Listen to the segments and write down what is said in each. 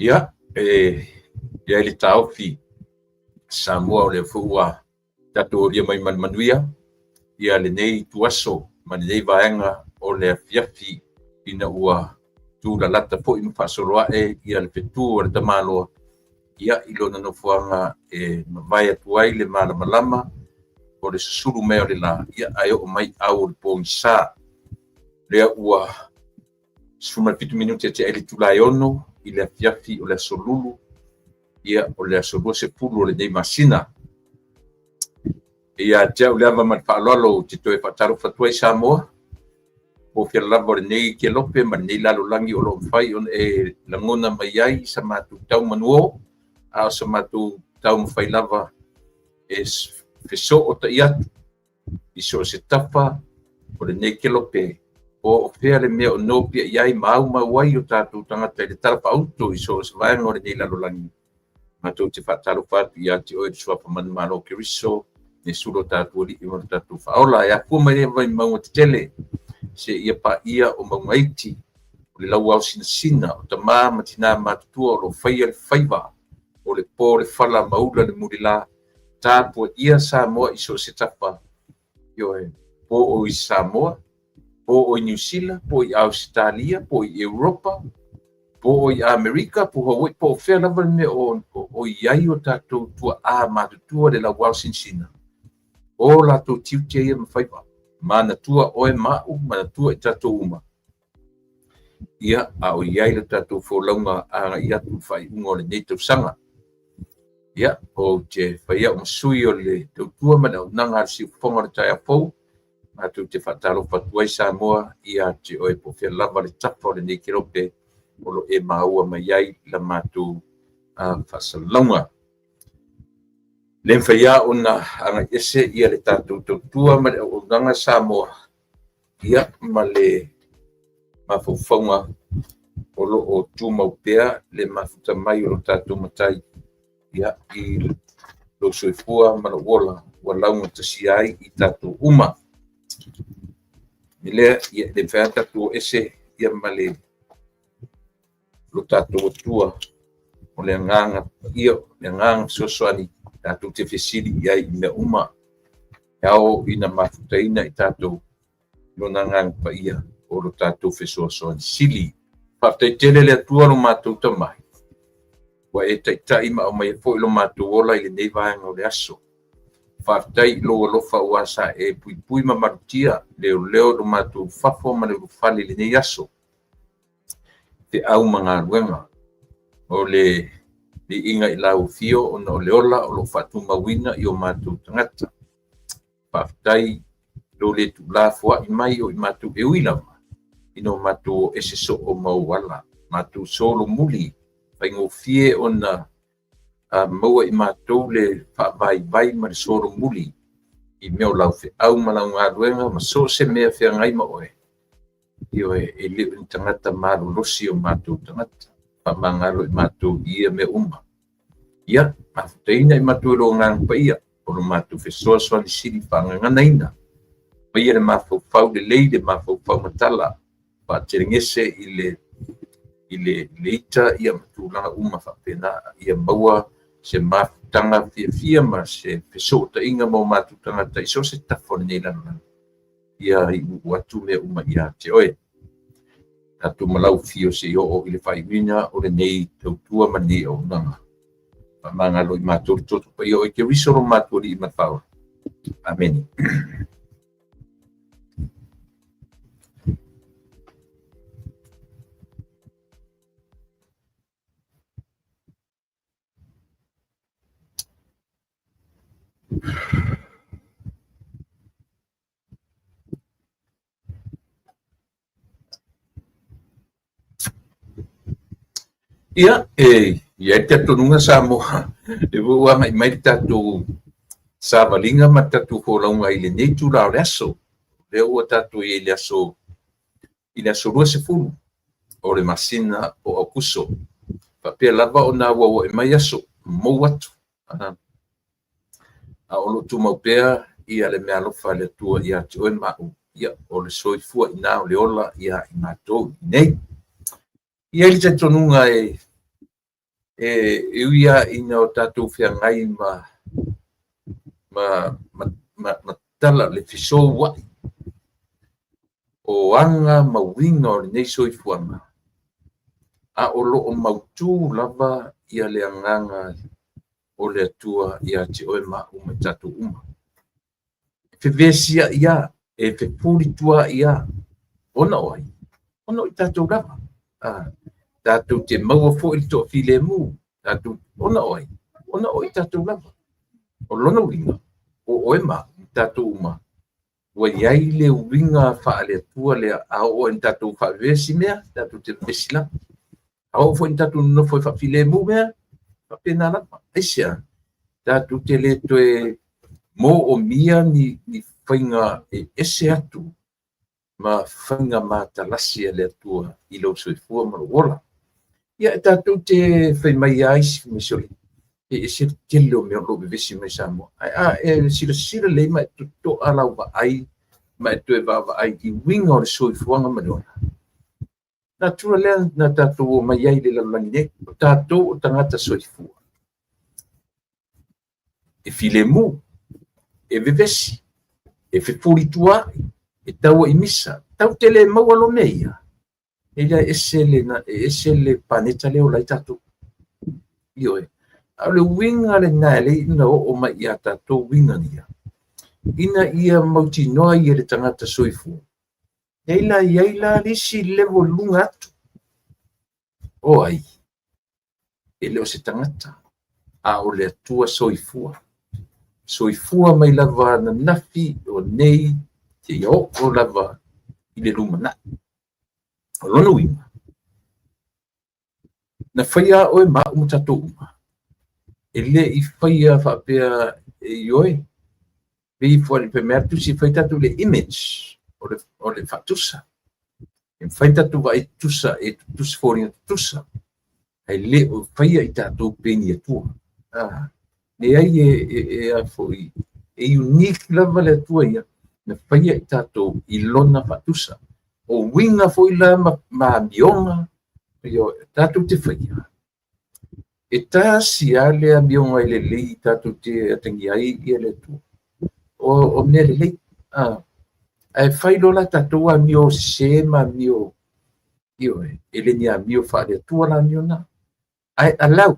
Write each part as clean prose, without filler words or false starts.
Ia, e i ai le taofi Samoa o lea foi ua tatou aulia mai ma le manuia ia lenei ituaso ma lenei vaega o le afiafi ina ua tulalata foi ma faasoloae ia le fetu a le tamaloa ia i lona nofoaga e mavae atu ai le malamalama o le susulu mai o le la, ia ae oo mai au o le pogisa. Lea ua 17 minute tea i le itula e 6 i le afiafi o le aso Lulu, ia o le aso 20 o lenei masina. Ia te au le ava ma le faaaloalo ou te toe faatalofa atu ai Samoa, po o fea lava o lenei kelope ma lenei lalolagi o lo o mafai ona e lagona mai ai sa matou tau manuō, a o sa matou taumafai lava e fesootai atu i so o se tafa o lenei kelope, po o fea le mea o nopiai ai ma aumau ai o tatou tagata i le talafaauto i so o se vaega o lenei lalolagi. Matou te faatalofa atu ia te oe le Suafa Manumalo o Keriso, Iesu lo tatou Alii ma lo tatou Faaola, e afua mai lava i mauga tetele seia paia o mauga iti, o le lauao sinasina o tama ma tina matutua o lo o faia le faiva, o le po le fala ma ula le mulila, tapuaia Samoa i so o se tafa, ioe, po o i Samoa, po o i Niu Sila, po o i Ausetalia, po o i Europa, po o i Amerika, po o Hawaii, po o fea lava le mea o i ai o tatou tuaa matutua le lauao sinasina, o latou tiute ia ma faiva, manatua oe ma au, manatua i tatou uma, ia, a o i ai le tatou folauga agai atu i le faaiuga o lenei tausaga. Ia, ou te fai au ma sui o le tautua ma le auaunaga a le siufofoga o le taeao fou, matou te faatalofa atu ai Samoa ia te oe po o fea lava le tafa o lenei kelope o lo o e maua mai ai la matou faasalalauga. Le mafai lava ona agai ese ia le tatou tautua ma le auaunaga Samoa ia ma le mafaufauga o lo o tumau pea le mafuta mai o lo tatou Matai ia i lou soifua ma lou ola ua laugatasia ai i tatou uma. I lea, ia e le mafai lava tatou o ese ia ma le lo tatou Atua o le agaga paia, o le agaga fesoasoani tatou te fesili i ai i mea uma. E ao ina mafutaina i tatou lona agaga paia o lo tatou fesoasoani sili. Faafetai tele le Atua lo matou Tamai, ua e taitai ma aumaia foi lo matou ola i lenei vaega o le aso. Faafetai i lou alofa aua sa e puipui ma malutia leoleo lo matou fafo ma le ulufale i lenei aso. Feau ma galuega o le viiga i lau afio ona o le ola o lo o faatumauina i o matou tagata. Faafetai lou le tuulafoai mai o i matou e ui lava ina o matou o ese soo ma ou ala, matou solomuli, faigofie ona maua i matou le faavaivai ma le solomuli i mea o lau feau ma lau galuega ma so o se mea feagai ma oe. Ioe, e le o ni tagata malolosi o matou tagata, faamagalo i matou i ia mea uma. Ia, mafutaina i matou e lou Agaga Paia, o lo matou fesoasoani sili faagaganaina. Faia le mafaufau lelei, le mafaufau matala, faatelegese i le i le ita ia ma tulaga uma faapena, ia maua se mafutaga fiafia ma se fesootaiga ma o matou tagata i so o se tafa o lenei lalolagi. Ia iuiu atu mea uma ia te oe. Tatou ma lau afio se i oo i le faaiuina o lenei tautua ma lenei auaunaga. Faamagalo i matou le toto paia o Keriso lo matou Alii ma le Faaola. Amene. Ia, e i ai le talitonuga Samoa, e foi ua agai mai le tatou savaliga ma le tatou folauga i lenei itula o le aso. Lea ua tatou i ai i le aso i le aso 20 o le masina o Aokuso. Faapea lava ona auauai mai aso, mou atu. A o lo o tumau pea ia le meaalofa a le Atua ia te oe ma au, ia, o le soifua i ina o le ola ia i matou i inei. E i ai le talitonuga e E ui lava ina o tatou feagai ma tala le fesoua'i o aga ma uiga o lenei soifuaga, a o lo o mautū lava ia le agaga o le Atua ia te oe ma au ma tatou uma. E fevesiai lava, e fefulituaai lava, ona o ai? Ona o i tatou lava. Tatou te maua foi le toafilemu, tatou, ona o ai? Ona o i tatou lava. O lona uiga, o oe ma au, tatou uma, ua i ai le uiga faale-Atua lea, a oo ina tatou faavevesi mea, tatou te vevesi lava. A oo foi ina tatou nonofo e faafilemu mea, faapena lava. Aisea? Tatou te le toe moomia ni faiga e ese atu ma faiga matalasi a le Atua i lou soifua ma lou ola. Ia, tatou te fai mai lava isi, sole, e ese le tele o mea o lo o vevesi mai Samoa. Ae a e silasila lelei ma e totoa lau vaai ma e toe vaavaai i uiga o le soifuaga ma le ola, natura lea na tatou omai ai i le lalolagi nei, o tatou o tagata soifua. E filemu, e vevesi, e fefulituaai, e taua i misa. Tatou te le maua loa mea ia, e le ese le, e ese le paneta lea o ola ai tatou. Ioe. A o le uiga lena e alai ona oo mai ia tatou uiga ia, ina ia mautinoa ai e le tagata soifua, e la i ai la le isi level i luga atu. O ai? E le o se tagata, a o le Atua soifua. Soifua mai lava ananafi, o nei, seia oo lava i le lumanai. O lona uiga, na faia oe ma au ma tatou uma, e le i faia faapea e ioe, pei fai mai le Tusi e fai tatou le image, o le faatusa. E mafai tatou vaai tutusa e tutusa foliga tutusa, ae le o faia i tatou pei ni Atua. Leai, e a foi, e unique lava le Atua ia, na faia i tatou i lona faatusa. O uiga foi la ma amioga, tatou te faia, e tasi lava le amioga e lelei tatou te atagia ai ia le Atua. O mea lelei. Ae fai loa la tatou amio sese ma amio, ioe, e le ni amio faale-Atua la amio na. Ae allow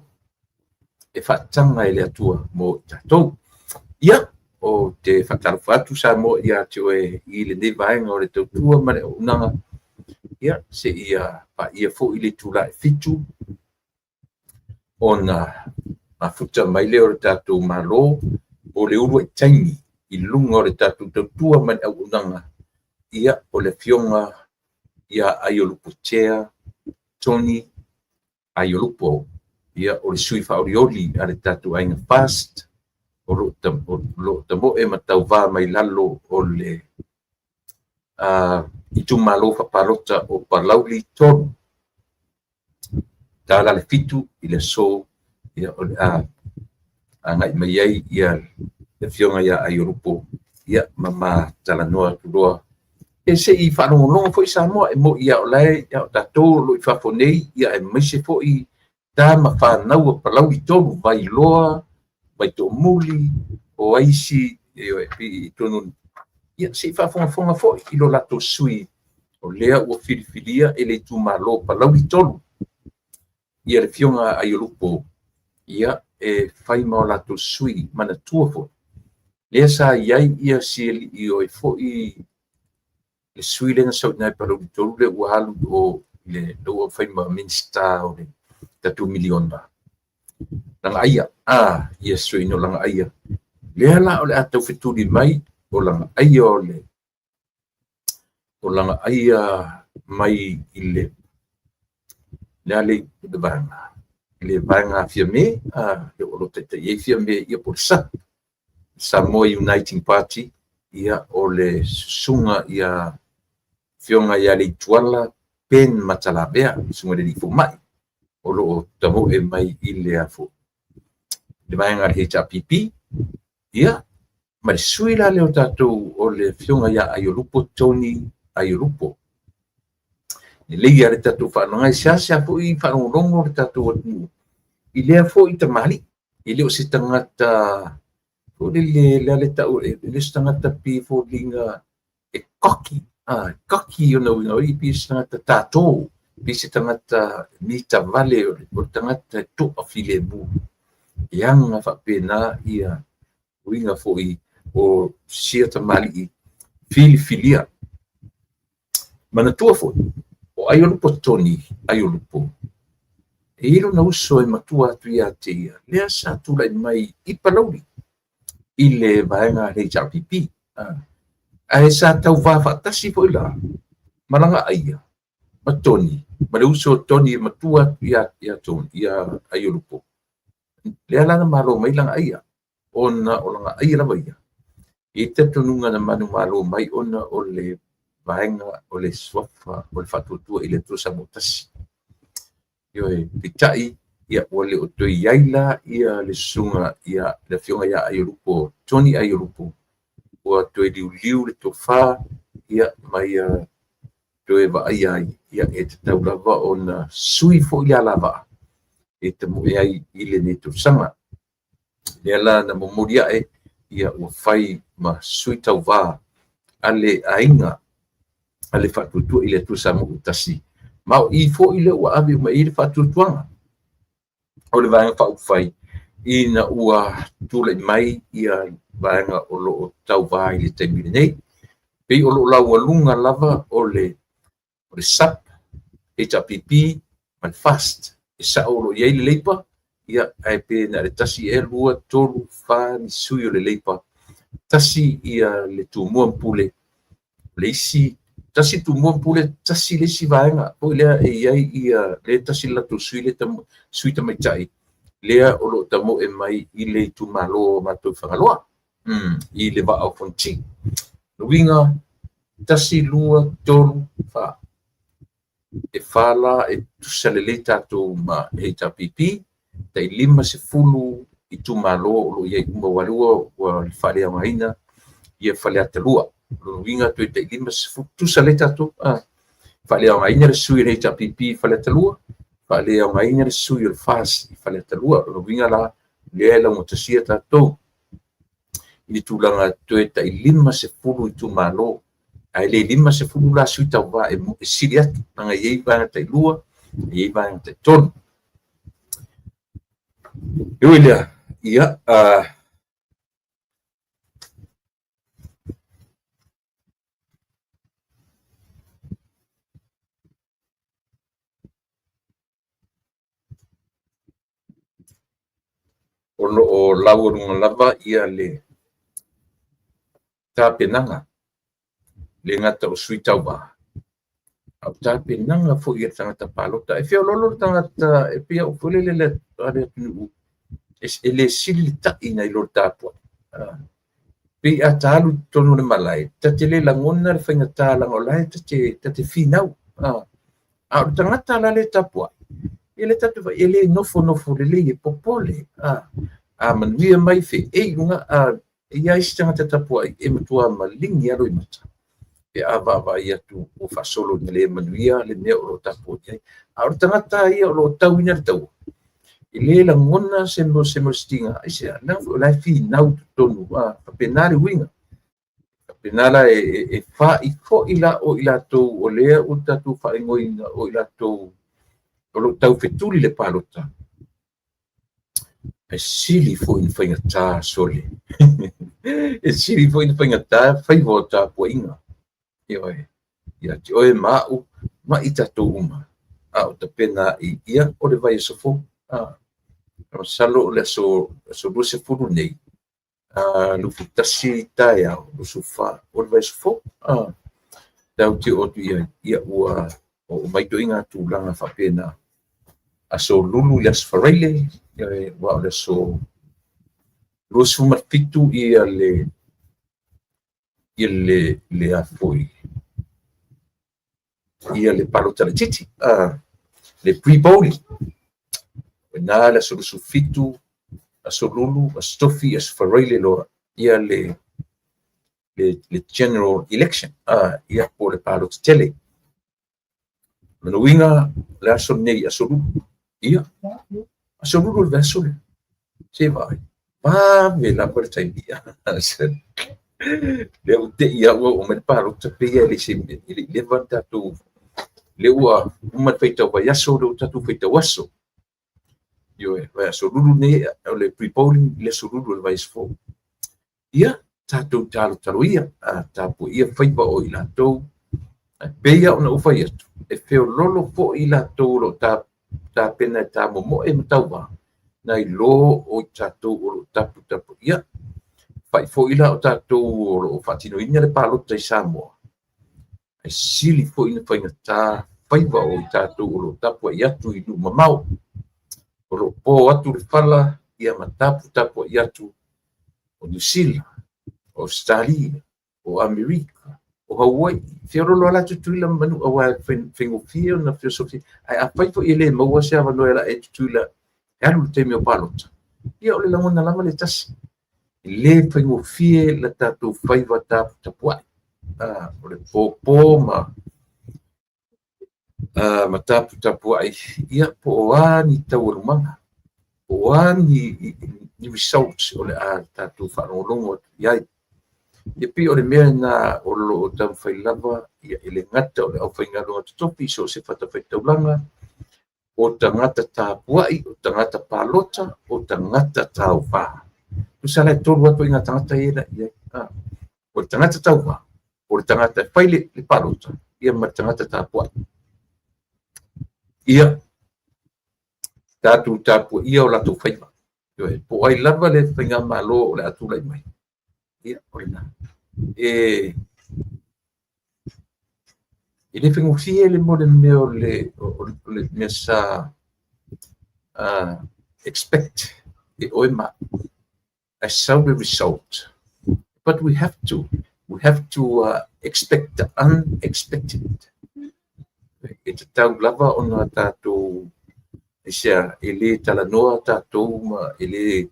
e faataga e le Atua mo i tatou. Ia, o te faatalofa atu Samoa ia te oe i lenei vaega o le tautua ma le auaunaga. Ia, seia paia foi le itula e 7, ona mafuta mai lea o le tatou Malo o le uluai taimi i luga o le tatou tautua ma le auaunaga. Ia, o le afioga ia Aiolupo Tea Tony Aiolupo, ia, o le sui faaolioli a le tatou aiga FAST, o lo o tamoe ma tauva mai lalo o le itumalo faapalota o Palauli 3, tala le 7 i le aso, ia, o le a agai mai ai ia le afioga ia Aiolupo, ia, ma talanoa atu loa. E se i faalogologo foi Samoa, e moi ia o lae o tatou o lo o i fafo nei, ia aemaise foi tama fanau o Palauli 3, Vailoa, Vaitoomuli, o aisi, i tonu, ia, se i faafogafoga foi i lo latou sui o lea ua filifilia e le itumalo Palauli 3, ia le afioga Aiolupo, ia, e fai ma o latou sui manatua foi. Lea sa i ai ia si alii o ai foi le sui lea na sau i ina i Palauli 3 lea ua alu o le ua fai ma Minisita o le tatou miliona. Lagaaia, ia sui no Lagaaia. Lea la o le a taufetuli mai o Lagaaia o le o Lagaaia mai i le le le vaega le vaega Fiame, o lo o taitai ai Fiame, ia po o le SUP, Samoa Uniting Party, ia, o le susuga ia afioga ia Leituala Ben Matalavea, susuga i le alii fomai, o lo o tamoe mai i le afo le vaega a le HRPP, ia, ma le sui la lea o tatou o le afioga ia Aiolupo Tony Aiolupo. Lelei lava le tatou faalogo, e seasea foi faalogologo le tatou atunuu I lea foi tamalii, e le o se tagata foi lele le a le tau, e le o se tagata pei e foliga e cocky, cocky ona uiga o pei se tagata tatō, pei se tagata mitavale, o le tagata e toafilemu. E aga faapena ia uiga foi o sia tamalii filifilia. Manatua foi, o Aiolupo Tony Aiolupo, e i ai lona uso e matua atu ia te ia, lea sa tulai mai i Palauli i le vaega a le HRPP. Ae sa tauvā faatasi foi la ma Lagaaia ma Tony, ma le uso o Tony e matua atu ia Tony, ia Aiolupo. Lea la na malo mai Lagaaia, ona o Lagaaia lava ia. E i ai talitonuga na manumalo mai ona o le vaega o le suafa o le Faatuatua i le Atua Samoa Tasi. Ioe, peitai, ia ua le o toe i ai la ia le susuga ia le afioga ia Aiolupo, Tony Aiolupo, ua toe liuliu le tofa, ia ma ia toe vaaia ai, ia e tatau lava ona sui foi le alavaa e tamoe ai i lenei tausaga. Lea la na momoli ae, ia ua fai ma sui tauvā a le aiga a le Faatuatua i le Atua Samoa Tasi. Ma o i foi lea ua ave uma i ai le faatuatuaga o le Vaega Faaupufai ina ua tulai mai ia vaega o lo o tauvā i le taimi lenei. Pei o lo o laualuga lava o le SUPP, HRPP ma le FAST. E sao o lo o i ai le Labour, ia, ae pe na o le 1 ea, 2, 3, 4 ni sui o le Labour. Tasi ia le Tumua ma Pule, le isi, tasi le Tumua ma Pule, tasi le isi vaega foi lea e i ai ia le tasi le latou sui, le sui tamaitai, lea o lo o tamoe mai i le itumalo o matou Fagaloa, i le Vaa o Fonoti. Le uiga, 1, 2, 3, 4. E 4 la e tusa lelei tatou ma HRPP, tai 50 itumalo o lo o i ai uma, ua lua ua faaleaogaina ia Faleata 2. O le uiga toe tai 50, tusa lelei tatou. Faaleaogaina le sui o le HRPP i Faleata 2, faaleaogaina le sui o le FAST i Faleata 2. O le uiga la, lea e laugatasia tatou i le tulaga toe tai 50 itumalo, ae le 50 la sui tauvā e sili atu, leaga e i ai vaega tai 2, e i ai vaega tai 3. E ui lea, ia, o lo o laualuga lava ia le tapenaga, le gata o sui tauvā, a o tapenaga foi a le tagata palota. E feoloolo le tagata, e pei au foi lele a le atunuu, e le sili le tai nai lo le tapuai. Pei a ta alu i totonu o le malae, ta te le lagona le faigata leaga o la e ta te finau. A o le tagata la le tapuai, e le tatou e le nofonofo lelei, e popole. A manuia mai feei luga, e i ai isi tagata tapuai e matua maligi lava loimata pe a vaavaai atu ua faasolo ina le manuia le mea o lo o tapuai ai. A o le tagata ia o lo o tauina le taua, e le lagona se molestiga, aisea, leaga foi o la e finau i totonu, faapena le uiga. Faapena la e fa'i foi la o i latou o lea ua tatou faaigoaina o i latou o lo o taufetuli le palota, e sili foi na faigata sole. E sili foi na faigata faiva o tapuaiga. Ioe, ia te oe ma au, ma i tatou uma. A o tapena i ia o le vaiaso fou. Masalo o le aso 20 nei, 21 taeao, 24 o le vaiaso fou. Tau te oo atu i ai, ia ua oo mai toiga tulaga faapena. Aso Lulu i le aso Faraile, ua o le aso 27 ia le le le afoi ia le palota laitiiti, le pre-polling. Na le aso 27, aso Lulu, aso Tofi, aso Faraile loa ia le general election, ia po le palota tele. Lona uiga, le aso lenei, aso Lulu, ia, Aso Lulu o le vaiaso lea. Se i vaai, vave lava le taimi. Lea ua te i au ua oo mai le palota, pei lava e le i leva le tatou, lea ua uma le faitau vaiaso, lea ua tatou faitau aso. Ioe, vaiaso Lulu nei, o le pre-polling i le aso Lulu o le vaiaso fou. Ia, tatou talotalo ia, tapuaia faiva o i latou. Ae pei lava ona ou fai atu, e feololo foi i latou o lo o tapena e tamomoe ma tauva, nai lo o i tatou o lo o taputapuaia. Fai foi la o tatou o lo o faatinoina le palota i Samoa, e sili foi ona faigata faiva o i tatou o lo o tapuai atu i nuu mamao, o lo o po atu le fala ia ma taputapuai atu o Niu Sila, o Ausetalia, o Amerika, o Hawaii, feololo lava la Tutuila ma Manua aua e faigofie ona feosofi. Ae afai foi e le maua se avanoa e lae Tutuila e alu i le taimi o palota, ia o le lagona lava le tasi. E le faigofie la tatou faiva taputapuai. O le popo ma taputapuai, ia po o a ni taualumaga, po o a ni results o le a tatou faalogologo atu i ai. Ia pei o le mea lena o lo o taumafai lava, ia e le gata o le aufaigaluega totofi i so o se fatafaitaulaga, o tagata tapuai, o tagata palota, o tagata tauva. Tusa la e tolu atu i ngā tagata ia la i ai. O le tagata tauva, o le tagata e fai le palota, ia ma le tagata tapuai. Ia, tatou tapuaia o latou faiva. Po o ai lava le faigamalo o le a tulai mai. Ia, o lena. E le faigofie le mo le mea o le mea sa expect e oe ma ae sau le result. But we have to expect the unexpected. E tatau lava ona tatou e le talanoa tatou ma e le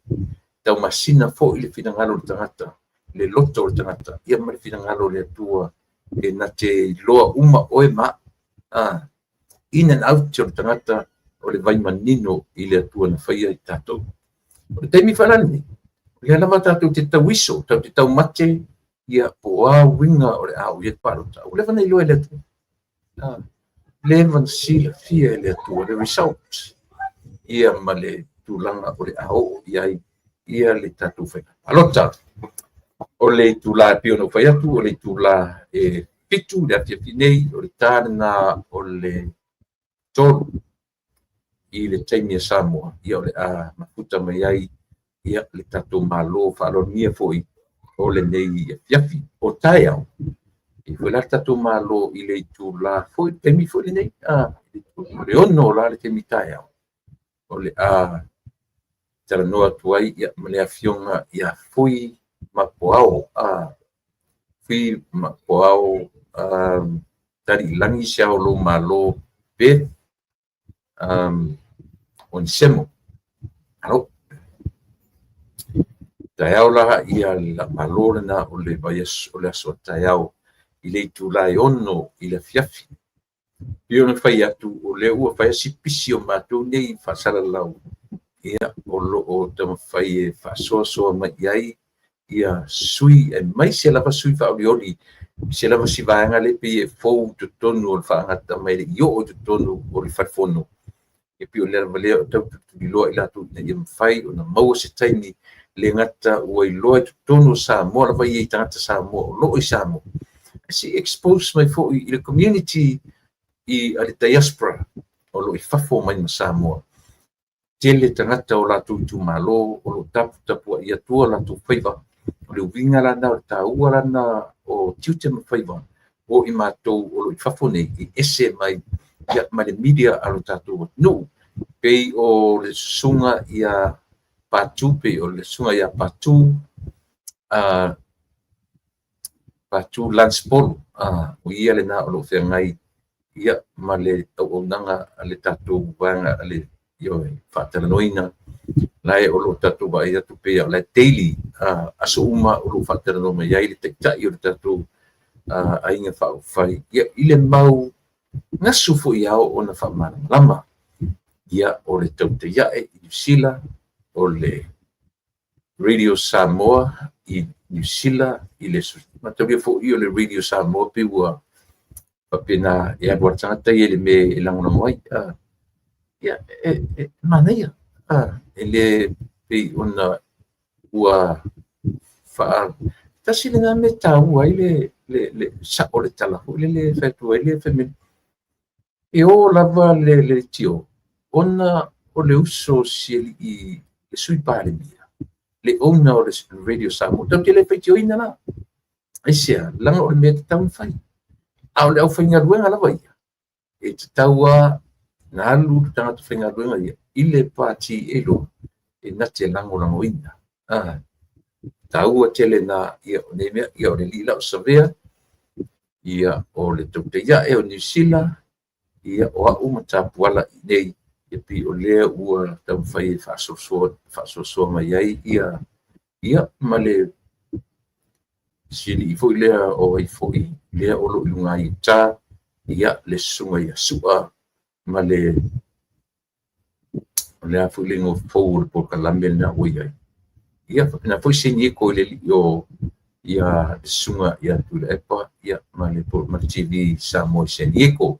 taumasina foi le finagalo o le tagata, le loto o le tagata, ia ma le finagalo o le Atua e na te iloa uma oe ma in and out o le tagata o le vai manino i le Atua na faia i tatou. O le taimi faalale nei, o lea lava tatou te tauiso, tatou te taumate, ia po o a uiga o le a oo i ai le palota. Ua leva na iloa e le Atua. Leva na silafia e le Atua le result, ia ma le tulaga o le a oo i ai ia le tatou faiga palota. O le itula e pei ona ou fai atu, o le itula e 7 le afiafi nei, o le ta lena o le 3 i le taimi a Samoa, ia o le a mafuta mai ai ia le tatou malo faaaloalogia foi o lenei afiafi. O taeao, e foi la le tatou malo i le itula foi, taimi foi lenei, o le 6 la le taimi taeao, o le a talanoa atu ai ia ma le afioga ia Fui Mapoao, Fui Mapoao Taliilagi se ao lou malo Beth Onesemo. Alo. Taeao la ia la malo lena o le vaiaso o le aso taeao i le itula e 6 i le afiafi. Pei ona fai atu o lea ua fai si pisi o matou nei faasalalau, ia o lo o taumafai e faasoasoa mai i ai ia sui aemaise lava sui faaolioli, se lava si vaega le pei e fou totonu o le faagata mai le i oo i totonu o le falefono. E pei o le lava lea o tau tuliloa i latou ina ia mafai ona maua se taimi le gata ua iloa i totonu o Samoa lava i tagata Samoa o loo i Samoa. Se expose mai foi i le community i a le diaspora o loo i fafo mai ma Samoa. Tele tagata o latou itumalo o lo o taputapuai atua latou faiva. O le uiga lana o le taua lana o tiute ma faiva o i matou o lo o i fafo nei e ese mai ia ma le media a lo tatou atunuu. Pei o le susuga ia Patu, pei o le susuga ia Patu, Patu Lance Polo, o ia lena o lo o feagai ia ma le auaunaga a le tatou vaega a le faatalanoaina la e o lo o tatou vaai atu pei o la daily aso uma o lo o faatalanoa mai ai le taitai o le tatou aiga faaupufai ia i le mau gasu foi ao ona faamalamalama. Ia, o le Tautai Ae i Niu Sila, o le Radio Samoa i Niu Sila, i le mataulia foi o le Radio Samoa pei ua faapena e alu lava le tagata ia i le mea e lagolago ai. Ia, e manaia, e le pei ona ua faa... Tasi lena mea e taua ai le sao o le tala foi lele e fai atu ai le fai mai, e o lava le leitio ona o le uso si alii le Sui Palemia, le owner o le Radio Samoa. Tatou te le faitioina la. Aisea? Leaga o le mea e tatau ona fai. A o le aufaigaluega lava ia, e tatau lava ona alu le tagata faigaluega ia i le pati e iloa e na te lagolagoina. Taua tele na ia o nei mea, ia o le alii la o Savea, ia o le Tautai Ae o Niu Sila, ia o au ma Tapuala i inei, ia pei o lea ua taumafai e faasoasoa mai ai ia, ia ma le si alii foi lea o ai foi lea o lo o i luga i uta, ia le susuga ia Sua ma le o le a foi le igoa fou o le polokalame lena ua i ai. Ia faapena foi San Diego i le alii o ia le susuga ia Tuilaepa ia ma le TV Samoa i San Diego.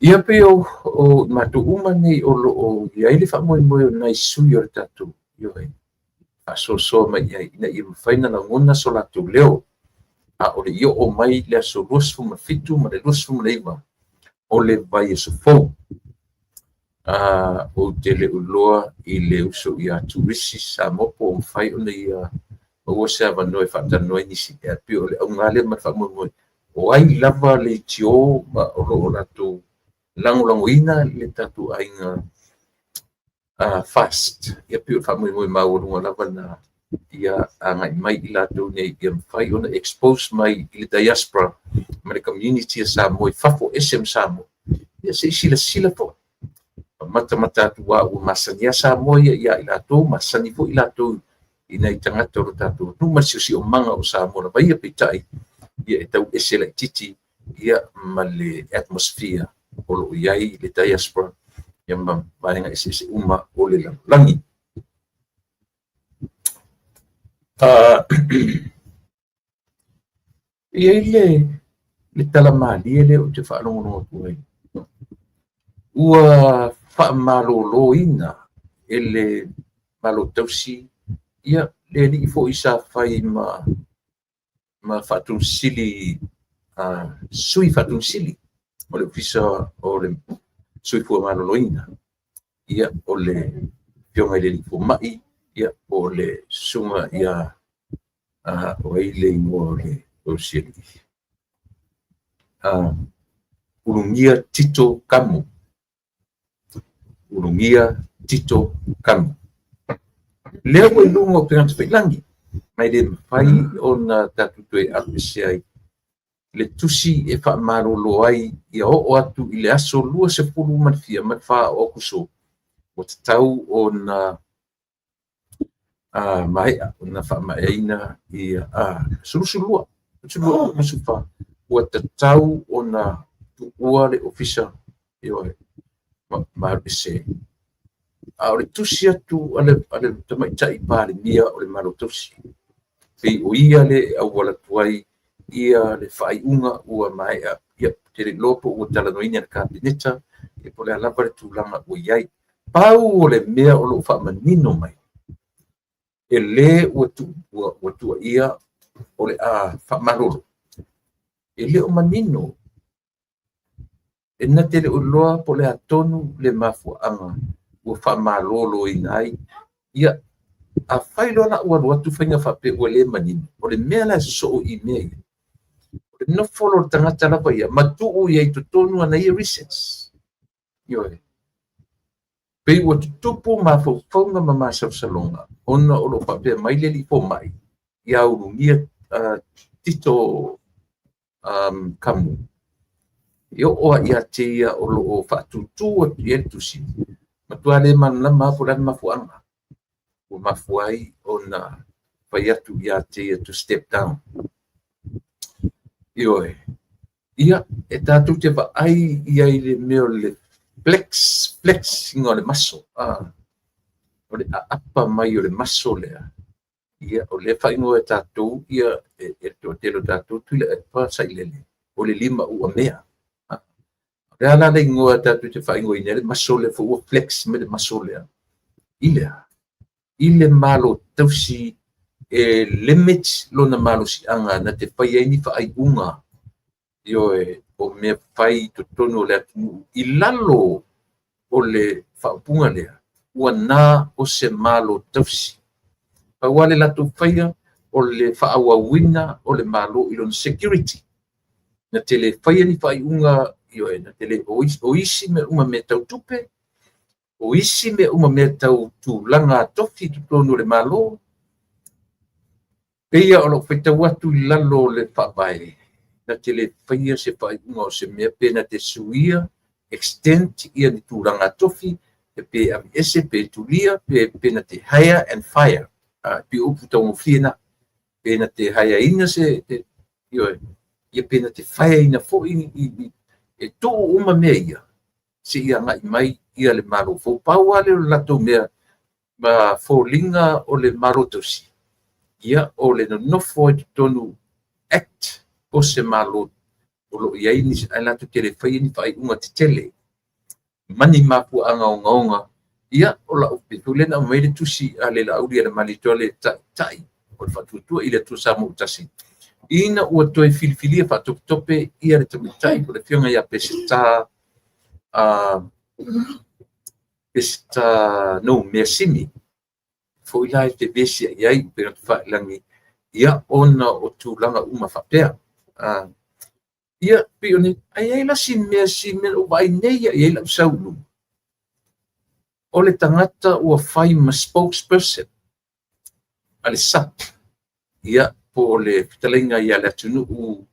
Ia pei o matou uma nei o lo o i ai le faamoemoe o nai sui o le tatou ioe faasoasoa mai i ai ina ia mafai ona lagona so latou leo. A o le i oo mai le aso 27 ma le 29 o le vaiaso fou. Ou te le o iloa i le uso ia Turisi Samoa po o mafai ona ia maua se avanoa e faatalanoa ai nisi. E pei o le auga lea ma le faamoemoe, o ai lava leitio ma o lo o latou lagolagoina le tatou aiga FAST. Ia pei o le faamoemoe maualuga lava lena ia agai mai i latou nei ia mafai ona expose mai i le diaspora ma le community a Samoa i fafo ese ma Samoa. Ia se i silasila foi. Matamata atu a ua masani lava Samoa ia ia i latou, masani foi i latou i nai tagata o lo tatou atunuu ma le siosiomaga o Samoa lava ia, peitai ia e tau ese laitiiti ia ma le atmosphere o lo o i ai le diaspora ia ma vaega eseese uma o le lalolagi. E i ai le tala malie lea ou te faalogologo atu ai, ua faamaloloina e le Malo Tausi ia le alii foi sa fai ma faatonesili, sui faatonesili o le Ofisa o le Soifua Maloloina, ia o le Afioga i le Alii Fomai, ia po o le Susuga ia o ai le igoa o le si alii? Ulugia Tito Kamu. Ulugia Tito Kamu. Lea ua i luga o upega tafailagi, ma e le mafai ona tatou toe aluese ai le tusi e faamalolo ai ia oo atu i le aso 24 o Aokuso, ua tatau ona maea ona faamaeaina ia 22, 22, 24, ua tatau ona tuua le ofisa, ioe, ma alu ese. A o le tusi atu a le tamaitai Palemia o le Malo Tausi, pei o ia le e auala atu ai ia le faaiuga ua maea, ia, ou te le iloa po ua talanoaina e le Kapeneta, ia po o le a lava le tulaga ua i ai. Pau o le mea o lo o faamanino mai, e le ua tuuaia o le a faamalolo, e le o manino, e na te le o iloa po o le a tonu le mafuaaga ua faamaloloina ai. Ia, afai loa la ua alu atu faiga faapea ua le manino, o le mea la e sosoo i mea ia, o le nofo loa o le tagata lava ia ma tuu i ai i totonu ana ia reasons. Ioe. Pei ua tutupu mafaufauga ma masalosaloga ona o lo o faapea mai le alii fomai ia Ulugia Tito Kamu, e oo lava ia te ia o lo o faatūtū atu i ai le tusi, matua le malamalama lava po o le a le mafuaaga ua mafua ai ona fai atu ia te ia to step down. Ioe. Ia, e tatou te vaai i ai i le mea o le flex, flex-ina o le maso, o le aapa mai o le maso lea, ia, o lea e faaigoa e tatou ia, e le toatele o tatou Tuilaepa Sailele, o le lima uamea. O le a la le igoa tatou te faaigoaina ai le maso lea foi ua flex mai le maso lea? I le a? I le Malo tausi e limit lona malosiaga na te faia ai ni faaiuga, ioe, o mea fai i totonu o le atunuu i lalo o le faaupuga lea, ua na o se Malo tausi. Pau lava le latou faia o le faaauauina o le Malo i lona security. Na te le faia ni faaiuga, ioe, na te le, o isi mea uma mea tau tupe, o isi mea uma mea tau tulaga tofi i totonu o le Malo. Pei o lou faitau atu i lalo o le faavae, na te le faia se faaiuga o se mea pe na te suia, extend ia ni tulaga tofi, pe aveese, pe tulia, pe na te hire and fire. Pe upu taugofie na. Pe na te hire-ina se, ioe, ia pe na te fire-ina foi e tuu uma mea ia, se i agai mai ia le Malo fou. Pau lava lea o le latou mea ma foliga o le Malo tausi, ia o le nonofo ai totonu act o se Malo o lo o i ai nisi, ae latou te le faia ni faaiuga tetele ma ni mafuaaga ogaoga. Ia, o lau pei foi lea na aumai le tusi a le Laaulialemalietoa le taitai o le Faatuatua i le Atua Samoa ua tasi, ina ua toe filifilia faatopetope ia le tamaitai o le afioga ia Peseta, Peseta Noumea Simi, foi la e fevesiai ai upega tafailagi, ia ona o tulaga uma faapea. Ia, pei o ni, ai ai la si mea, si mea o vaai nei ia i ai lau sau i luma. O le tagata ua fai ma spokesperson a le SUPP, ia, po o le fetalaiga ia le atunuu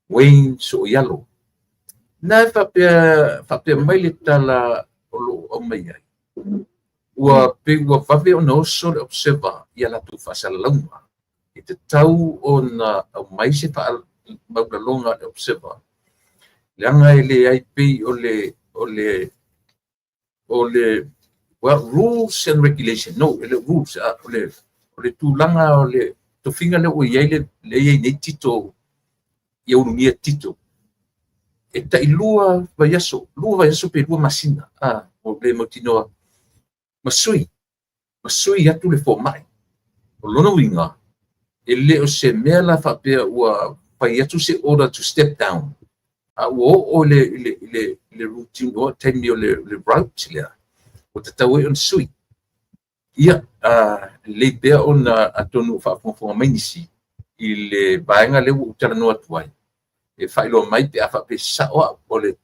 Wayne Sooialo. Na e faapea mai le tala o lo o aumai ai, ua pei ua vave ona oso le Observer ia latou faasalalauga. E tatau ona aumai se faamaualaloga a le Observer, leaga e leai pei o le well, rules and regulation, no, e le rules, o le tulaga o le tofiga lea ua i ai le i ai nei Tito, ia ulugia Tito, e tai 2 vaiaso, 2 vaiaso pe 2 masina, o le mautinoa, ma sui atu le fomai. O lona uiga, e le o se mea la faapea ua fai atu se order to step down, a ua oo le routine o taimi o le route lea, ua tatau ai ona sui. Ia, lelei pea ona atonu o faafogafoga mai nisi i le vaega lea ua ou talanoa atu ai, e faailoa mai pe a faapea sao au. O le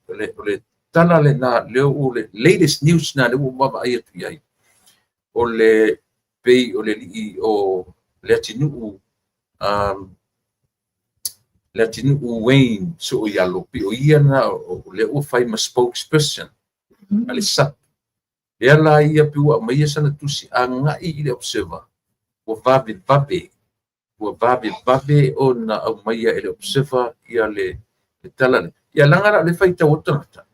tala lena, lea o le latest news na lea ua vaavaai atu i ai, o le pei o le alii o le atunuu, le atunuu Wayne Sooialo, pei o ia na o lea ua fai ma spokesperson a le SUPP. Lea la ia pe ua aumaia sana tusi agai i le Observer, ua vavevave ona aumaia e le Observer ia le tala lea. Ia laga la o le faitau o tagata,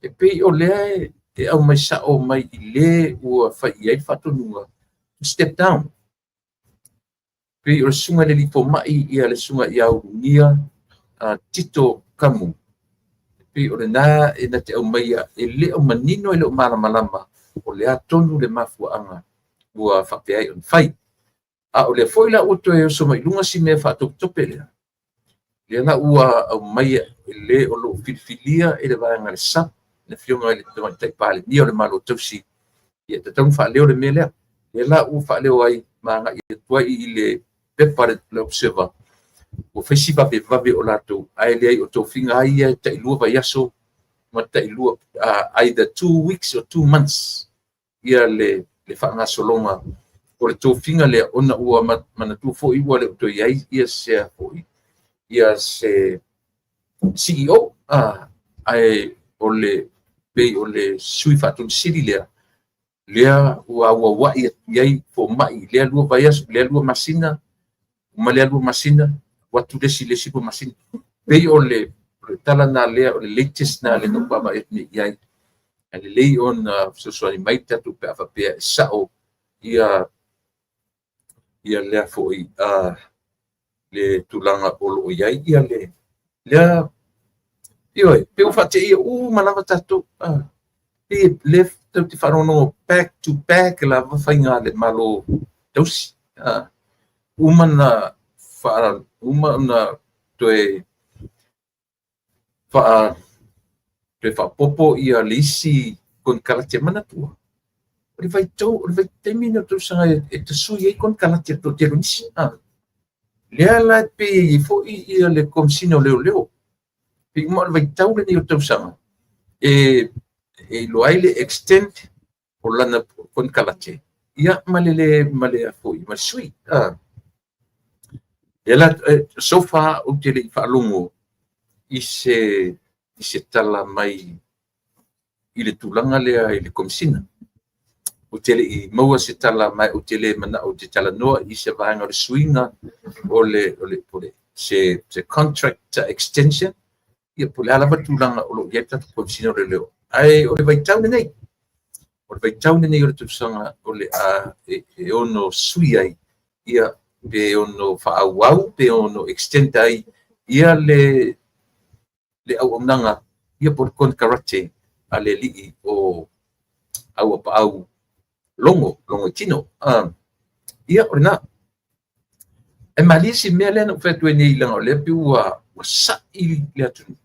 e pei o lea e aumai sao mai i le ua fai i ai le faatonuga step down. Pei o le susuga i le alii fomai ia le susuga ia Ulugia Tito Kamu. Pei o lena e na te aumaia e le o manino e le o malamalama o le atonu le mafuaaga ua faapea ai ona fai. A o lea foi la ua toe oso mai luga si mea faatopetope lea, lea la ua aumaia e le o loo filifilia e le vaega le SUPP, le afioga i le tamaitai Palemia o le Malo tausi, ia tatau ona faaleo le mea lea. Lea la ua faaleo ai ma agai atu ai i le pepa le Observer, ua fai si vavevave o latou, ae leai o tofiga ai ia tai 2 vaiaso ma tai 2, either 2 weeks or 2 months ia le faagasologa o le tofiga lea, ona ua manatua foi ua le o toe i ai ia se foi ia se CEO, ae o le pei o le sui faatonisili lea, lea ua auauai atu i ai fomai lea 2 vaiaso, lea 2 masina, ma lea 2 masina, atu le isi 2 masina. Pei o le O le tala lena lea, o le latest lena lea na ou vaavaai atu nei i ai. Ae lelei ona fesoasoani mai tatou pe a faapea e sao ia ia lea foi le tulaga o lo o i ai ia le lea. Ioe, pe ua faateia uma lava tatou. Pei lea tatou te faalogologo back to back lava faiga a le Malo tausi. Uma na faa uma ona toe faa toe faaopoopo ia le isi konekarate. Manatua, o le vaitau, o le vaitaimi lenei o le tausaga e tasui ai konekarate le toatele o nisi. Lea la e pei e i ai foi ia le Komesina o Leoleo. Pei uma o le vaitau lenei o le tausaga e iloa ai le extend o lana konekarate, ia ma le le ma le foi ma le sui. Lea la, so far ou te le i faalogo i se tala mai i le tulaga lea i le Komesina. Ou te le i maua se tala mai, ou te le manao ou te talanoa i se vaega o le suiga o le se contract extension, ia po o le a lava le tulaga o lo o i ai le tatou Komesina o Leoleo. Ae o le vaitau lenei, o le vaitau lenei o le tausaga o le a e ono sui ai, ia pe ono faaauau, pe ono extend ai ia le auaunaga, ia po o le konekarate a le alii o Auapaau Logo, Logoitino. Ia, o lena. E malie si mea lea na ou fai atu ai nei, leaga o lea pei ua sai le atunuu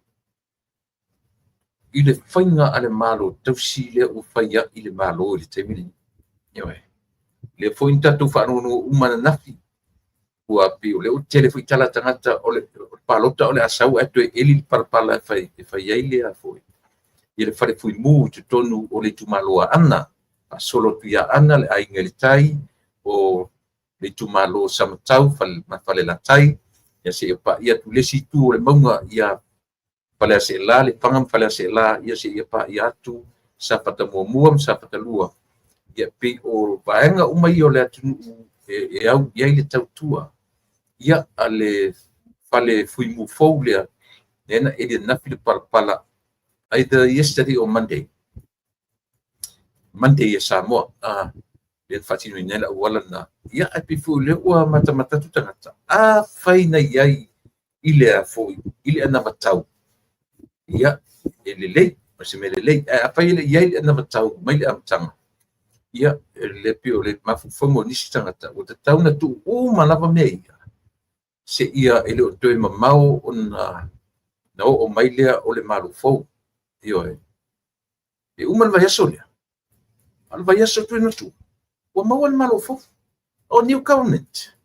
i le faiga a le Malo tausi lea ua fai ai le Malo i le taimi lenei. Ioe. Lea foi na tatou faalogologo uma ananafi, ua pei o lea ua tele foi tala a tagata o le palota o le a sau ae toe eli le palapala e fai ai lea foi i le fale fuimu i totonu o le itumalo o Aana, faasolo atu i Aana, le Aiga i le Tai, o le itumalo o Samatau ma Falelatai, ia seia paia atu le isi itu o le mauga ia Faleaseela, Lefaga ma Faleaseela, ia seia paia atu Safata 1 ma Safata 2. Ia pei o vaega uma ia o le atunuu e au i ai le tautua ia a le fale fuimu fou lea, lea na eli ananafi le palapala, either yesterday or Monday. Monday e Samoa. Lea na faatinoina ai le auala lena. Ia, ae pei foi o lea ua matamata atu tagata, afai na i ai i le a foi, i le anavatau, ia, e lelei, o se mea lelei. Ae afai e le i ai le anavatau mai le amataga, ia, le pei o le mafaufauga o nisi tagata, ua tatau na tuu uma lava mea ia, seia e le o toe mamao ona na oo mai lea o le Malo fou. Ioe. E uma le vaiaso lea, a o le vaiaso atu i tua, ua maua le Malo fou. O new government.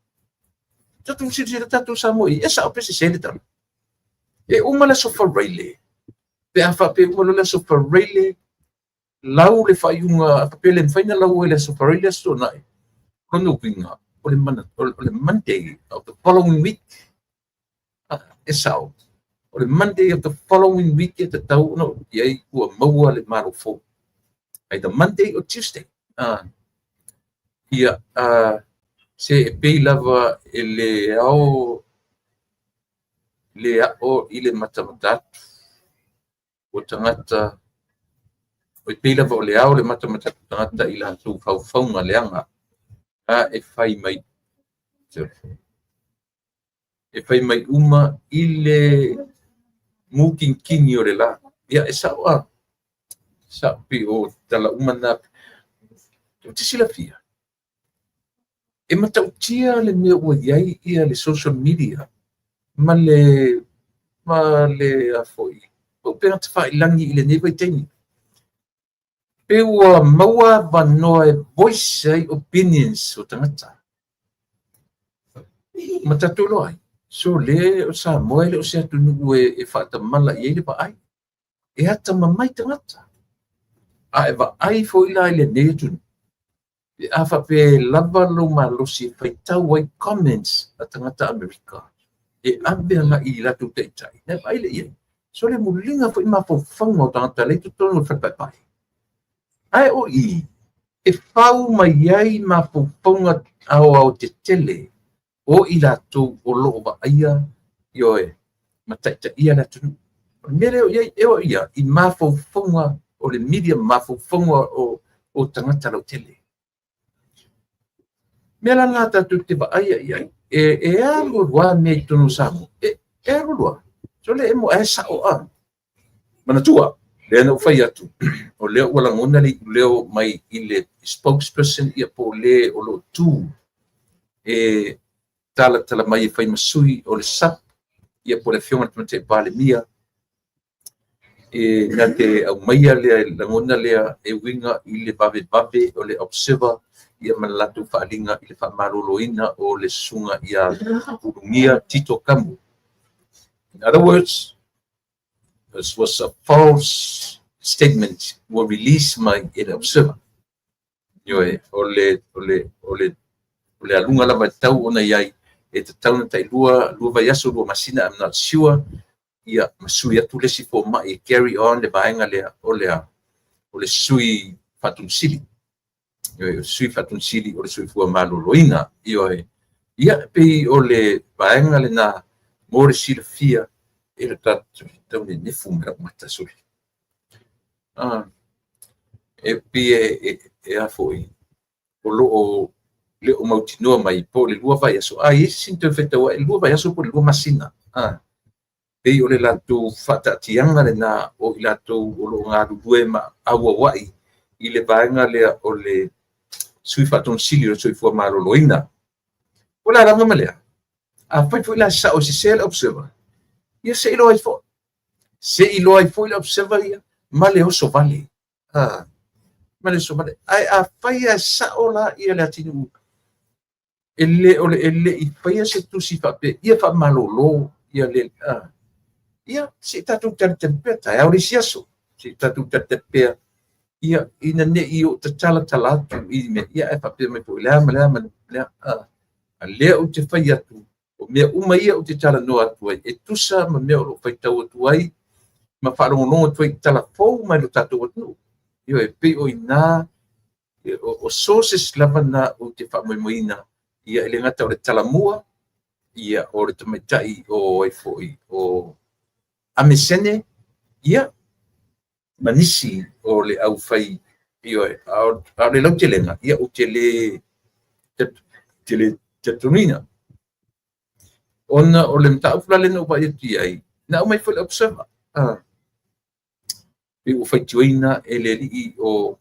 Tatou silasila tatou Samoa i e sao pe sese le tala. E uma le aso Faraile, pe a faapea uma le aso Faraile, lau le faaiuga, a faapea le mafai na lau ai le aso Faraile, aso Toonai. Lona uiga, o le Monday of the following week, e sao. O le Monday of the following week e tatau ona i ai ua maua le Malo fou. Either Monday or Tuesday. Ia, se e pei lava e le ao le ao i le matamata atu o tagata, o e pei lava o le ao le matamata atu o tagata i latou faufauga leaga a e fai mai, e fai mai uma i le mukinikini o le la. Ia, e sao a. Sao pei o tala uma na. O te silafia, e matautia le mea ua i ai ia le social media ma le foi upega tafailagi i lenei vaitaimi. Pe ua maua avanoa e voice ai opinions o tagata. Ma tatou iloa ai, so le o Samoa e le o se atunuu e faatamala i ai le vaai. E atamamai tagata. A e vaai foi la i lenei atunuu, pe a faapea lava lou malosi e faitau ai comments a tagata Amerika, e ave agai i latou taitai, na e vaai le i ai. So le muliga foi mafaufauga o tagata lea i totonu o le falepaepae. Ae o i, e fau mai ai mafaufauga aoao tetele o i latou o loo vaaia, ioe, ma taitaia le atunuu. O le mea lea o i ai, e oo ia i mafaufauga o le media, mafaufauga o tagata lautele. Mea la na tatou te vaaia i ai, e alu alu lava mea i totonu o Samoa, e alu alu lava. Sole e mo e sao a. Manatua, lea na ou fai atu, o lea ua lagona le iuleo mai i le spokesperson ia po o le o lo o tu e talatala mai e fai ma sui o le SAP, ia po o le Afioga i le Tamaitai Palemia, e na te aumaia lea lagona lea e uiga i le vavevave o le Observer ia ma le latou faaaliga i le faamaloloina o le susuga ia Ulugia Tito Kamu. In other words, this was a false statement ua release mai e le Observer. Ioe, o le aluga lava e tau ona i ai, e tatau na tailua, 2 vaiaso, 2 masina, I'm not sure, ia ma sui atu le isi fomai e carry on le vaega lea o le a, o le sui faatonusili. Ioe, o le sui faatonusili o le soifua maloloina. Ioe, ia pei o le vaega lena mo le silafia e le tatou tau nenefu ma lau mata sole. E pei e a foi, o lo o le o mautinoa mai po o le 2 vaiaso, a i ai se sini toe faitau ai, 2 vaiaso po o le 2 masina. Pei o le latou faataatiaga lena o i latou o lo o galulue ma auauai i le vaega lea o le sui faatonusili o le soifua maloloina. O le a lava ma lea, afai foi la sao e sese le Observer, ia se i iloa ai foi. Se i iloa ai foi le Observer ia ma le oso vale. Ma le oso vale. Ae afai e sao la ia le atunuu, e le o le e le i faia se tusi faapea ia faamalolo ia le ia se i tatou talitali pea taeao le isi aso, se i tatou talitali pea ia ina ne i o tatalatala atu i mea ia ae faapea mai foi lea ma lea ma lea. A lea ou te fai atu, o mea uma ia ou te talanoa atu ai e tusa ma mea o lo o faitau atu ai ma faalogologo atu ai i tala fou mai lo tatou atunuu. Ioe, pei o ina o sources lava na ou te faamoemoeina ia, e le gata o le talamua ia o le tamaitai o ai foi o Amesene ia ma nisi o le aufai. Ioe, a o le lautelega ia ou te le talitonuina ona o le mataupu la lea na ou vaai atu i ai na aumai foi le Observer pe ua faitioina e le alii o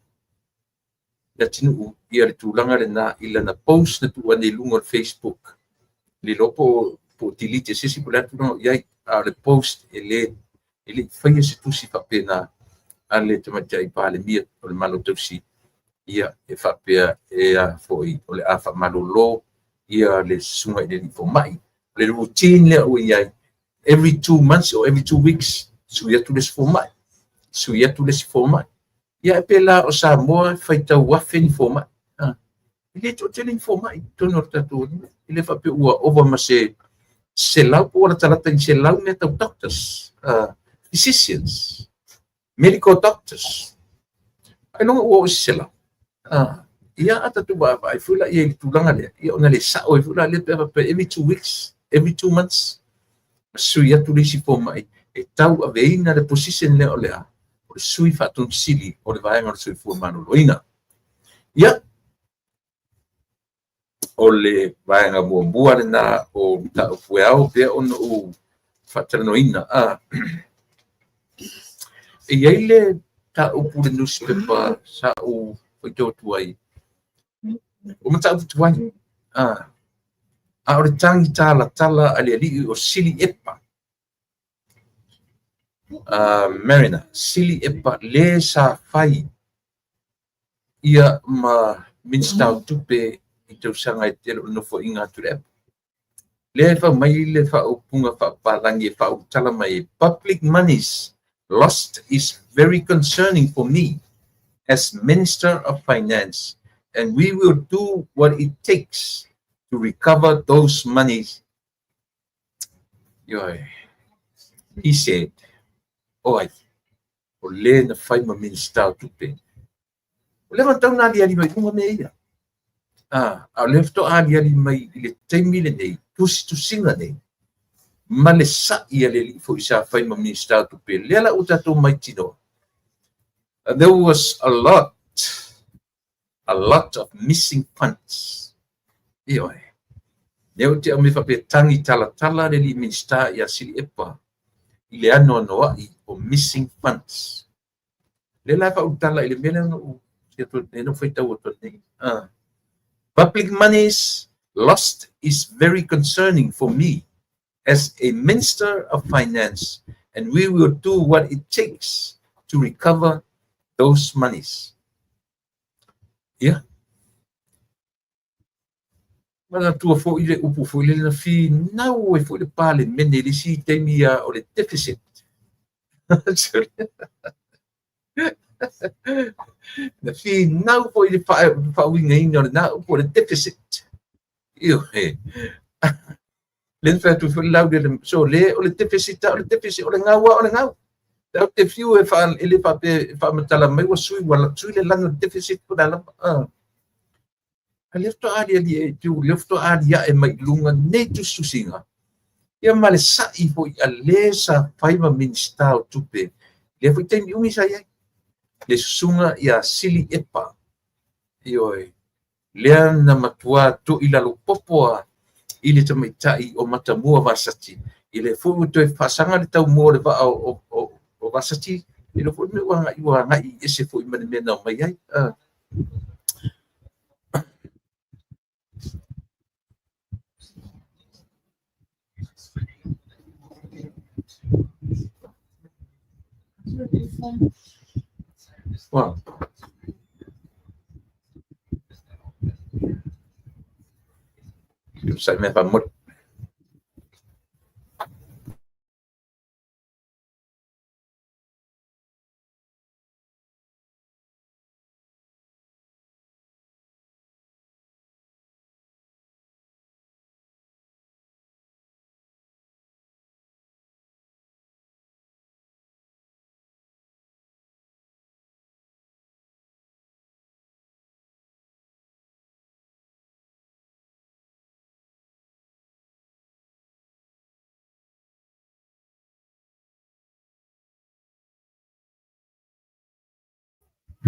le atunuu ia le tulaga lena i lana post na tuu ane i luga o le Facebook. Le iloa po o delete e se isi po o le a tulaga o i ai, a o le post e le i faia se tusi faapena a le tamaitai Palemia o le Malo Tausi ia e faapea e a foi o le a faamalolo ia le susuga i le alii fomai. O le routine lea ua i ai, every 2 months or every 2 weeks, sui atu le isi fomai, sui atu le isi fomai. Ia e pēlā o Samoa faitau afe ni fomai. E le toatele ni fomai i totonu o le tatou atunuu. E le faapea ua ova ma se 100 po ua latalata i 100 mea tau doctors, physicians, medical doctors. Ailoga ua oo i se 100. Ia a tatou vaavaai foi la i ai i le tulaga lea, ia ona le sao ai foi la lea pe a faapea every 2 weeks, every 2 months, ma sui atu le isi fomai e tauaveina le position lea o le a, o le sui faatonusili o le vaega o le soifua maloloina. Ia, o le vaega muamua lena o mataupu e ao pea ona ou faatalanoaina. E i ai le mataupu i le newspaper sa ou faitau atu ai, o mataupu tuai, a o le tagi talatala a le alii o Sili Epa, Mariner, Sili Epa le sa fai ia ma Minista o Tupe i tausaga e tele o le nofoaiga atu le Epa. Lea e fai mai le faaupuga faapapalagi e faaulutala mai, "Public monies lost is very concerning for me as Minister of Finance, and we will do what it takes to recover those monies." Ioe, he said, oi, o le na fai ma Minista o Tupe. O le matau na aliali mai luga mea ia. A o lea faatoa aliali mai i le taimi lenei, tusitusiga nei. ma le sa'i a le alii foi sa fai ma Minisita o Tupe, lea la ua tatou maitinoa, there was a lot, a lot of missing funds. Ioe. Lea ou te aumai faapea tagi talatala le alii Minisita ia Sili'epa i le anoanoa'i o missing funds. Lea la e faaulutala i le mea lea na ou lea na ou faitau atu nei. Public monies lost is very concerning for me as a Minister of Finance and we will do what it takes to recover those monies. Ia. Manatua foi le upu foi lele na finau ai foi le Palemene i le isi taimi ia o le deficit. Na finau foi le faauigaina o lena upu o le deficit. Ioe. Le na fai atu foi le laulele, so le o le deficit o le deficit o le gau o le gau. Tatou te fiu e faa, e le faapea e faamatala mai ua sui, ua sui le lagi o le deficit po o le a lava. A lea faatoa aliali e te lea faatoa aliae mai i luga nei tusitusiga. Ia ma le sa'i foi a le sa fai ma Minisita o Tupe, lea foi taimi umi sa i ai, le susuga ia Sili Epa. Ioe, lea na matua to'i lalo popo a i le tamaitai o Matamua Vasati, i le foi ua toe faasaga le taumua o le vaa o Vasati, i le foi mea ua agai ese foi ma le mea na omai ai. Well, sai mea faamoli.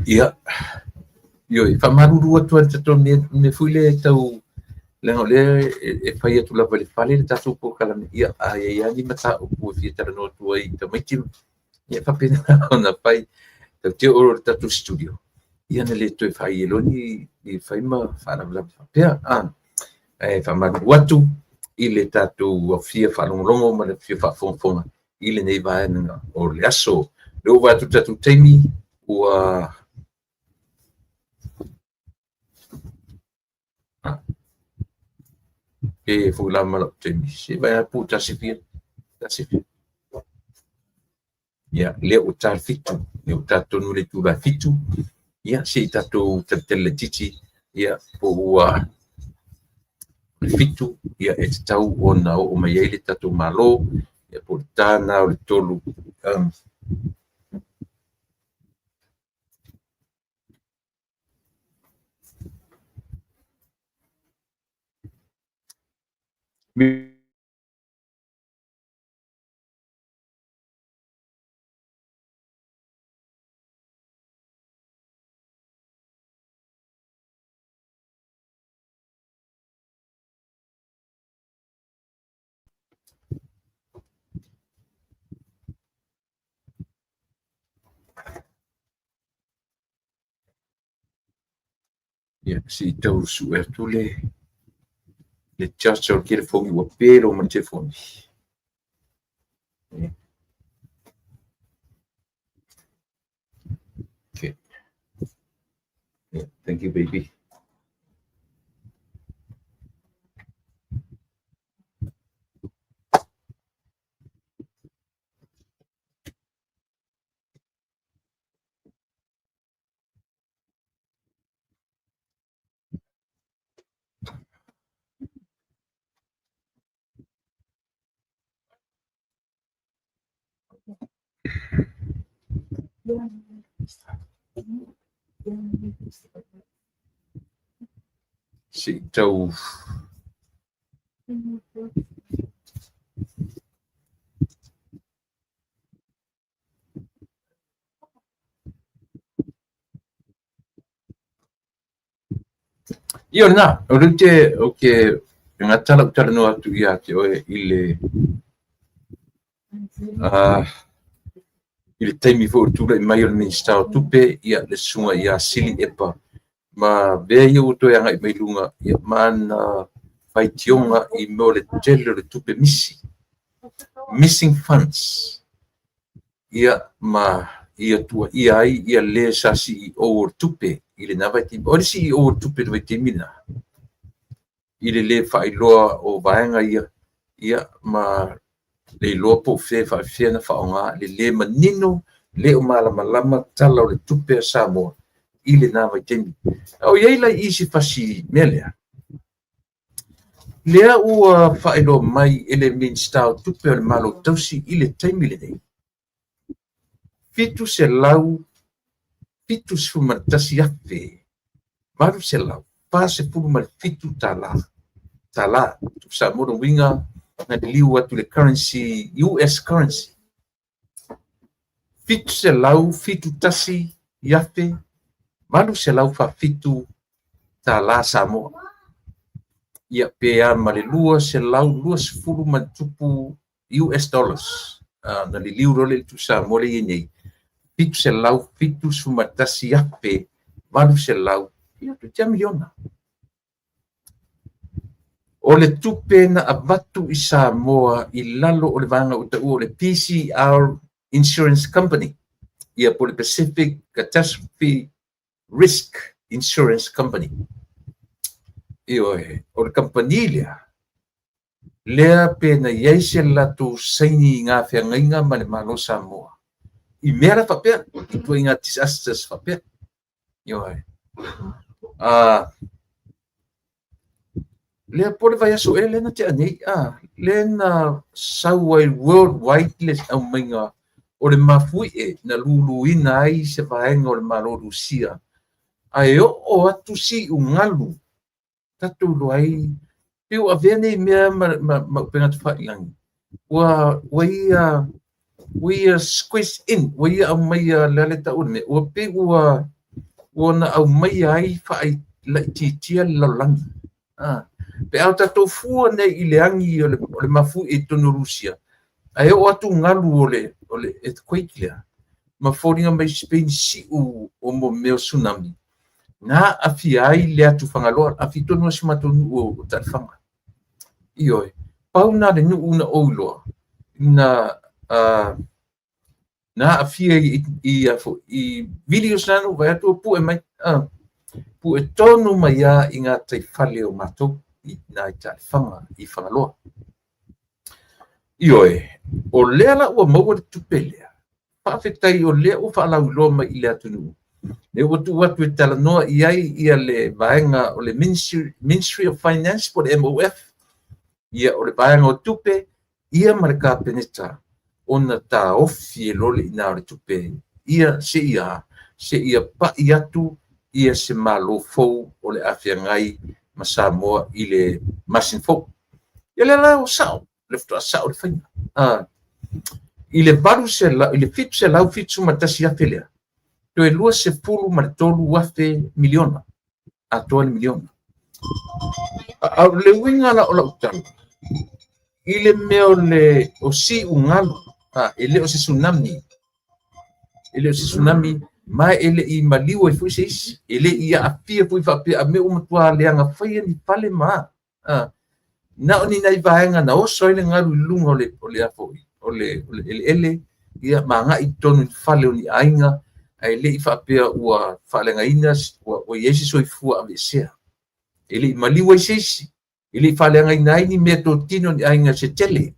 Ia, ioe, faamalulu atu ai le tatou mea foi lea e tau, leaga o lea e fai atu lava i le fale le tatou polokalame, ia, a i ai lava ni mataupu e fia talanoa atu ai i tamaiti, ia e faapena ona fai. Tatou te oo i le tatou studio, ia na le toe fai ai loa ni fai ma faalavelave faapea. Ae faamalulu atu i le tatou fia faalogologo ma le fia faafogafoga i lenei vaega o le aso. Le ua vaai atu i le tatou taimi, ua e foi la ma lau taimi. Se vai a pu tasi fia. Tasi fia. Ia, lea ua ta le 7, lea ua ta tonu le itula e 7. Ia, se i tatou talitali laitiiti, ia, po ua le 7, ia, e tatau ona oo mai ai le tatou Malo, ia, po o le ta lena o le 3. Ia, se i tau sue atu le charger o le telefoni ua pelo ma le telefoni. Okay. Yeah, thank you, baby. Se i tau. Ia o lena, o lea te, o ke gata lau talanoa atu ia te oe i le i le taimi foi o le tulai mai o le Minisita o Tupe, ia le susuga ia Sili Epa, ma mea ia ua toe agai mai luga, ia ma ana faitioga i mea o le tele o le tupe misi, missing funds, ia ma ia tuuaia ai ia le sa CEO o le tupe i lena vaitaimi. O le CEO o le tupe i le vaitaimi lena, i le lē faailoa o vaega ia, ia ma le iloa po o fea e faafefea ona faaaoga, le lē manino, le o malamalama tala o le tupe a Samoa i lena vaitaimi. A o i ai la i i se fasi mea lea, lea ua faailoa mai e le Minisita o Tupe o le Malo Tausi i le taimi lenei, $771,847 tala, tala, tupe Samoa, lona uiga na liliu atu i le currency, US currency, $771,847 tala Samoa. Ia pe a ma le 220 ma le tupu US dollars. Na liliu loa lea i le tupe Samoa lea e i ai nei, 771,800, ia toeitiiti lava miliona. O le tupe na avatu i Samoa i lalo o le vaega ua taua o le PCR Insurance Company, ia po o le Pacific Catastrophe Risk Insurance Company. Ioe, o le kamupani lea, lea pe na i ai se latou saini i ngā feagaiga ma le Malo o Samoa i mea la faapea, i ituaiga disasters faapea. Ioe. Lea po o le vaiaso ea lea na tea nei, lea na sau ai worldwide le aumaiga o le mafuie na luluina ai se vaega o le Malo o Rusia, ae oo atu siugalu tatou iloa ai pei ua avea nei mea ma upega tafailagi, ua ia squeeze in, ua ia aumaia le a le tau o le mea, ua pei ua na aumaia ai faalaitiitia le lalolagi. Pe a o tatou fua nei i le agi o le mafuie i totonu o Rusia, ae oo atu galu o le earthquake lea, ma foliga mai Spain siu o mo mea o tsunami, na aafia ai le atu Fagaloa, aafia tonu lava si o matou nuu o Taelefaga. Ioe, pau na le nuu na ou iloa, na aafia i videos na na ou vaai atu ua pue mai, pue tonu mai lava i gataifale o matou i na i Taelefaga i Fagaloa. Ioe, o lea la ua maua le tupe lea, faafetai o lea ua faalauiloa mai i le atunuu, lea ua tuu atu e talanoa i ai ia le vaega o le Ministry of Finance po o le MOF, ia o le vaega o tupe, ia ma le Kapeneta, ona taofi e loa le iina o le tupe, ia seia pai atu ia se Malo fou o le a feagai ma Samoa i le masina fou. Ia lea la ua sao, le faatoa sao le faiga. I le 771,000 lea, toe 23,000 miliona, atoa le miliona. A o le uiga la o lau tala, i le mea o le o siugalu, e le o se tsunami, e le o se tsunami, ma e le i maliu ai foi se isi, e le i aafia foi faapea a mea ua matua leaga faia ni fale ma na o ni nai vaega na oso ai le galu i luga o le eleele, ia ma agai i totonu i fale o ni aiga, ae le i faapea ua faaleagaina, ua i ai se soifua aveesea. E le i maliu ai se isi, e le i faaleagaina ai ni mea totino ni aiga se tele.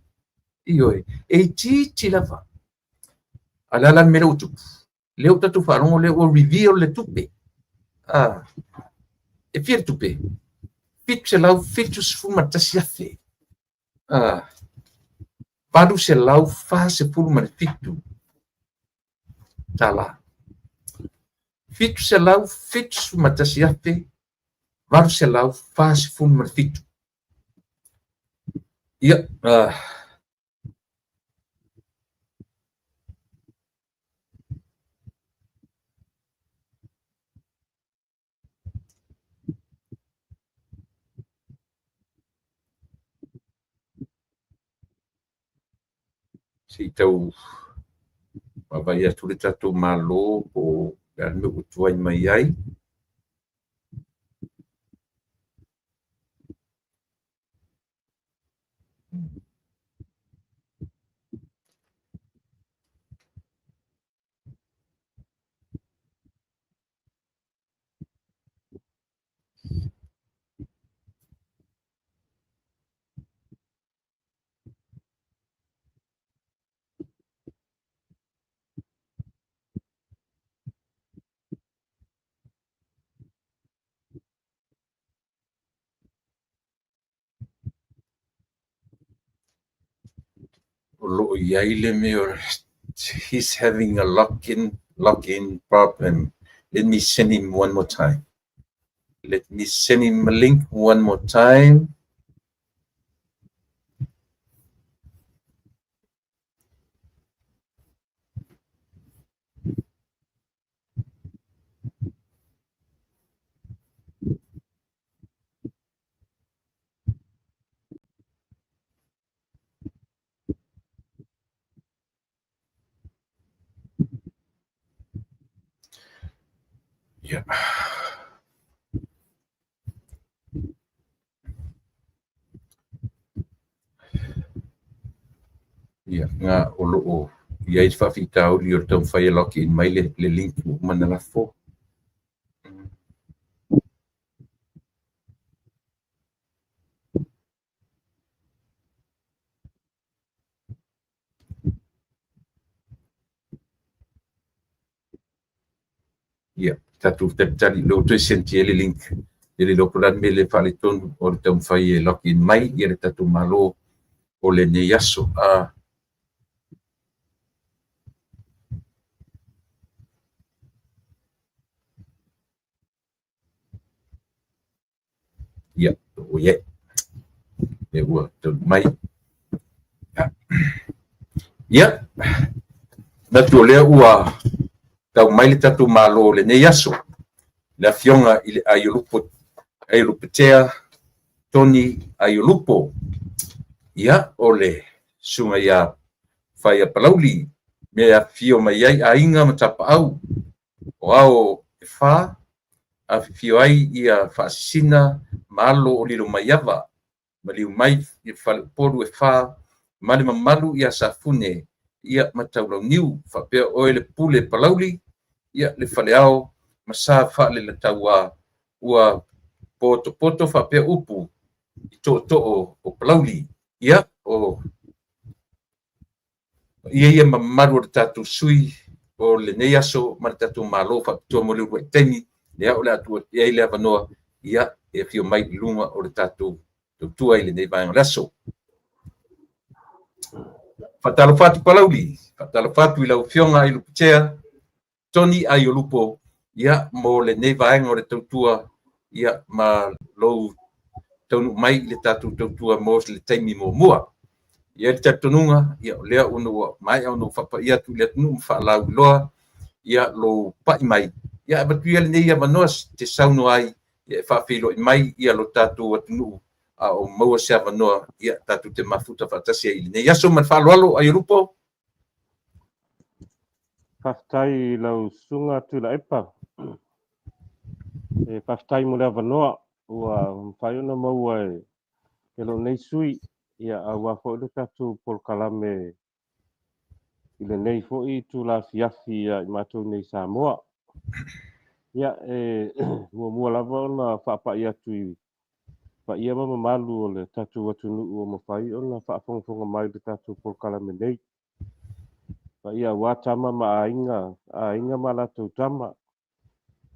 Ioe, e itiiti lava. A o le a la le mea lea ua tupu? Lea ua tatou faalogo lea ua reveal le tupe. E fia le tupe? 771,000. 847 tala. 771,847. Ia, Se i tau vaavaai atu le tatou Malo po o le a le mea ua tuai mai ai. O lo o i ai le mea o he's having a login problem. Let me send him one more time. Let me send him a link one more time. Ia. Ia, nga o lo o i ai le faafitauli o le taumafai e log in mai le link ua uma ona lafo. Ia, tatou talitali lea ua toe send i ai le link. E le iloa po o le a le mea e le faaletonu o le taumafai e log in mai ia le tatou Malo o lenei aso. Ia, ua i ai. Lea ua taunuu mai. Ia, manatu o lea ua tau mai le tatou Malo o lenei aso, le Afioga i le Aiolupotea Tony Aiolupo. Ia, o le susuga ia Faia Palauli, mea e afifio mai ai aiga ma tapaau o ao e fa, afifio ai ia Faasisina ma alo o Lilomaiava, maliu mai i faleupolu e fa ma le mamalu ia Safune ia ma Taulauniu, faapea oe le Pule Palauli, ia le Faleao ma Sa Faalelataua ua potopoto faapea upu i tootoo o Palauli. Ia, o paia ia mamalu o le tatou sui o lenei aso ma le tatou Malo faapitoa mo le uluai taimi, lea o le a tuu atu i ai le avanoa, ia, e afio mai i luga o le tatou tautua i lenei vaega o le aso. Faatalofa atu Palauli, faatalofa atu i lau Afioga Aiolupotea, Tony Aiolupo, ia, mo lenei vaega o le tautua, ia, ma lou taunuu mai i le tatou tautua mo le taimi muamua. E i ai le talitonuga, ia, o lea ua maea ona ou faapaia atu i le atunuu ma faalauiloa, ia, lou pai mai, ia, avatu ia lenei avanoa te saunoa ai, ia, e faafeiloai mai, ia, lo tatou atunuu, a o maua se avanoa, ia, tatou te mafuta faatasi ai i lenei aso. Ma le faaaloalo, Aiolupo. Faafetai i lau susuga Tuilaepa. E faafetai mo le avanoa ua mafai ona maua e lou nei sui usufono, aua foi le tatou polokalame i lenei foi itula afiafi ia i matou nei i Samoa. Ia, e muamua lava ona faapai atu i paia ma mamalu o le tatou atunuu ua mafai ona faafogafoga mai i le tatou polokalame nei. Paia aua tama ma aiga, aiga ma latou tama,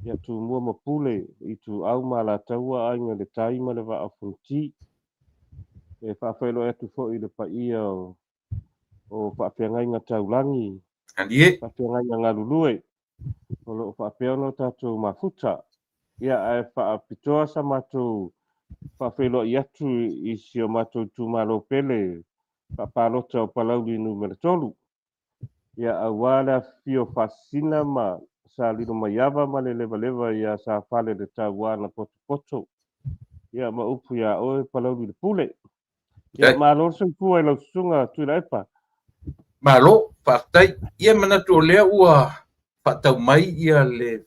ia Tumua ma Pule, Ituau ma Alataua, Aiga i le Tai ma le Vaa o Fonoti. E faafeiloai atu foi i le paia o faafeagaiga taulagi, faafeagaiga galulue, o lo o faapea ona tatou mafuta. Ia, ae faapitoa sa matou faafeiloai atu i si o matou itumalo pele faapalota o Palauli Nu.3. Ia, aua le afifio o Faasisina ma Sa Lilomaiava ma le Levaleva ia Sa Faleletaua na potopoto. Ia, ma upu ia oe Palauli le Pule. Ia, malo le soifua i lau susuga Tuilaepa. Malo, faafetai. Ia manatu o lea ua faatau mai ia le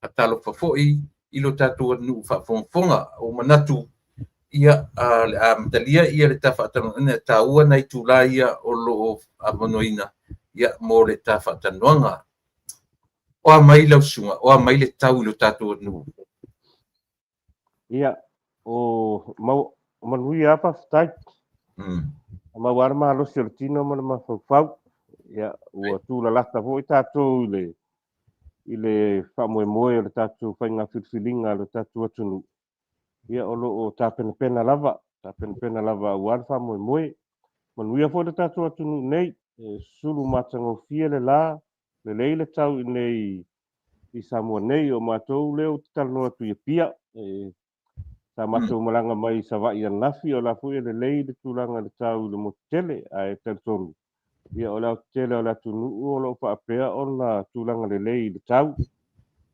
faatalofa foi i lo tatou atunuu faafogafoga. O manatu ia le amatalia ia le ta faatalanoaina e taua nai itulā ia o lo o avanoaina ia mo le ta faatalanoaga. O a mai lau susuga, o a mai le tau i lo tatou atunuu? Ia, o mau, manuia lava faafetai. Maua lava le malosi o le tino ma le mafaufau. Ia, ua tulalata foi tatou i le faamoemoe o le tatou faiga filifiliga a le tatou atunuu. Ia, o lo o tapenapena lava, tapenapena lava aua le faamoemoe. Manuia foi le tatou atunuu nei, e sulu matagofie le la, lelei le tau i nei i Samoa nei, o matou lea ou te talanoa atu i Apia, e, sa matou malaga mai i Savaii ananafi, o la foi e lelei le tulaga i le tau i le motu tele, ae talitonu, ia o le aotetele o le atunuu o lo o faapea ona tulaga lelei i le tau.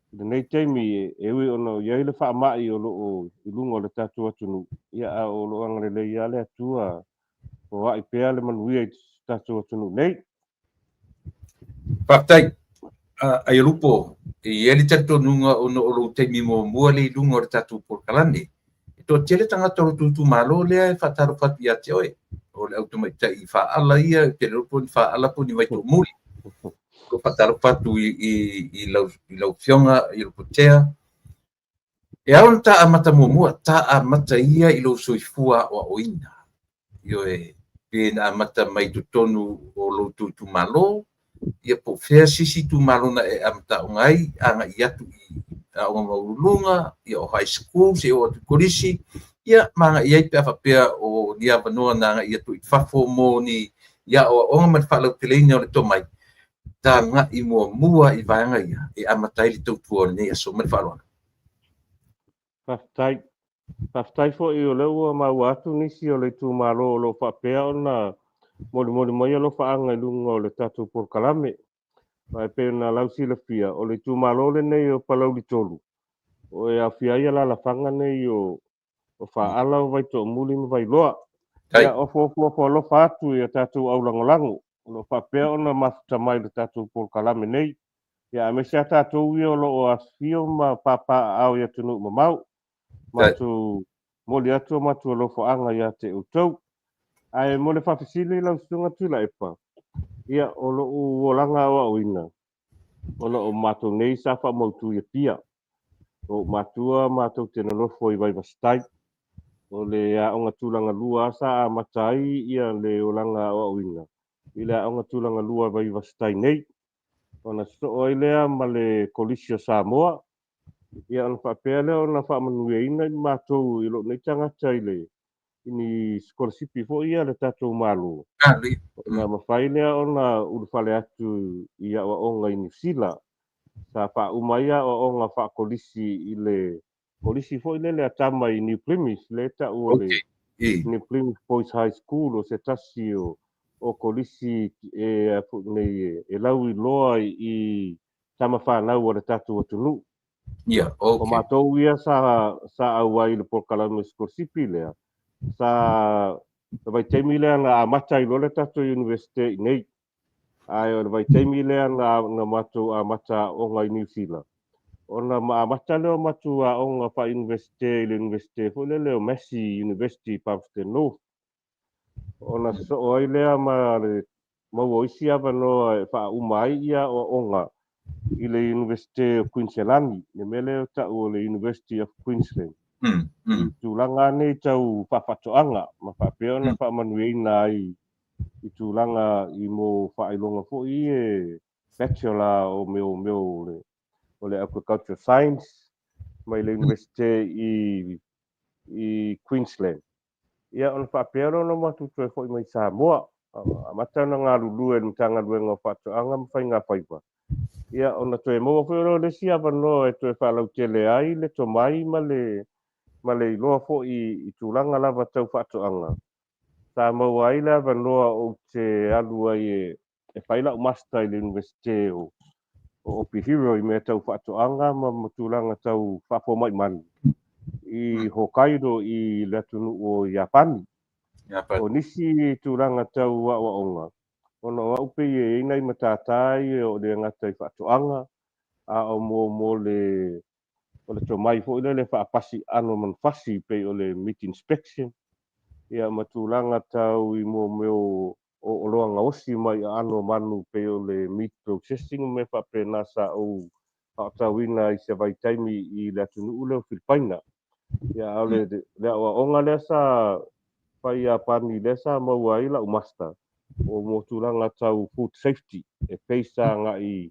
I lenei taimi, e ui ona i ai le faamai o lo o i luga o le tatou atunuu, ia a o lo o agalelei lava le Atua, foai pea le manuia i le tatou atunuu nei. Faafetai. Aiolupo, e i ai le talitonuga ona o lou taimi muamua lea i luga o le tatou polokalame. E toatele tagata o lo outou itumalo lea e faatalofa atu ia te oe. O le au tamaitai Faala ia, ou te le iloa po o ni Faala po o ni Vaitoomuli. O lo o faatalofa atu i lau Afioga Aiolupo Tea. E ao ona ta amata muamua, ta amata ia i lou soifua aoaoina. Ioe, pe na amata mai totonu o lo outou itumalo, ia po o fea se isi itumalo na e amataoga ai, agai atu i aoga maualuluga, ia o high school, seia oo atu i kolisi, ia ma agai ai pe a faapea o ni avanoa na agai atu i fafo mo ni aoaoga ma le faalauteleina o le tomai, ta agai muamua i vaega ia e amata ai le tautua o lenei aso. Ma le faaaloalo. Faafetai. Faafetai foi o lea ua maua atu nisi o le itumalo o lo o faapea ona molimoli mai alofaaga i luga o le tatou polokalame. Ma e pei ona lausilafia, o le itumalo lenei o Palauli 3, o e aofia ai alaalafaga nei o Faala, o Vaitoomuli ma Vailoa. Ia, ofuofuofo alofa atu i a tatou aulagolago o lo o faapea ona mafuta mai le tatou polokalame nei. Ia, aemaise a tatou ia o lo o afifio ma papaaao i atunuu mamao. Matou moli atu o matou alofaaga ia te outou. Ae mo le faafesili lau Susuga Tuilaepa, ia, o lou olaga aoaoina, ona o matou nei sa faamautu i Apia. O ou matua matou te nonofo i Vaivasitai. O le aoga tulaga lua sa amata ai ia le olaga aoaoina i le aoga tulaga lua Vaivasitai nei. Ona sosoo ai lea ma le Kolisi o Samoa. Ia, ona faapea lea ona faamanuiaina i matou i lou nei tagata i le i ni sikolasipi foi ia a le tatou Malo. Ona mafai lea ona ulufale atu i aoaoga i Niu Sila. Sa faauma ai aoaoga faakolisi i le kolisi foi lele a tama i New Plymouth, le tau o le New Plymouth Boys High School, o se tasi o kolisi e nei e lauiloa i tama fanau a le tatou atunuu. Yeah, okay. O matou ia sa auai i le polokalame sikolasipi lea, sa le vaitaimi lea na amata ai loa le tatou Universite i nei. Ae o le vaitaimi lea na matou amata aoga i Niu Sila, ona ma amata lea o matou aoga faa-Universite i le Universite foi lele o Massey University i Palmerston North. Ona sosoo ai lea ma le maua o isi avanoa e faauma ai ia aoaoga i le Universite o Queensland, le mea lea o tau o le University of Queensland. I tulaga nei tau faafaatoaga ma faapea ona faamanuiaina ai i tulaga i mo faailoga foi e bachelor o mea o le agriculture science mai le Universite i Queensland. Ia, ona faapea lea ona matou toe foi mai Samoa. Amata ona galulue i le Matagaluega o Faatoaga ma Faiga Faiva. Ia, ona toe maua foi lea o le isi avanoa e toe faalautele ai le tomai ma le iloa foi i tulaga lava tau faatoaga. Sa maua ai le avanoa ou te alu ai e fai lau master i le Universite o Obihiro i mea tau faatoaga ma tulaga tau faafomaimanu i Hokkaido i le atunuu o Iapani. O nisi tulaga tau aoaoga, Ona o au pei e i ai nai matata ia o le gata i faatoaga, a o mo mo le o le tomai foi lele faapasi aano o manufasi pei o le meat inspection, ia ma tulaga tau i mo mea o oloa gaosi mai aano o manu pei o le meat processing ma mea faapena sa ou aotauina ai i se vaitaimi i le atunuu lea o Filipaina. Ia, a o le le aoaoga lea sa fai i Iapani lea sa maua ai lau master o mo tulaga tau food safety e pei sa agai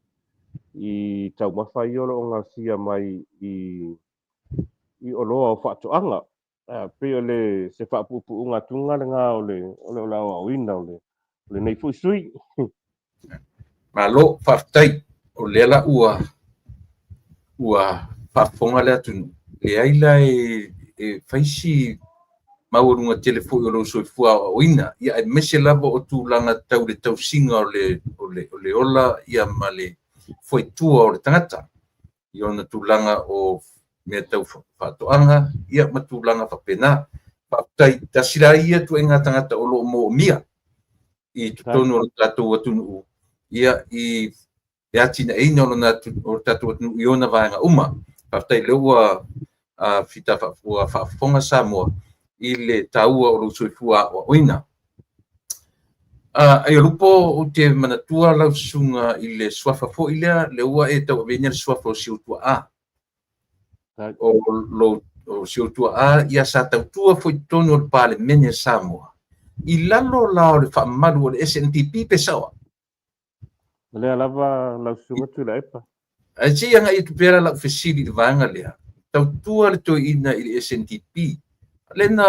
i taumafa ia o lo o gaosia mai i i oloa o faatoaga. A pei o le se faapuupuuga atuga lena o le o le aoaoina o le o lenei foi sui. Malo, faafetai. O lea la ua faafofoga le atunuu, leai la e fai si maualuga tele foi o lou soifua aoaoina, ia aemaise lava o tulaga tau le tausiga o le ola ia ma le foetua o le tagata i ona tulaga o mea tau faatoaga ia ma tulaga faapena. Faafetai, tasi la ia ituaiga tagata o lo o moomia i totonu o le tatou atunuu ia i le atinaeina o le tatou atunuu i ona vaega uma. Faafetai o lea ua fita ua faafofoga Samoa i le taua o lou soifua aoaoina. Aiolupo, ou te manatua lau susuga i le suafa foi lea, lea ua e tauaveina le suafa o Siutuaa. O lo o Siutuaa ia sa tautua foi i totonu o le Palemene Samoa i lalo la o le faamalu o le SNBP pe sao? O lea lava lau susuga Tuilaepa. Ae se i agai atu pea lau fesili i le vaega lea. Tautua le toeaina i le SNDP. Lena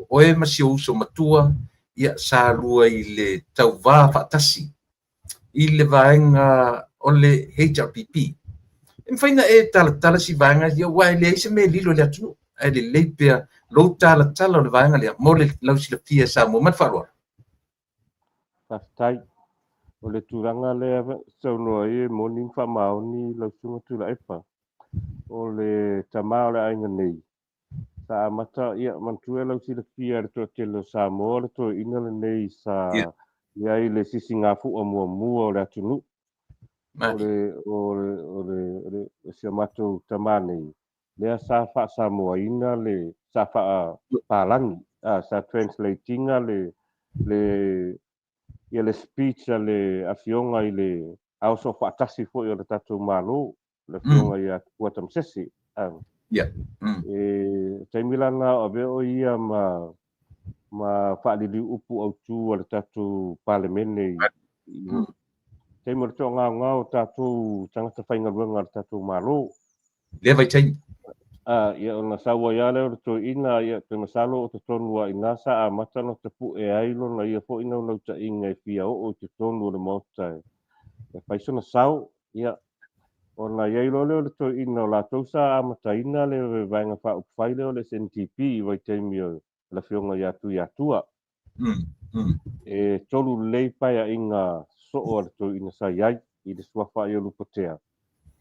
oe ma si ou uso matua ia sa lua i le tauvā faatasi i le vaega o le HRPP. E mafai ona e talatala si vaega ia, aua e leai se mea e lilo i le atunuu, ae lelei pea lou talatala o le vaega lea mo le lausilafia e Samoa. Ma le faaaloalo. Faafetai. O le tulaga lea saunoa ai e moni ma faamaoni lau susuga Tuilaepa. O le tama o le aiga nei, sa amata, ia, manatua lau silafia le toatele o Samoa, le toeaina lenei sa i ai le sisigafua muamua o le atunuu. O le, o le, o le, o le, si o matou tama nei, lea sa faasamoaina le, sa faapalagi, sa translate ina le, ia le speech a le afioga i le Ao Soofaatasi foi o le tatou Malo, le afioga ia Tupua Tamasese. E taimi la lena o avea o ia ma faaliliu upu autu a le tatou Palemene i taimi o le toagaogao o tatou tagata faigaluega a le tatou Malo. Lea vaitaimi. Ia ona sau ai lava lea o le toeaina, ia pe masalo o totonu lava i ina sa amata ona tapue ai lona ia foi naunautaiga e fia oo i totonu o le Maota e fai sona sao. Ia, ona i ai loa lea o le toeaina o latou sa amataina le Vaega Faaupufai lea o le SNDP i vaitaimi o le afioga ia Tuiatua. E tolu lelei paeaiga sosoo a le toeaina sa i ai i le suafa Aiolupotea,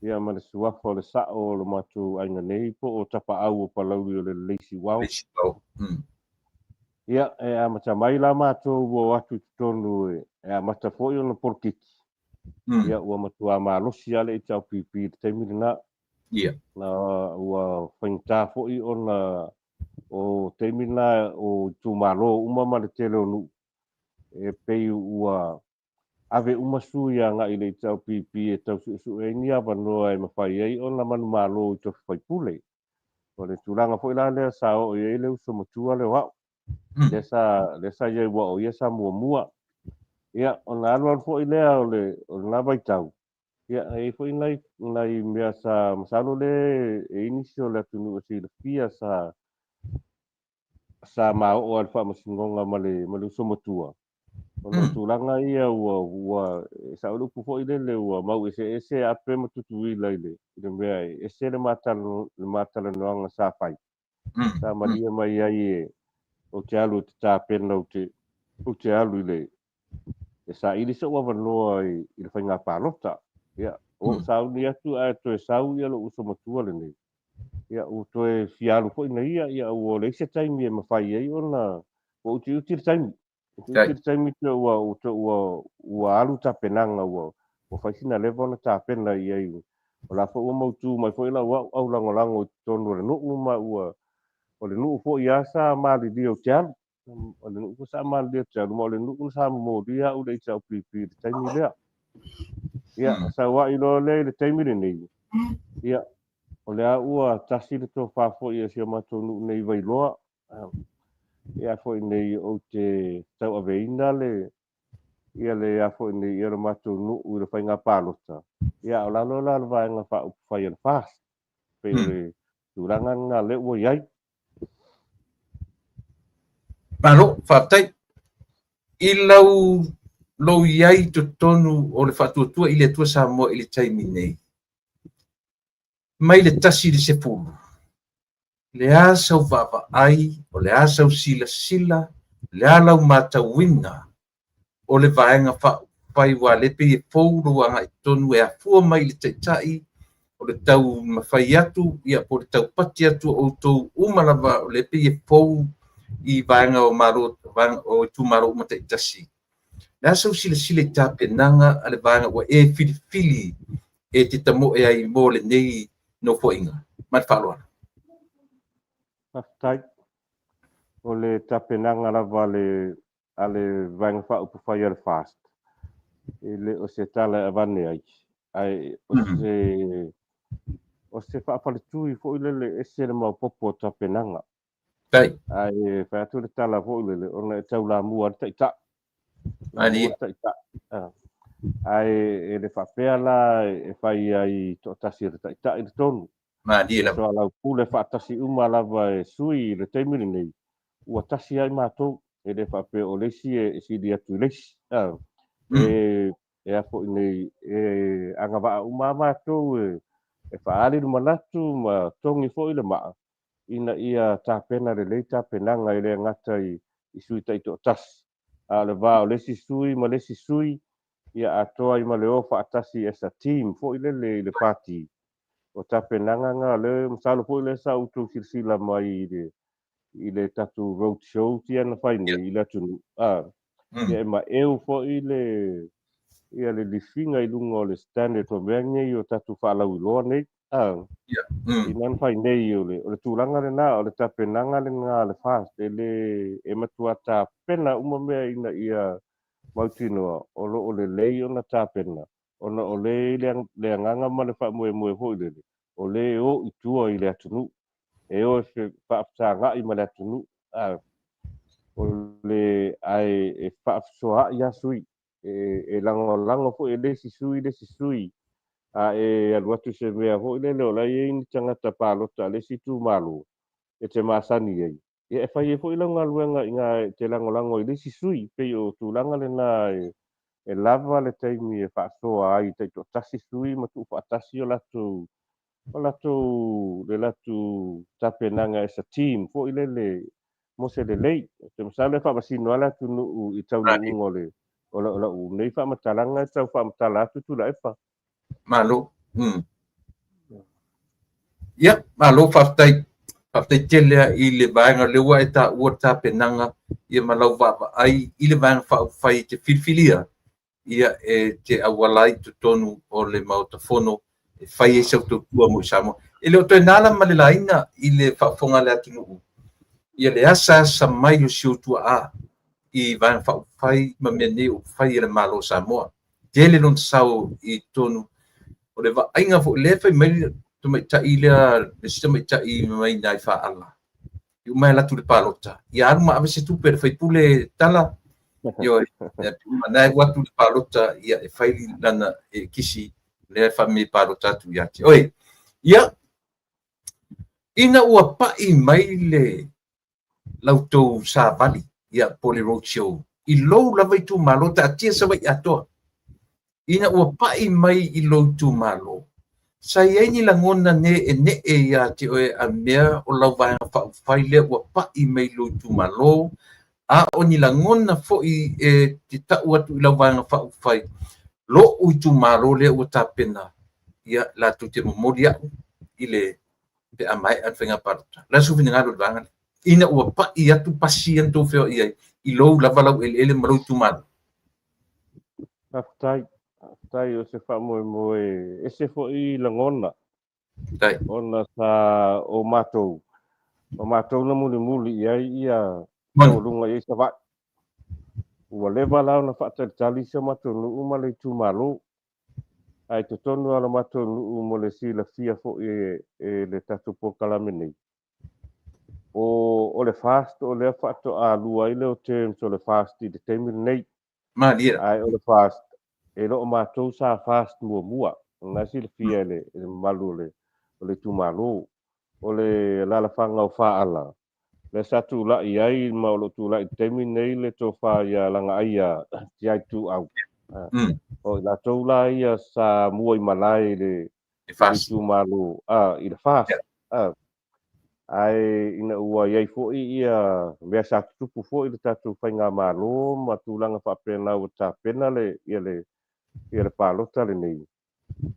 ia ma le suafa o le sao o le matou aiga nei po o Tapaau o Palauli o le Lelei Siuao. Ia, e amata mai la matou ua o atu i totonu e amata foi ona polokiki. Ia, ua matua malosi lava le HRPP i le taimi lena. Na ua faigata foi ona o taimi lena o itumalo uma ma le tele o nuu e pei ua ave uma sui agai i le HRPP e tau suesue ai ni avanoa e mafai ai ona manumalo i tofi faipule. O le tulaga foi la lea sa oo i ai le uso matua lea o au. Lea sa i ai ua o ia sa muamua. Ia, ona alu alu foi lea o lena vaitau, ia, e i ai foi nai mea sa masalo le e i nisi o le atunuu e silafia sa maoo i le faamasinoga ma le uso matua. Ona o tulaga ia ua sao le upu foi lele ua mau eseese Ape ma Tutuila i le mea e ese le matalanoaga sa fai. Sa malie mai ai e ou te alu te tapena ou te alu i le e saili sou avanoa i le faiga palota. Ia, o sauni atu ae toe sau ia lou uso matua lenei. Ia, ua toe fia alu foi na ia, ia ua leai se taimi e mafai ai ona ua utiuti le taimi. Itiiti le taimi te ua te ua ua alu tapenaga ua ua fai sina leva ona tapena i ai. O la foi ua mautu mai foi lau au au lagolago i totonu o le nuu ma ua o le nuu foi lava sa malilie ou te alu. O le nuu foi sa malilie ou te alu ma o le nuu sa momolia au i le HRPP i le taimi lea. Ia, sau ai loa lea i le taimi lenei, ia, o lea ua tasi le tofa foi a si o matou nuu nei i Vailoa. Ia foi nei ou te tauaveina le ia le a foi nei ia le matou nuu i le faiga palota. Ia o lalo la le Vaega Faaupufai a le FAST. Pei o le tulaga lena lea ua i ai. Malo, faafetai. I lau lou i ai i totonu o le Faatuatua i le Atua Samoa i le taimi nei, mai le 1 i le 10, le a sau vaavaai, o le a sau silasila, o le a lau matauina o le Vaega Faaupufai aua lea pei e fou lou agai totonu e afua mai i le Taitai o le taumafai atu ia po o le taupati atu o outou uma lava o lea pei e fou i vaega o Malo o itumalo uma taitasi. O le a sau silasila i tapenaga a le vaega ua e filifili e te tamoe ai mo lenei nofoaiga? Ma le faaaloalo. Faafetai. O le tapenaga lava a le Vaega Faaupufai a le FAST, e le o se tala e avane ai, ae o se o se faafaletui foi lele ese le maopoopo o tapenaga. Ae fai atu le tala foi lele, ona e taulamua le taitai. Malie. Taitai. Ae e le faapea la e fai ai toatasi e le taitai le tonu. Malie lava. Soalaupule faatasi uma lava e sui i le taimi lenei, ua tasi ai matou, e le faapea o le isi e sili atu i le isi. E a foi nei, e agavaa uma lava matou e faaali le manatu ma togi foi le maa, ina ia tapena lelei tapenaga e le gata i sui taitoatasi, a o le va o le isi sui ma le isi sui, ia atoa ai ma le o faatasi as a team foi lele i le pati. O tapenaga na lea, masalo foi lea sa outou silasila mai i le tatou road show tia na fai nei i le atunuu. Ia e maeu foi le ia le lifiga i luga o le standard o mea nei o tatou faalauiloa nei. Ina na fai nei o le tulaga lena, o le tapenaga lena a le FAST, e le e matua tapena uma mea ina ia mautinoa o lo o lelei ona tapena, ona o le le agaga ma le faamoemoe foi lele, o le o i tua i le atunuu, e o e faafesagai ma le atunuu. O le ae e faafesoaai a sui, e lagolago foi e le isi sui le isi sui, a e alu atu se mea foi lele o la e i ai ni tagata palota a le isi itumalo e te masani ai, ia e fai ai foi lau galuega i ina e te lagolago i le isi sui. Pei o tulaga lena e lava le taimi e faasoa ai taitoatasi sui ma tuufaatasi o latou le latou tapenaga as a team foi lele mo se lelei. Te masalo e faamasino lava le atunuu i taunuuga o le o lau nei faamatalaga e tau faamatala atu Tuilaepa. Malo. Ia, malo faafetai. Faafetai tele i le vaega lea ua e taua tapenaga ia ma lau vaavaai i le Vaega Faaupufai te filifilia ia e te auala ai totonu o le Maota Fono e fai ai sau tautua mo i Samoa. E le o toe nala ma le laina i le faafofoga a le atunuu ia le asaasa mai o si ou tuaa i Vaega Faaupufai ma mea nei o fai e le Malo o Samoa. Tele lona sao i totonu o le vaaiga foi lea fai mai le tamaitai lea, le isi tamaitai mai nai Faala. I uma e alu atu i le palota, ia alu ma ave se tupe le faipule tala, ioe, na e atu le palota ia e fai lana e kisi lea e faamei palota atu ia te oe. Ia, ina ua pai mai le lautou savali ia po le road show i lou lava itumalo, taatia Savaii atoa, ina ua pai mai i lou itumalo, sa i ai ni lagona ne e nee ia te oe a mea o lau Vaega Faaupufai lea ua pai mai i lou itumalo, a o ni lagona foi e te tau atu i lau Vaega Faaupufai, lou itumalo lea ua tapena ia latou te momoli au i le pe a maea le faiga palota? La su finagalo i le vaega lea ina ua pai atu pasi ia na tou feoai ai i lou lava laueleele ma lou itumalo? Faafetai, faafetai o se faamoemoe ese foi lagona. Tai. Ona sa o matou, o matou na mulimuli i ai ia Moni. taualuga i ai Savaii. Ua leva la ona faatalitali si o matou nuu ma le itumalo. Ae i totonu lava o le matou nuu mo le silafia foi e le tatou polokalame nei, o le FAST o lea faatoa lua ai lea o terms o le FAST i le taimi lenei. Malie. Ae o le FAST, e le o matou sa FAST muamua. O lena e silafia e le mamalu o le itumalo. O le alaalafaga o Faala, lea sa tulai ai ma o lo o tulai i le taimi lenei le tofa ia Lagaaia Tiaituau. O i latou la ia sa mua i malae i le itumalo, i le FAST. Ae ina ua i ai foi ia mea sa tutupu foi i le tatou faigamalo ma tulaga faapena ua tapena le ia le ia le palota lenei,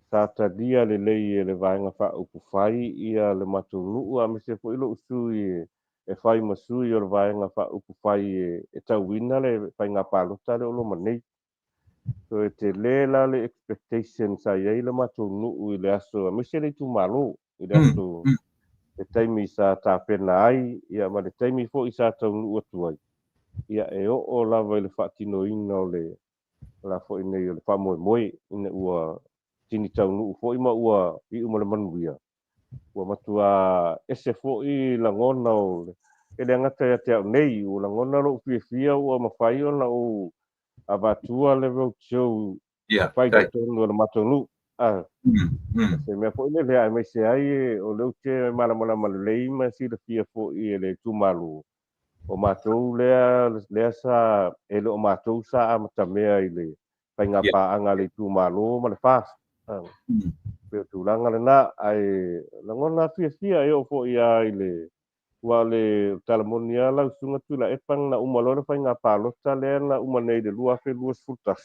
sa talia lelei e le Vaega Faaupufai ia le matou nuu aemaise foi lou sui e fai ma sui o le Vaega Faaupufai e tauina le faiga palota lea o loma nei. So e tele la le expectation sa i ai le matou nuu i le aso aemaise le itumalo i le aso le taimi sa tapena ai ia ma le taimi foi sa taunuu atu ai ia e oo lava i le faatinoina o le la foi nei o le faamoemoe ina ua tini taunuu foi ma ua iu ma le manuia. Ua matua ese foi lagona o le, e le gata ia te au nei, ua lagona lou fiafia ua mafai ona ou avatua le road show fai i totonu o le matou nuu. Se mea foi lele aemaise ai o lea ou te malamalama lelei ma silafia foi e le itumalo, o matou lea, lea sa, e le o matou sa amatamea i le faiga paaga a le itumalo ma le FAST. Pei o tulaga lena, ae lagona fiafia e oo foi lava i le, aua o le tala moni lava lau Susuga Tuilaepa na uma loa le faiga palota lea na uma nei i le 2021.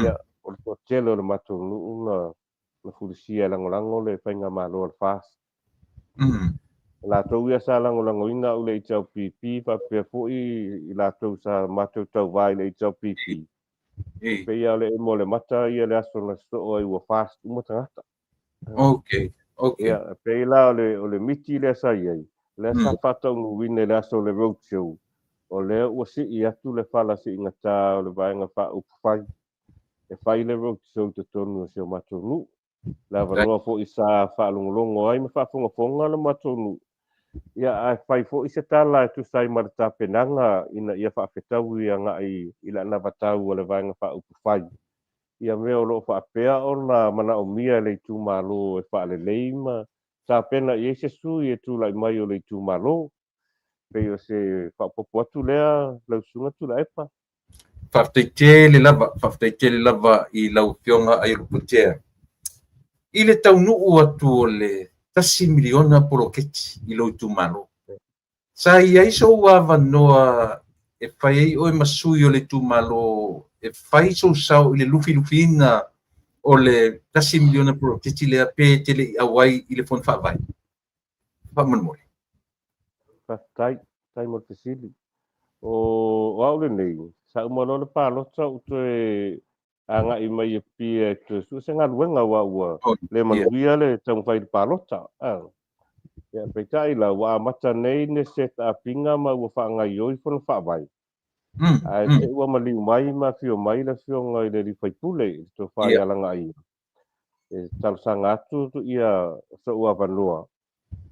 Ia, o le toatele o le matou nuu na fulisia e lagolago le faigamalo a le FAST. O latou ia sa lagolagoina au i le HRPP faapea foi i latou sa matou tauva i le HRPP. E pei lava o le emo o le mata ia le aso na sosoo ai ua FAST uma tagata. Okay. Ia, e pei la o le miti lea sa i ai, lea sa faataunuuina i le aso o le road show, o lea ua sii atu le fala siigatā o le Vaega Faaupufai e fai le road show i totonu o si o matou nuu. Le avanoa foi sa faalogologo ai ma faafogafoga le matou nuu. Ia, ae fai foi se tala e tusa ai ma le tapenaga ina ia faafetaui agai i le anavatau a le Vaega Faaupufai ia mea o lo o faapea ona manaomia e le itumalo e faalelei ma tapena i ai se sui e tulai mai o le itumalo. Pei o se faaopoopo atu lea lau Susuga Tuilaepa. Faafetai tele lava, faafetai tele lava i lau Afioga Aielu Putea. I le taunuu atu o le $1 miliona poloketi i lou itumalo, sa i ai sou avanoa e fai ai oe ma sui o le itumalo e fai sou sao i le lufilufiina o le $1 miliona poloketi lea pe e te le i auai i le Fono Faavae? Faamolemole. Faafetai, faafetai mo le fesili. O au lenei, sa uma loa le palota ou toe agai mai i Apia e toe sue se galuega aua ua le manuia le taumafai i le palota. Ia, peitai la, ua amata nei le set up-iga ma ua faagaoioi Fono Faavae. Ae te i ua maliu mai ma afio mai le Afioga i le Alii Faipule i le Tofa ia Lagaaia. E talosaga atu ia sou avanoa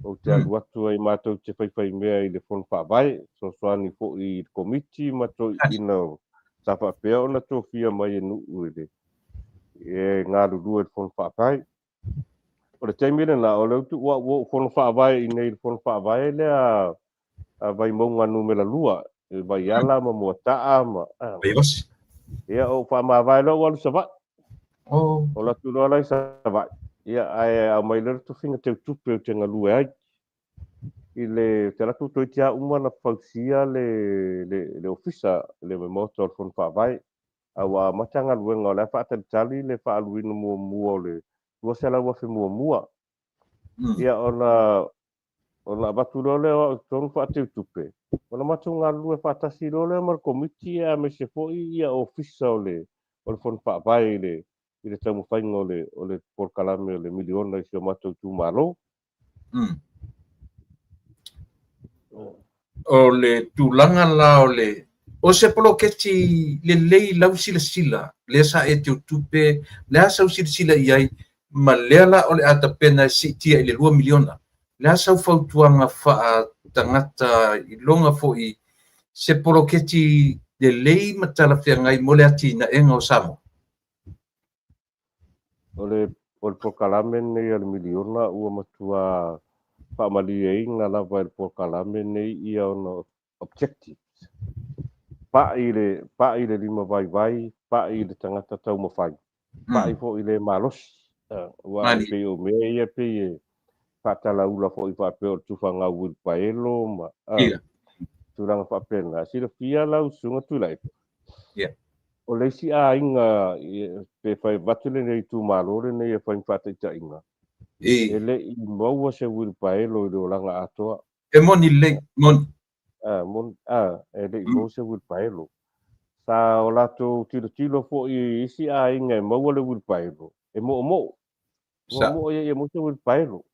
ou te alu atu ai matou te faifaimea i le Fono Faavae, fesoasoani foi i le Komiti ma toeaiina sa faapea ona tofia mai e nuu i le e galulue i le Fono Faavae. O le taimi lena, o lea ou te ua ou Fono Faavae i inei i le Fono Faavae lea a Vaimauga numera 2, i Vaiala ma Moataa ma Vaiosi. Ia, ou faamavae loa ou alu i Savaii. O alu atu loa la i Savaii, ia, ae aumai loa le tofiga teutupe ou te galue ai. I le, ou te alu atu toeitiiti lava uma ona fausia le ofisa, le maota o le Fono Faavae. A ua amata galuega o la e faatalitali le faaaluina muamua o le 200,000 muamua. Ia, ona avatu loa lea o au i totonu faateutupe. Ona matou galulue faatasi loa lea ma le Komiti aemaise foi ia Ofisa o le o le Fono Faavae i le i le taumafaiga o le o le polokalame o le miliona i si o matou itumalo. O le tulaga la o le o se poloketi lelei lau silasila lea sa e teutupe, le a sau silasila i ai ma lea la o le a tapena e siitia i le $2 miliona. Le a sau fautuaga faatagata iloga foi se poloketi lelei ma talafeagai mo le atinaega o Samoa? O le polokalame lenei a le miliona ua matua faamalieina lava e le polokalame lenei ia ona objectives. Pai i le lima vaivai, pai i le tagata taumafai, pai foi i le malosi. Aua e pei o mea ia pei e faatalaula foi faapea o le tufaga uilipaelo ma tulaga faapena. Silafia lau susuga Tuilaepa, o le isi aiga pe fai avatu lenei itumalo lenei e fai ma faataitaiga, e le i maua se uilipaelo i le olaga atoa. E moni lelei, moni. Moni, e le i maua se uilipaelo. Sa o latou tilotilo foi i isi aiga e maua le uilipaelo, e moomoo. Moomoo ia ia maua se uilipaelo.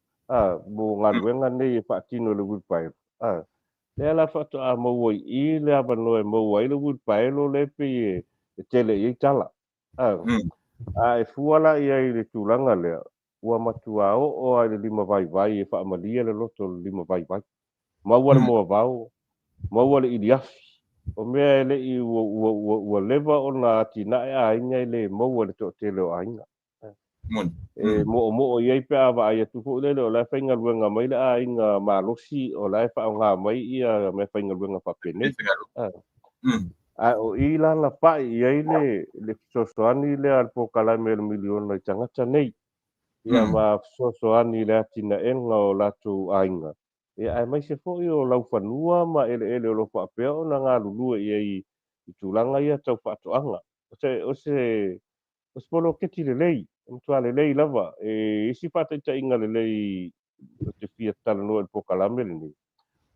Mo galuega nei e faatino i le uilipaelo. Lea la faatoa maua i i le avanoa e maua ai le uilipaelo lea pei e tele i ai tala. A e fua la i ai i le tulaga lea, ua matua oo lava i le lima vaivai e faamalie le loto o le lima vaivai. Maua le moavao, maua le iliafi. O mea e le i ua leva ona atinae aiga e le maua i le toatele o aiga. Moni. E moomoo i ai pe a vaai atu foi lele o la e faigaluega mai le aiga malosi, o la e faaaoga mai ia mea faigaluega faapenei. A o i la na pai i ai le fesoasoani lea a le polokalame o le miliona i tagata nei. Ia ma fesoasoani i le atinaega o latou aiga. Ia aemaise foi o laufanua ma eleele o lo o faapea ona galulue i ai i tulaga ia tau faatoaga. O se poloketi lelei, e matua lelei lava. E isi faataitaiga lelei o te fia talanoa i le polokalame lenei.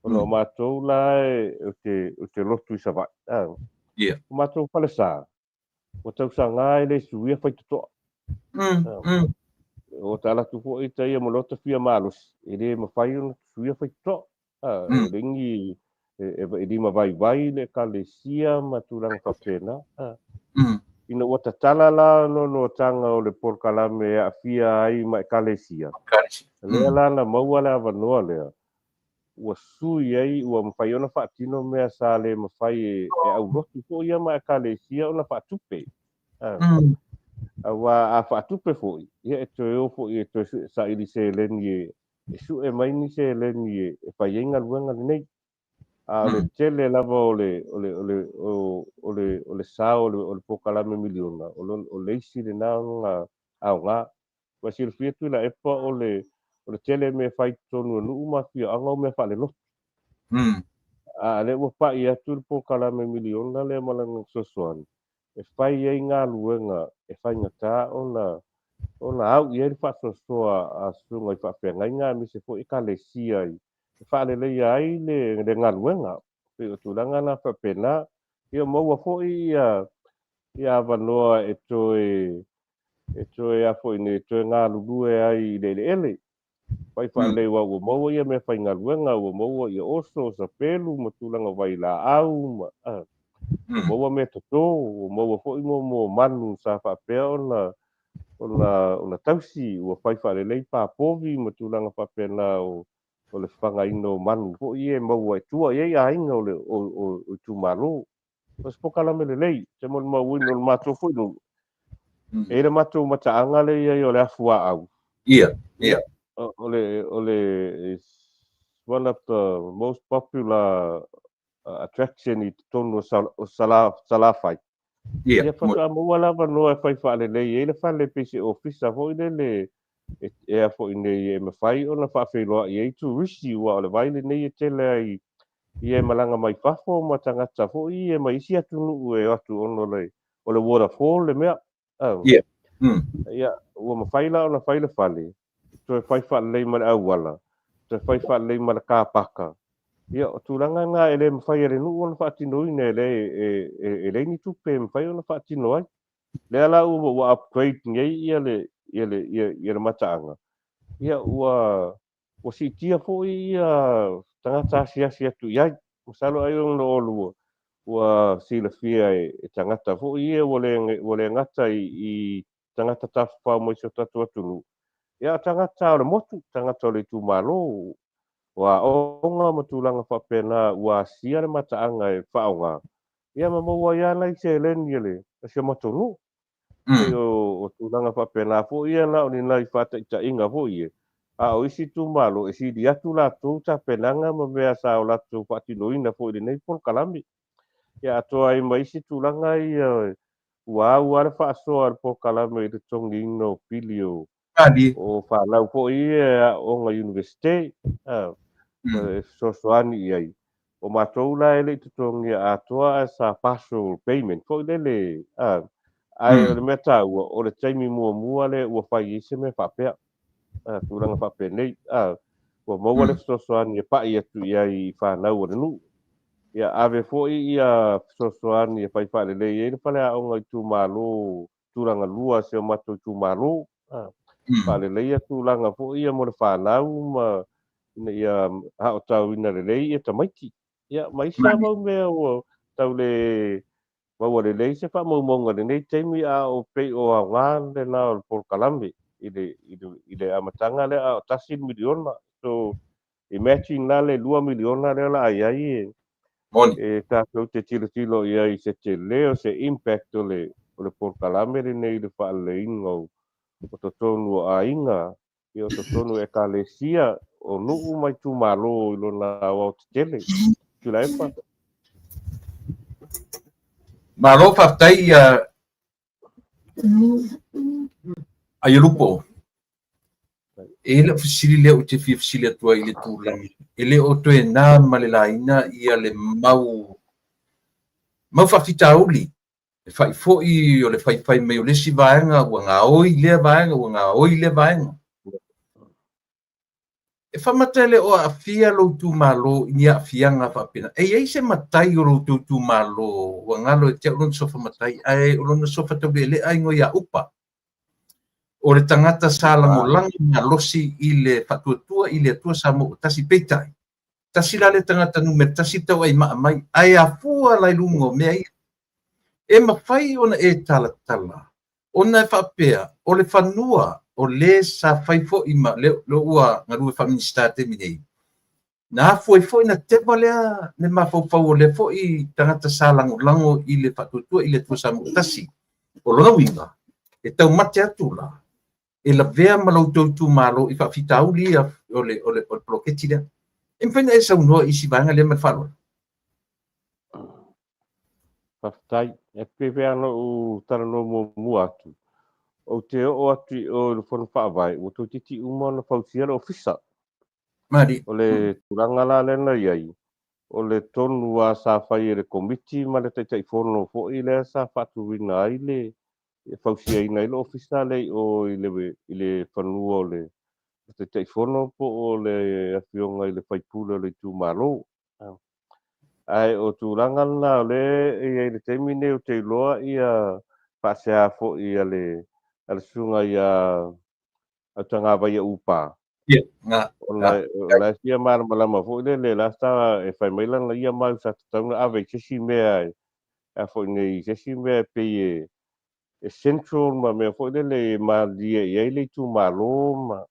Ona o matou la o te lotu i Savaii. O matou falesa, ua tausaga e le suia faitotoa. O ta atu foi ta ia mo lota fia malosi, e le mafai ona suia faitotoa. E leai e lima vaivai le ekalesia ma tulaga faapena. Ina ua tatala la nonoataga o le polokalame e aafia ai ma ekalesia. Lea la na maua le avanoa lea, ua sui ai, ua mafai ona faatino mea sa le mafai e aulotu foi ia ma ekalesia ona faatupe. Aua a faatupe foi, ia e toe o foi e toe saili seleni e sue mai ni seleni e fai ai galuega lenei. A o le tele lava o le sao o le polokalame miliona, o le isi lena ona aoga. Ua silafia Tuilaepa o le tele mea fai totonu o nuu ma afioaga o mea faalelotu. A lea ua pai atu le polokalame miliona lea ma lana fesoasoani, e fai ai galuega e faigata ona au i ai le faasoasoa a susuga i faafeagaiga aemaise foi ekalesia e faaleleia ai le galuega. Pei o tulaga la faapena. Ia maua foi ia avanoa e toe a foi nei toe galulue ai i le eleele. Fai faalelei ua maua ia mea faigaluega, ua maua ia oso, sapelu ma tulaga vailaau ma ua maua mea toto, ua maua foi mo manu sa faapea ona tausi, ua fai faalelei papovi ma tulaga faapena o le fagaina o manu foi e maua e tua i ai aiga o le o itumalo. O se polokalame lelei, te molimauina o le matou foi nuu. E i le matou mataaga le i ai o le afuaau. Ia. O le is one of the most popular attraction i totonu o Salafai. Ia faatoa maua lava noa e fai faalelei ai le fale pei se ofisa foi lele e a foi nei e mafai ona faafeiloai ai turisi ua o le vai lenei e tele ai ia e malaga mai fafo ma tagata foi e mai isi atunuu e o atu ona o le waterfall le mea. Ia, ua mafai la ona fai le fale, toe fai faalelei ma le auala, toe fai faalelei ma le kapaka. Ia, o tulaga na e le mafai e le nuu ona faatinoina, e leai e leai ni tupe e mafai ona faatino ai. Lea la ua upgrade nei ia le ia le ia le mataaga, ia ua siitia foi ia tagata asiasi atu i ai. Masalo ai ona oulua ua silafia e tagata foi ia ua le gata i tagata tafafao mai si o tatou atunuu, ia o tagata o le motu, tagata o le itumalo, o aoga ma tulaga faapena ua asia le mataaga e faaaoga, ia ma maua ai lava nai seleni a si o matou nuu. Pei o tulaga faapena foi ia, na o ni nai faataitaiga foi ia, a o isi itumalo e sili atu latou tapenaga ma mea sa o latou faatinoina foi i lenei polokalame. Ia atoa ai ma isi tulaga ia ua au lava le faasoa a le polokalame i le totogiina o pili o fanau foi ia e aooga Iunivesite e fesoasoani i ai. O matou la e le i totogia atoa ae sa partial payment foi lele, ae o le mea taua o le taimi muamua lea ua fai ai se mea faapea, tulaga faapenei, ua maua le fesoasoani e pai atu i ai i fanau o le nuu. Ia ave foi ia fesoasoani e fai faalelei ai le faleaoga itumalo tulaga lua a si o matou itumalo. Faaleleia tulaga foi ia mo le fanau ma ina ia aotauina lelei ia tamaiti. Ia ma isi lava mau mea ua tau le maua lelei se faamaumauga i lenei taimi, a o pei o aoga lena o le polokalame i le amataga lea, a o $1 miliona. So imagine la le $2 miliona lea o le a i ai e tatou te tilotilo i ai i se tele o se impact o le polokalame lenei i le faaleleiga o totonu o aiga, ia o totonu o ekalesia, o nuu ma itumalo i lona aoaotetele. Tuilaepa. Malo faafetai ia Aiolupo. E le fesili lea ou te fia fesili atu ai i le tulaga. E le o toe na ma le laina ia le mau mau faafitauli. E fai foi o le faifai mai o le isi vaega ua gaoi lea vaega, ua gaoi lea vaega. E faamata e le o aafia lou itumalo i ni aafiaga faapena. E i ai se matai o lo outou itumalo ua galo ia te au lona suafa matai, ae o lona suafa taulealea igoa ia Upa. O le tagata sa lagolago malosi i le faatuatua i le Atua Samoa ua tasi, peitai, tasi la le tagata numera tasi tauaimaa mai, ae afua la i luga o mea ia. E mafai ona e talatala, ona e faapea, o le fanua o le sa fai foi ma le ua galue faa-Minisita i le taimi nei, na afua ai foi na teva lea le mafaufau o lea foi tagata sa lagolago i le faatuatua i le Atua Samoa ua tasi. O lona uiga, e taumate atu la, e lavea ma lo outou itumalo i faafitauli ia o le poloketi lea. E mafai ona e saunoa i isi vaega lea ma le faaaloalo. Faafetai. E pei pei ona ou talanoa muamua atu, ou te oo atu i o i le Fono Faavae, ua toeitiiti uma ona fausia le ofisa. Mali. O le tulaga la lea na i ai, o le tonu lava sa fai e le Komiti ma le Taitaifono foi lea sa faatuina ai le fausiaina ai le ofisa lea i o i le fanua o le Taitaifono po o le afioga i le faipule o le itumalo. Ae o tulaga lena o lea e i ai i le taimi lenei, ou te iloa ia faasea foi a le susuga ia Autagavaia Upa. Ia, nga. Ona o la e fia malamalama foi lele la sa e fai mai lana ia mau sa tatau ona ave i se isi mea e a foi nei se isi mea e pei e central ma mea foi lele e malie i ai le itumalo ma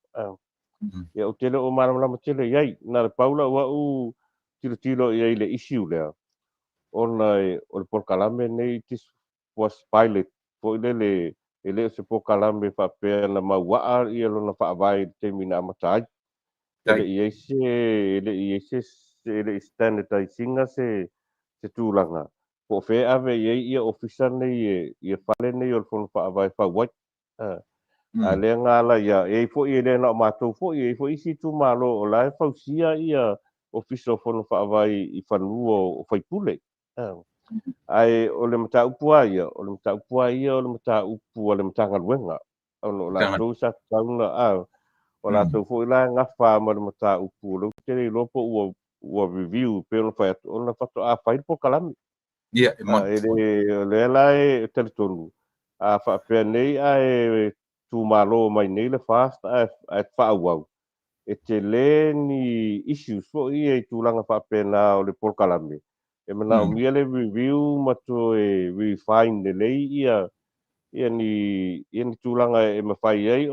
ia ou te le o malamalama tele i ai. Na le pau lau au tilotilo i ai i le issue lea, ona o le polokalame nei, this was pilot foi lele, e le o se polokalame faapea na mauaa ia lona faavae i le taimi na amata ai. E le i ai se e le i ai se e le i standardize ina se tulaga po o fea e ave i ai ia ofisa nei ia fale nei o le Fono Faavae fau ai. A lea na ala ia, e i ai foi e le na o matou foi, e i ai foi isi itumalo o la e fausia ia ofisa o Fono Faavae i fanua o faipule. Ae o le mataupu lava ia, o le mataupu lava ia o le mataupu a le Matagaluega, ona o latou sa tatau na o latou foi la e gafa ma le mataupu o lea ou te le iloa po ua ua review pei ona fai atu ona faatoa fai le polokalame. Ia, e moni. E le, o lea la e talitonu, a faapea nei ae tumalo mai nei le FAST ae faaauau, e tele ni issues foi ia i tulaga faapena o le polokalame, e manaomia le review ma toe refine lelei ia ni tulaga e mafai ai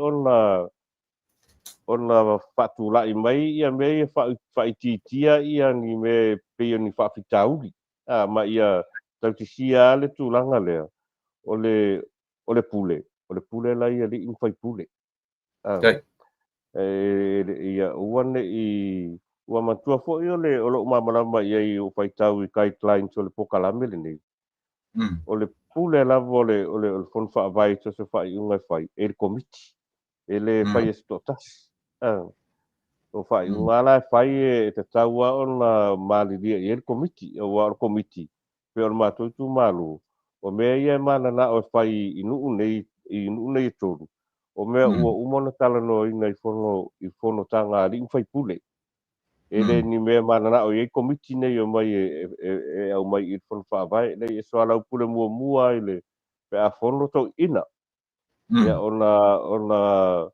ona faatulai mai ia mea ia faaitiitia ia ni mea e pei o ni faafitauli, ma ia tautisia le tulaga lea o le pule la i alii ma faipule. Ia ua nei ua matua foi o le o lou malamalama i ai o faitau i guidelines o le polokalame lenei. O le pule lava o le fono faavae so se faaiuga e fai e le komiti. E le fai e se toatasi. O faaiuga la e fai e tatau lava ona malilia i ai le komiti. Aua o le komiti, pe o le matou itumalo, o mea ia e mananao e fai i nuu nei e tolu, o mea ua uma ona talanoaina i fono taga a alii ma faipule. E le ni mea mananao i ai komiti nei o mai e aumai i le fono faavae. Lei e soalaupule muamua i le pe a fono toeaiina. Ia ona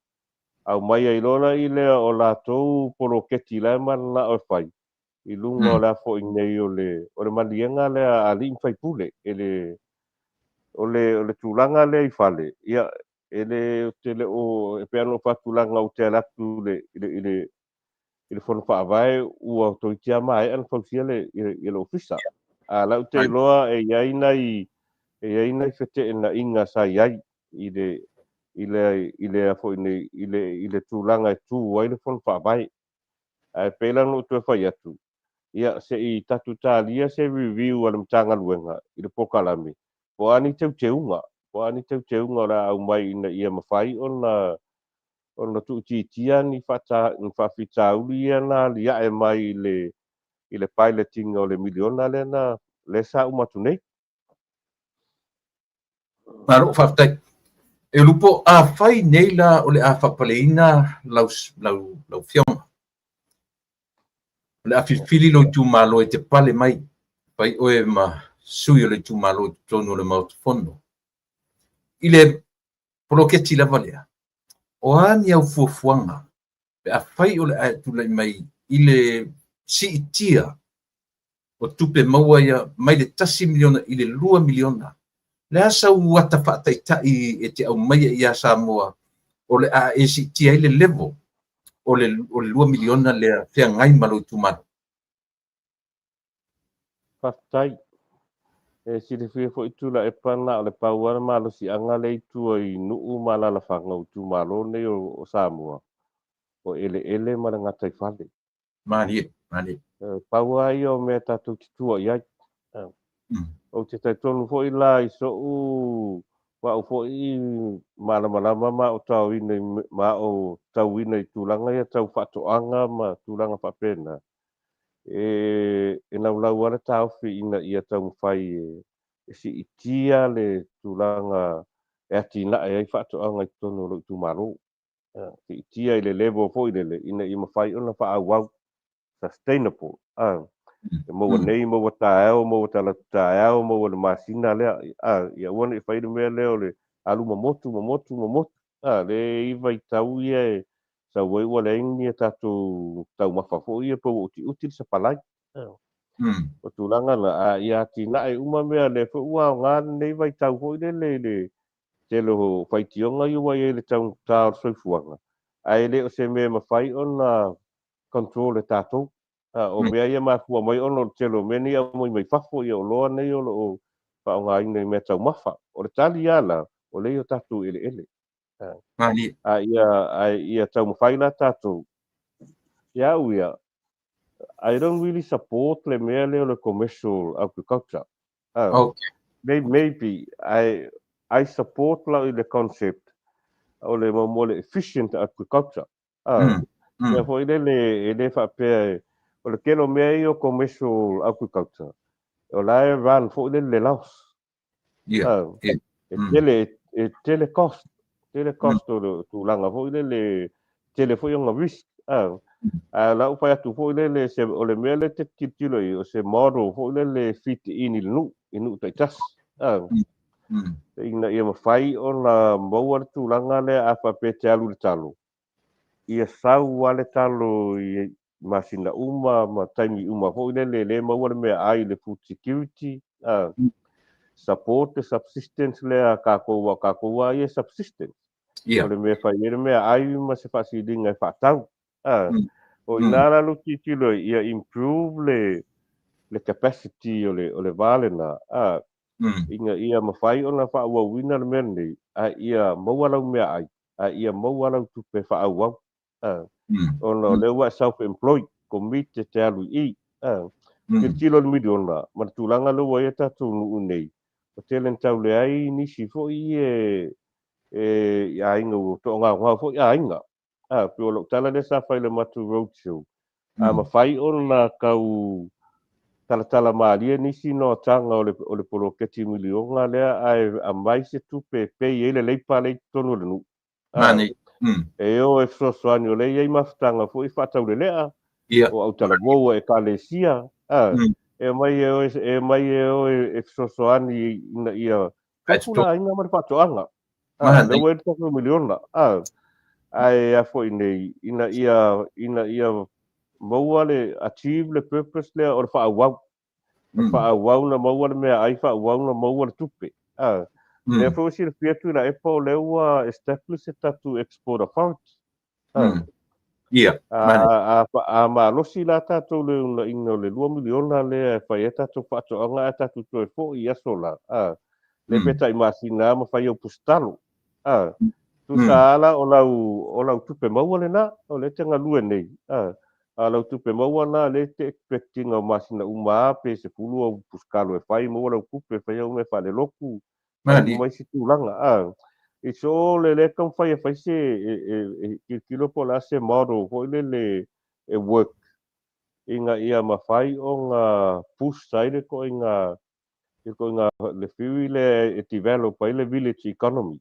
aumai ai loa i lea o latou poloketi la e mananao e fai i luga o le a foi nei o le maliega lea a alii ma faipule. E le o le tulaga lea i fale, ia e le te le o e pei ona ou faatulaga ou te alu atu i le fono faavae ua toeitiiti lava maea ona fausia le ofisa. A la ou te iloa e i ai nai feteenaiga sa i ai i le a foi nei i le tulaga e tu ai le fono faavae. Ae pei la ona ou toe fai atu, ia se i tatou talia se review a le Matagaluega i le polokalame, po o a ni teuteuga, po o a ni teuteuga o le a aumai ina ia mafai ona tuuitiitia ni faafitauli ia na aliae mai i le piloting o le miliona lea na lea sa uma atu nei. Malo, faafetai. E Lupo, a fai nei la o le a faapaleina lau fioga, o le a filifili lou itumalo e te pale mai, fai oe ma sui o le itumalo i totonu o le Maota Fono. I le poloketi lava lea, o a ni au fuafuaga pe a fai o le a e tulai mai i le siitia o tupe maua ia mai le 1 miliona i le 2 miliona? Le a sau ata faataitai e te aumaia ia Samoa o le a e siitia ai le level o le 2 miliona lea feagai ma lou itumalo? Faafetai. E silafia foi Tuilaepa na o le pau lava le malosiaga lea i tua i nuu ma alaalafaga o itumalo nei o Samoa, o eleele ma le gataifale. Malie, malie. E pau lava ia o mea tatou te tua i ai. Ou te talitonu foi la i sou au foi malamalama ma o taoina ma o tauina i tulaga ia tau faatoaga ma tulaga faapena. E naulau lava le taofi ina ia taumafai e siitia le tulaga e atinae ai faatoaga i totonu o lou itumalo. Siitia i le level foi lele ina ia mafai ona faaauau, sustainable. E maua nei, maua taeao, maua talaatu taeao, maua le masina lea. Ia aua ne i fai le mea lea o le alu mamotu, mamotu, mamotu. Le i vaitau ia e sau ai ua leai ni a tatou taumafa foi ia pe ua utiuti le sapalai. O tulaga na, a ia atinae uma mea lea foi ua aoga lenei vaitau foi lele i le tele o faitioga ia ua i ai le taugata o le soifuaga, ae le o se mea e mafai ona control e tatou. O mea ia mafua mai ona o le tele o mea nei aumai mai fafo ia oloa nei o lo o faaaogaina i mea taumafa. O le tali lava la, o lea i o tatou eleele. Malie. A ia taumafai la tatou. Ia au ia, I don't really support le mea lea o le commercial agriculture. Maybe I support la i le concept o le mo le efficient agriculture. Mea foi lele e le faapea o le tele o mea ia o commercial agriculture, o la e run foi lele le laos. E tele e tele cost, tele cost o le tulaga foi lele, tele foi ona risk. Ae o lau fai atu foi lele, se, o le mea lea e te tilotilo i ai, o se model foi lele e fit in i le nuu, i nuu taitasi. Ina ia mafai ona maua le tulaga lea a faapea e te alu i le talo, ia sau lava le talo i masina uma ma taimi uma foi lele, lea e maua le meaai i le food security, support le subsistence lea a tatou, aua o tatou lava ia e subsistence. O le mea e fai ai le meaai ma se faasiliga e faatau. O i ina la lou tilotilo ai, ia improve le capacity o le va lena, ina ia mafai ona faaauauina le mea lenei, a ia maua lau meaai, a ia maua lau tupe faaauau. Ona o lea ua e self-employed, commit e te alu i i. Tilotilo i le miliona ma le tulaga lea ua i ai tatou nuu nei, ua tele ina tau leai nisi foi e i aiga ua toagaogao foi aiga. Pei o lau tala lea sa fai i le matou road show, a mafai ona tau talatala malie nisi noataga o le poloketi miliona lea ae aumai se tupe e pay ai le leipa lea i totonu o le nuu. E o e fesoasoani o lea e i ai mafutaga foi faataulelea o autalavou a ekalesia, e aumai e o e aumai e o e fesoasoani ina ia faipula aiga ma le faatoaga. Lea ua i ai le tatou miliona, ae a foi nei ina ia maua le achieve le purpose lea o le faaauau. O le faaauau na maua le meaai, faaauau na maua le tupe. Lea foi ua silafia atu i Tuilaepa o lea ua establish se tatou export authority. A malosi la tatou le unaiga o le 2 miliona lea e fai ai tatou faatoaga ae tatou toe foi i aso la, le pe tai masina ma fai au pusatalo. Tusa ala o lau tupe maua lena, o lea te galue nei. A lau tupe maua na lea te expect ina o masina uma a pe 10 au pusatalo e fai, maua lau tupe, fai au mea faalelotu, fai uma isi tulaga. It's all le lea taumafai e fai se e tilotilo po o le a se model foi lele e work ina ia mafai ona push ai le ituaiga le theory lea e develop ai le village economy.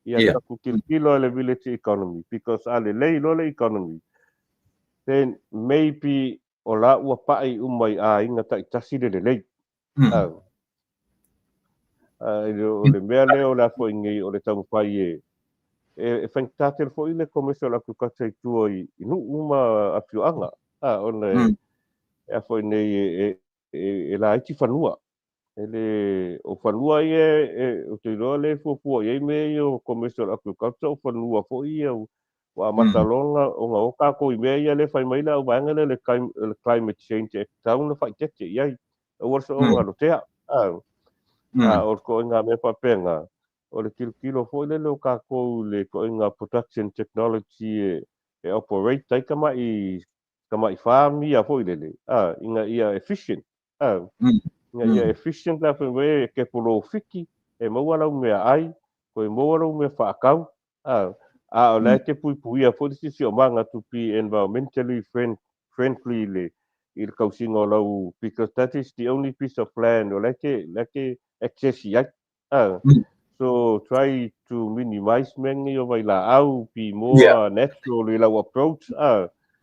Ia tatou tilotilo i le village economy because a lelei loa le economy, then maybe o la ua pai uma i aiga taitasi le lelei. O le mea lea o le a foi nei o le taumafai e faigata tele foi le commercial agriculture i tua i nuu ma afioaga. Ona e a foi nei e laiti fanua. E le, o fanua ia e, o te iloa le fuafua i ai mea ia o commercial agriculture o fanua foi ia ua amata loa ona o tatou i mea ia le fai mai le au vaega lea le Climate Change e tatau ona faaitete i ai. Aua le soona lotea. O le ituaiga mea faapena, o le tilotilo foi lele o tatou i le ituaiga production technology e operate ai tamai farm ia foi lele, ina ia efficient. Ina ia efficient la foi e ke polofiti, e maua lau meaai, koe maua lau mea faatau. A o la e te puipuia foi le siosiomaga to be environmentally friendly i le tausiga o lau, because that is the only piece of land o la e te access i ai. So try to minimize mea nei o vailaau, be more natural i lau approach.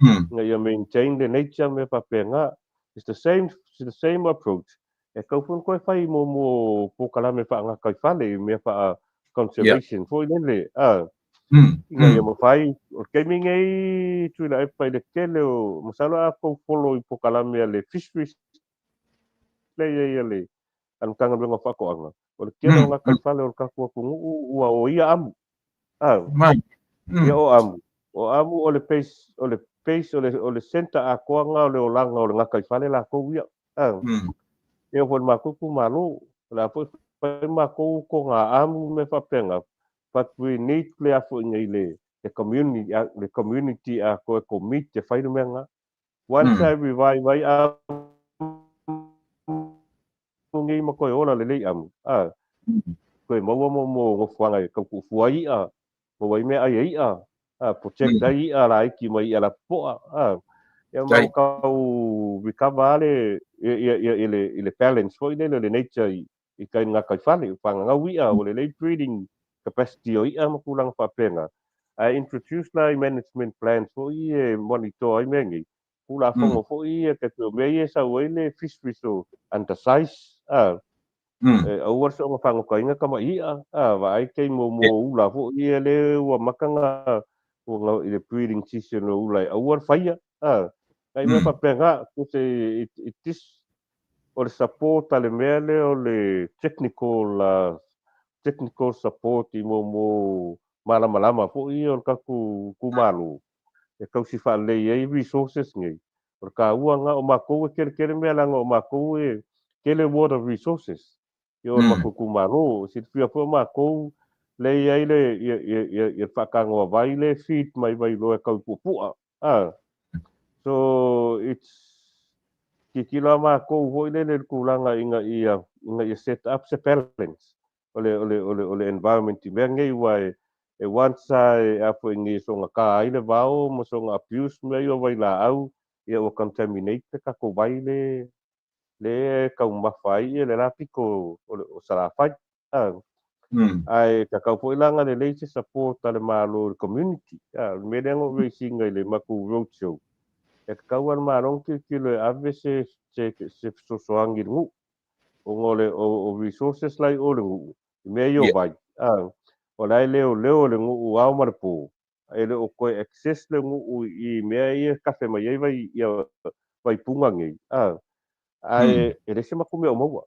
Ina ia maintain the nature mea faapena. It's the same approach. E tau foi koe fai mo polokalame faagataifale, mea faa conservation foi lele. Ina ia mafai, o le taimi nei Tuilaepa i le tele o, masalo a tou follow i polokalame a le fisheries lea i ai a le Matagaluega o Faatoaga. O le tele o gataifale o le tatou atunuu ua o ia amu. Ia o amu. O amu o le base, o le center atoaga o le olaga o le gataifale latou ia. Ia foi le matou itumalo. O le a foi fai matou toga amu mea faapena. But we need le a foi nei le community atoa e commit e fai le mea lena. Once I revive ai amu nei ma toe ola lelei amu. Toe maua mo nofoaga e tautuufua ai i'a, maua ai meaai e i'a, protect ai i'a laiti mai i'a lapopoa. Ia ma tau recover le ia ia i le balance foi lele o le nature i kai gataifale, pagagau i'a, o lelei breeding capacity o i'a ma tulaga faapena. Ae introduce la i management plans foi ia e monitor ai mea nei. Tulafono foi ia tai pei o mea ia e sau ai le fisheries o undersize, a. E aua le soona fagotaina tama'i i'a, a, vaai taimi o mo ula foi ia le ua mata na i le breeding season o ula e aua le faia, a. Nai mea faapena, tusa it is o le support a le mea lea o le technical technical support i mo mo malamalama foi ia o le tatou itumalo e tausi faalelei ai resources nei. O le taua lena, o matou e keletele mea leaga o matou e tele water resources i o le matou itumalo. E silafia foi o matou lea e i ai le ia le faatanoa vai lea e feed mai Vailoa e tau i Puapua. So it's tilotilo lava matou foi lele i le tulaga ina ia ina ia set up se balance o le o le o le o le environment i mea nei aua e e once a e a foi nei soona ta ai le vao ma soona abuse mea ia o vailaau, ia ua contaminate le tatou vai le le e taumafa ai ia le la pito o le o Salafai. Ae tatau foi la ona lelei se support a le Malo i le community. A, o le mea lea na ou raise ina i le matou road show, e tatau lava le Malo ona tilotilo e ave se se se fesoasoani i le nuu, ona o le o resources la i o i le nuu, i mea ia o vai, a, o la e leoleo e le nuu ao ma le po, e le o toe access le nuu i mea ia e kafe mai ai vai ia vaipuga nei, a, ae e leai se matou mea o maua.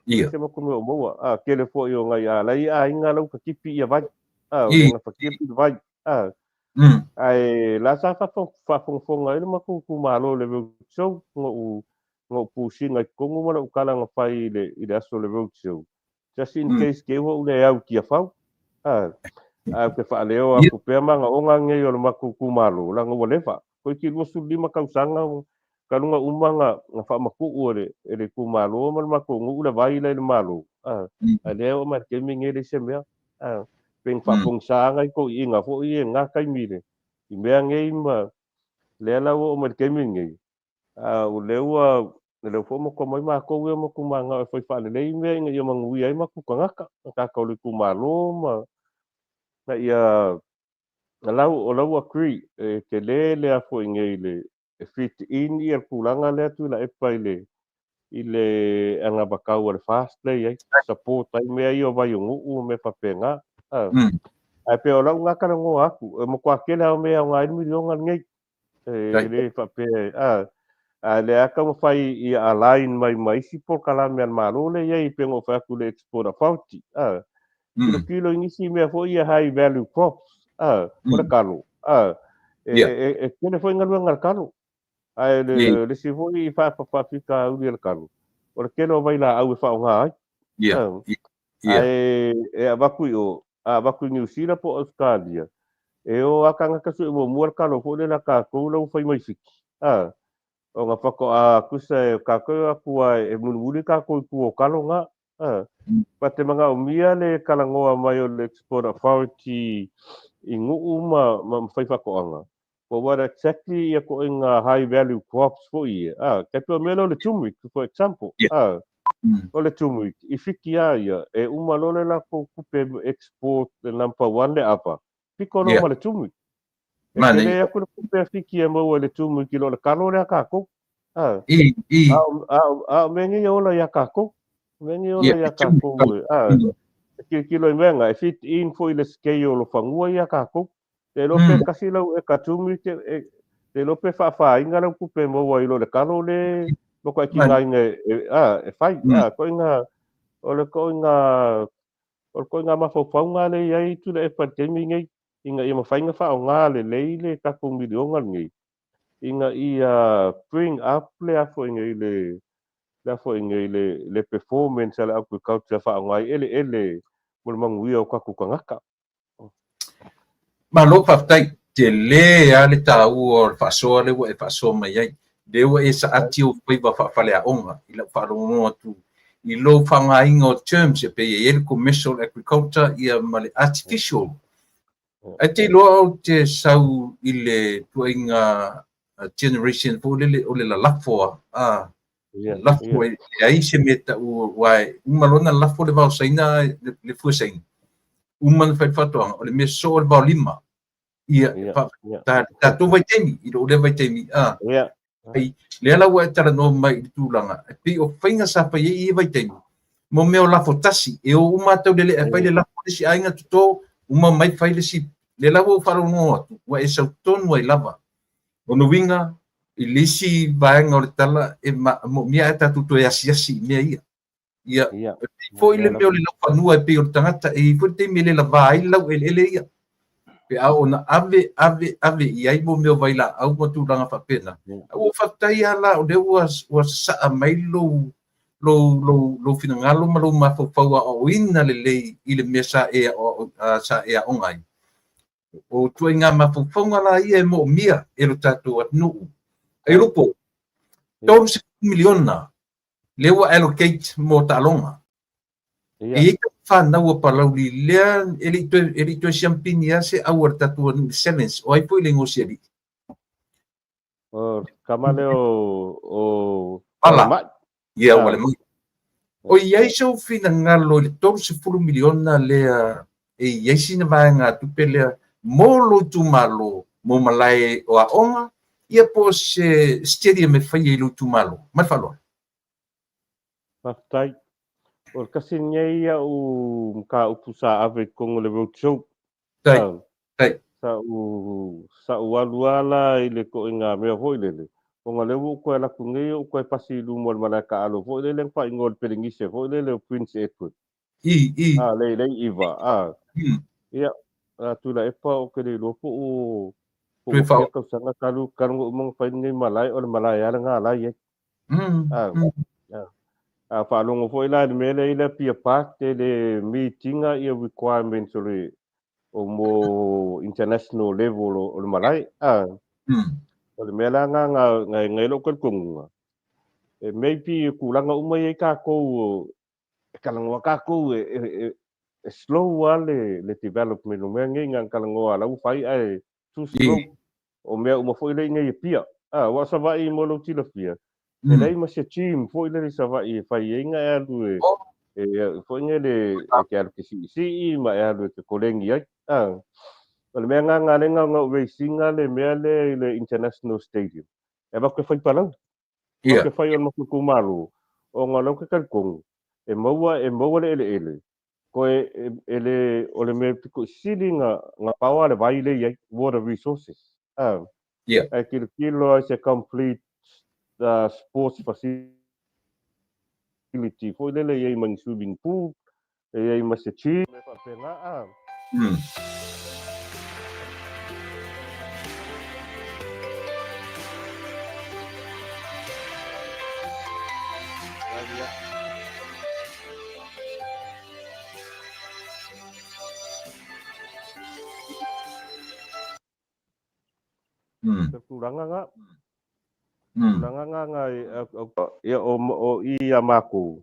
Ia. Se matou mea o maua. A, tele foi o ngai alai aiga lau katipi ia vai. A, o lenga fatipi le vai. A, ae la sa faafogafoga ai le matou itumalo i le road show, na ou pusiga i totonu ma lau tala na fai i le aso o le road show. Just in case ke ua ou le au i Tiafau. A, ae ou te faaleo aku pea manaoga nei o le matou itumalo, leaga ua leva. Toeitiiti 25 tausaga talu ona uma na faamatuu e le itumalo ma le matou nuu le vai la i le Malo, a lea e oo mai i le taimi lenei e leai se mea. A, pei na faapogisa nai toeaiina foi ia i lena taimi i mea nei ma lea la ua oo mai i le taimi lenei, a o lea ua lea foi matua mai matou ia matou mananao e fai faalelei mea ina ia manuia ai matou tagata, tagata o le itumalo ma ina ia lau o lau agree e tele le afo i nei le e fit in ia le tulaga lea Tuilaepa i le i le anavatau a le FAST lea e i ai, support ai mea ia o Vaionuu ma mea faapena. Ae pei o lau lena talanoa atu, e matua tele lava o mea e aoga ai le miliona lenei. E le faapea, a, a o lea lava taumafai ia align mai ma isi polokalame a le Malo lea e i ai, pei ona ou fai atu i le Export Authority. A, tilotilo i nisi mea foi ia high value crops, a, o le kalo, a, e, e, e tele foi galuega a le kalo. Ae le, le isi foi faafitauli a le kalo, o le tele o vailaau e faaaoga ai. Ae e avatu i o, a avatu i Niu Sila po o Ausetalia, e o lava tagata sue muamua le kalo foi lele a tatou la ua fai mai Fiti, a, ona faatoa tusa e tatou e o atu lava e mulimuli tatou i tua o kalo na. A, ba te manaomia le talanoa mai o le Export Authority i nuu ma, ma faifaatoaga, but what exactly ia koʻoiga high value crops foi ia, a, tai pei o le mea lea o le turmeric, for example, a, o le turmeric, i Fiti lava ia, e uma loa le latou tupe export le number one le ava, pito loa ma le turmeric. E tele atu le tupe a Fiti e maua i le turmeric i lo le kalo lea a tatou. A, a o mea nei e ola iā tatou. Mea nei e ola iā tatou. A, e tilotilo i mea na, e fit in foi i le scale o fanua ia a tatou. Le iloa pe kasi lau eka turmeric, le iloa pe faafaina lau tupe e maua i lo le kalo le matua e tigaina e fai. A, koʻiga, o le koʻiga, o le koʻiga mafaufauga lea e i ai Tuilaepa i le taimi lenei, ina ia mafai ona faaaoga lelei le tatou miliona lenei, ina ia bring up le a foi nei le le a foi nei le le performance a le agriculture faaaoga ai eleele mo le manuia o tatou tagata. Malo faafetai. Tele lava le taua o le faasoa lea ua e faasoa mai ai. Lea ua e saati ou faiva faafaleaoga i lau faalogologo atu i lou faaaogaina o terms e pei e i ai le commercial agriculture ia ma le artificial. Ae te iloa ou te sau i le tuaiga generation foi lele o le lalafo a, lafo e leai se mea e tau aua e uma loa ona lafo le vao Saina le fua Saina, uma ona fai le faatoaga, o le mea soo o le vaolima. Ia, ta tatou vaitaimi, i lou lea vaitaimi, a. Ai, lea la ua e talanoa mai i le tulaga, e pei o faiga sa fai ai i ia vaitaimi, mo mea o lafo tasi, e o uma lava taulelea e fai le lafo a le isi aiga toto, uma mai fai le isi. Lea la ua ou faalogologo atu, ua e sau tonu ai lava. O lona uiga, i le isi vaega o le tala, e moomia lava e tatou toe asiasi i mea ia. Ia, e pei foi le mea o le laufanua e pei o le tagata, e i ai foi le taimi e le lava ai le laueleele ia. Pe a oo ina ave, ave, ave i ai mo mea o vailaau ma tulaga faapena. Ae ua ou faafetai lava la o lea ua, ua sasaa mai lou, lou, lou, lou finagalo ma lou mafaufau aoaoina lelei i le mea sa e, sa e aoga ai. O ituaiga mafaufauga la ia e moomia e lo tatou atunuu. Aiolupo, $30 miliona lea ua allocate mo taaloga. E i ai tama fanau a Palauli lea e le i toe, e le i toe siampini lava se au a le tatou atunuu i le Sevens. O ai foi le igoa o si alii? O tama lea o Pala. Walemai. Ia, Walemai. O i ai sou finagalo i le $30 miliona lea e i ai sina vaegatupe lea mo lou itumalo, mo malae o aoga, ia po o se stadium e faia i lou itumalo. Ma le faaaloalo. Faafetai. O le tasi lenei au mataupu sa ave i totonu o le road show. Tai. Tai. Sa ou alu lava la i le toaiga mea foi lele, ona lea ua ou toe alu atu nei ou toe pasi i luma o le malae taalo foi lele na faaigoa o le Pelenise foi lele o Prince Edward. I, i. A, le, le iva, a. Ia, a Tuilaepa ou te le iloa po o fia tausaga talu, talu ona uma ona fai lenei malae, o le malae lava lena la e i ai. A, a. A faalogo foi la i le mea lea i le Apia Park, e le meet ina ia requirements o le o mo international level o le malae. A. O le mea la nga nga nga ngai lou talitonuga, e maybe e tulaga uma i ai tatou e talanoa tatou e slow lava le development o mea nei, na ona talanoa lava la ua fai ae too slow. O mea uma foi lea i inei i Apia. A, aua o Savaii mo lou silafia, e leai ma se gym foi lele i Savaii e fai ai na e alu e, e foi lele e te alu te siisii ma e alu e te koleni ai. A, o le mea lena na ala ai ona ou raise ina le mea lea i le International Stadium. E avatu e fai Palauli. Avatu e fai o le matou itumalo, ona o lea ou te talitonu, e maua, e maua le eleele, Koe e le, o le mea pito i sili na, na pao a le vai lea i ai, water resources. Ae tilotilo ai se complete sports facility foi lele e i ai ma ni swimming pool, e i ai ma se gym, mea faapena. Te tulaga nga. Tulaga nga nga ia o i a mākou.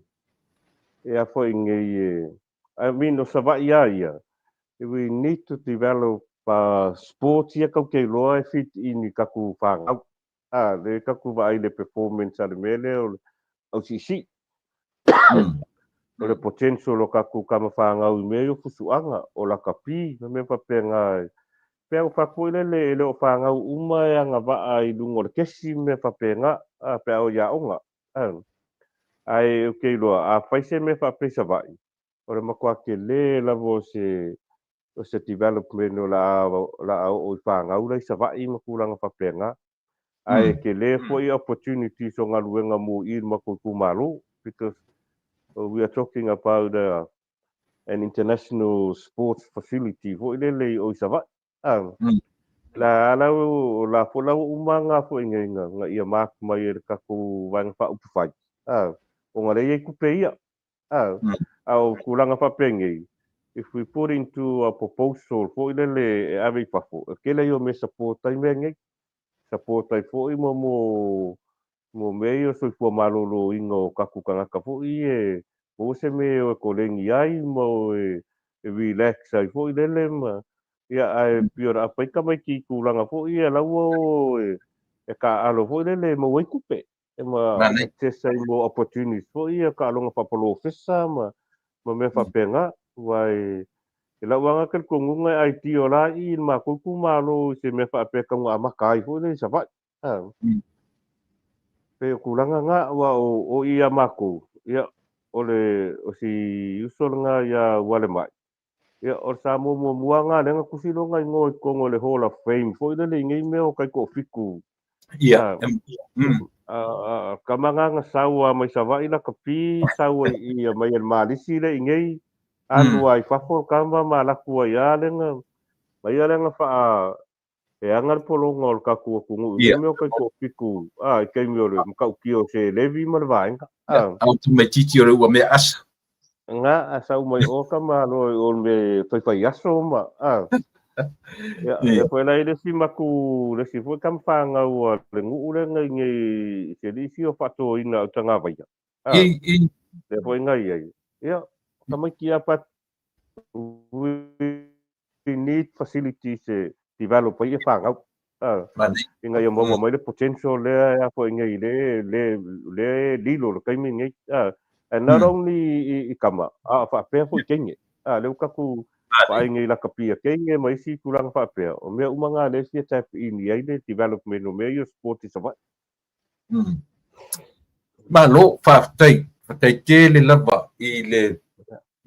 E a foi nei e I mean o Savaii a ia. We need to develop sports ia kau te iloa e fit in i tatou whanau. A, le tatou vaai le performance a le mea lea o le au siisii. O le potential o tatou tama fanau i mea ia o fusuaga, o lakapi ma mea faapena. Pei ona fai atu foi lele, e le o fanau uma e agavaa i luga o le kesi ma mea faapena, a, pe a oo i aoga. Ae ou te iloa, a fai se mea faapea i Savaii, o le matua tele lava o se development o le a oo i fanau la i Savaii ma tulaga faapena. Ae tele foi opportunities o galuega mo i i le matou itumalo, because we are talking about an international sports facility foi lele i o i Savaii. La ala o la foi la ua uma nga foi nei nga ia mark mai e le tatou Vaega Faaupufai. Ona lea e i ai tupe ia. A o tulaga faapenei, if we put into a proposal foi lele e ave i fafo, e tele ia o mea e support ai mea nei. Support ai foi mo mea ia o soifua maloloina o tatou tagata foi e maua se mea e o e koleni ai ma o e relax ai foi lele ma ia ae pei o le a fai tamaiti i tulaga foi ia laua o e taaalo foi lele e maua ai tupe. E ma access ai mo opportunities foi ia taaloga faapalofesa ma mea faapena. Aua e I lau aga talitonuga e idea la i i le matou itumalo i se mea faapea e tau amata ai foi lea i Savaii. Pei o tulaga na, aua o i ia matou, ia, o le o si uso lena ia Ualemai, ia, o le Samoa muamua lena lea na tusi lona igoa i totonu o le Hall of Fame foi lele i nei mea o taitoafitu. Tama na na sau lava mai Savaii lakapi, sau ai i i mai e le Malisi lea i nei, alu lava i fafo le tama ma alu atu ai lava lea na, ma ia lea na faa, e aga le pologa o le tatou atunuu i nei mea o taitoafitu, i taimi o le matautia o seleni ma le vaega. A o tamaitiiti o le ua mea asa. Na, a sau mai o ka malo i o le mea faifai aso ma, a. Ia, lea foi la i le isi matu, le isi foi tama fanau a le nuu lea na i nei, se alii isi o faatoina au tagavaia. A, lea foi na i ai. Ia, tamaiti a but we need facilities e develop ai e fanau. A, ina ia maua mai le potential lea e a foi nei le, le, le lilo le taimi nei. A, and not only i tama, a faapea foi teine. A, lea ua tatou vaai nei i lakapi a teine ma isi tulaga faapea, o mea uma na lea e fia tap in i ai le development o mea ia o sport i Savaii. Malo, faafetai. Faafetai tele lava i le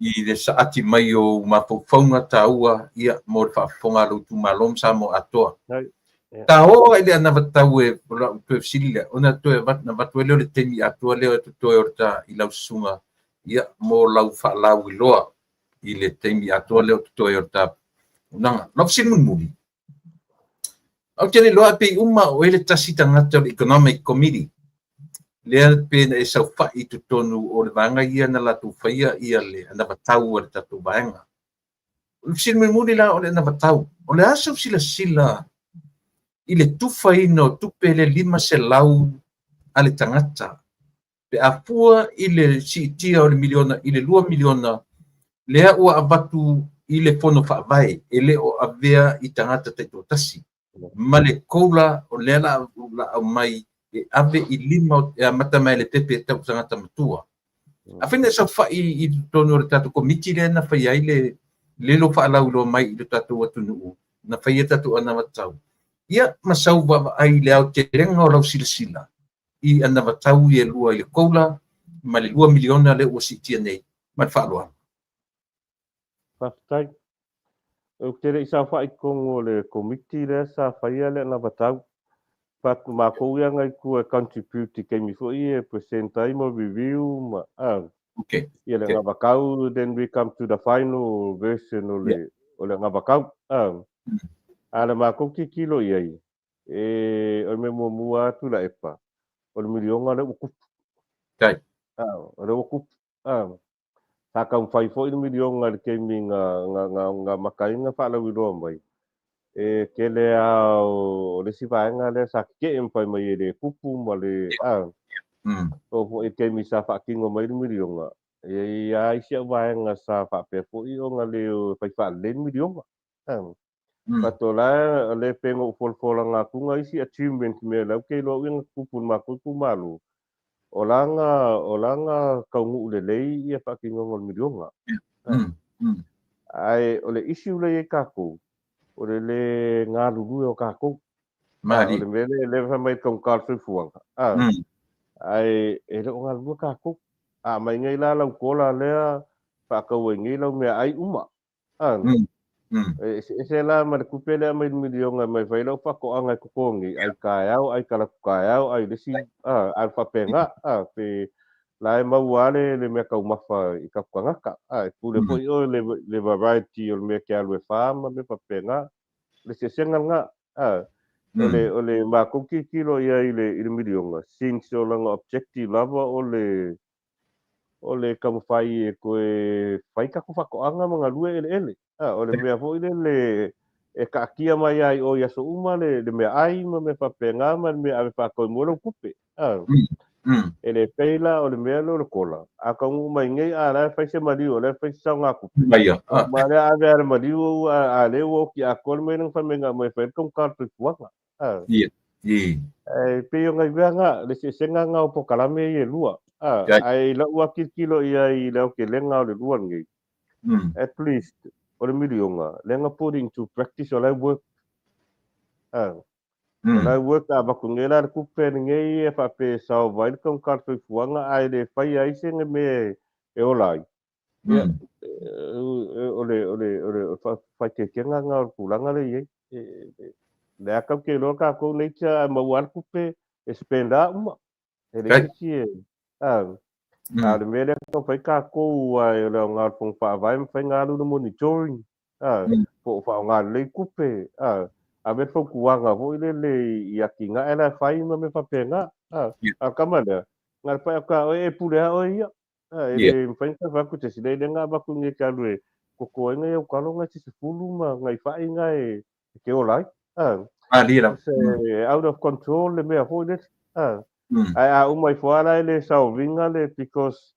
i le saati mai o ou mafaufauga taua ia mo le faafofoga a lou itumalo ma Samoa atoa. Ta oo i le anavatau e o lau toe fesili lea, ona toe avatu ai lea o le taimi atoa lea e totoe o le ta i lau susuga ia mo lau faalauiloa i le taimi atoa lea o totoe o le ta auaunaga. Lau fesili mulimuli, Ou te le iloa pei uma o oe le tasi tagata o le Economic Committee lea pe na e saofai i totonu o le vaega ia na latou faia ia le anavatau a le tatou vaega. O le fesili mulimuli la o le anavatau, o le a sau silasila i le tufaina o tupe le 500 a le tagata pe a fua i le siitia o le miliona i le $2 miliona lea ua avatu i le Fono Faavae e le o avea i tagata taitoatasi ma le COLA o lea la aumai e ave i lima e amata mai le pepe e tau tagata matua. Afai na e saofai i totonu o le tatou komiti lea na fai ai le lelo faalauiloa mai i le tatou atunuu na faia tatou anavatau, ia ma sau vaavaai i le aotelega o lau silasila i anavatau ia e lua i le COLA ma le $2 miliona lea ua siitia nei. Ma le faaaloalo. Faafetai. Ou te le i saofai i totonu o le komiti lea sa faia le anavatau. But matou ia na i tua e contribute i taimi foi e present ai ma review ma ia le anavatau, then we come to the final version o le o le anavatau. A le matou tilotilo i ai, E, o le mea muamua a Tuilaepa, o le miliona lea ua tupu. Tai. Ah, o lea ua tupu. Ah, sa taumafai foi le miliona i le taimi na, na, na, na maka ai na faalauiloa mai. E tele lava o le isi vaega lea sa tetee ma fai mai e le tupu ma le, ah, oo foi i le taimi sa faatino mai le miliona, e i ai lava isi au vaega sa faapea foi ona le fai faalelei le miliona. Ah. But o la o le pei ona ou folafolaga atu na isi achievement mea la ou te iloa au ia na tutupu i le matou itumalo, o la na o la na taunuu lelei ia faatinoga o le miliona. Ae o le issue lea i ai tatou, o le le galulue o tatou. O le mea lea lea fai mai taugata le soifuaga, ae e le o galulue tatou. A aumai nei la lau kola lea faatau ai nei lau meaai uma. E eseese la ma le tupe lea mai le miliona e mai fai lau faatoaga e totogi, ai taeao, ai talaatu taeao, ai le isi, a faapena, pe la e maua lava le mea taumafa i tatou tagata, e pule foi oe le variety o le mea e te alu e fa ma mea faapena. O le eseesega lena, o le o le matou tilotilo i ai i le miliona, since o lana objective lava o le o le taumafai e toe fai tatou faatoaga ma galue eleele. A, o le mea foi lele e taatia mai lava i o i aso uma le meaai ma mea faapena ma le mea e ave faatoi mo lau tupe. A, e le pei la o le mea lea o le kola, a taunuu mai nei a la e fai se maliu, o la e fai se saogatupe. Ma lea ave lava le maliu a lea ua oti atoa le mea lea na fai mai na aumai e fai ai le taugata o le soifuaga. E pei o nai mea na, le eseesega na o polokalame ia e lua. Ae i lau lava tilotilo i ai i le aotelega o le lua lenei, at least, O le miliona, lea na put into practice o la e work. O la e work a avatu nei la le tupe lenei e faapea e solve ai le taugata o le soifuaga ae le faia ai se mea e ola ai. Ia, o le, o le, o le faaeteetega lena o le tulaga lea e i ai. O lea tatou te iloa tatou nature a maua lava le tupe e spend lava uma. E leai se isi e, a o le mea lea e taumafai tatou aua o le aoga o le Fono Faavae e mafai ona alu le monitoring, a, po o faaaoga lelei tupe, a, ave le fautuaga foi lele i atinae la e fai ma mea faapena, a, a o le tama lea, na o le pai atu lava oe e pule lava oe ia, a, e le mafai ona fai atu se isi, leai lea na avatu nei e te alu e toto ai nai au talo nai se 10 ma nai fai na e te ola ai, a, Malie lava. It's out of control le mea foi lele, a, ae a uma ifo lava la e le solve ina le because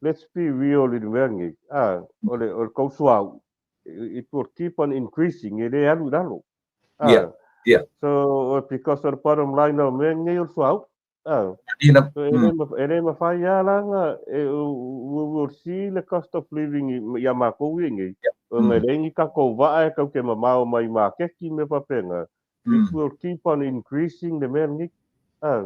let's be real i le mea lenei, a, o le, o le tou suauu, it will keep on increasing, e le alu i lalo. A, So, because o le bottom line o mea nei o le suauu. A, so e le, e le mafai lava la na, e, we will see le cost of living iā matou ia nei, ona e leai ni tatou vaa e tau te mamao mai maketi mea faapena, it will keep on increasing le mea lenei. A,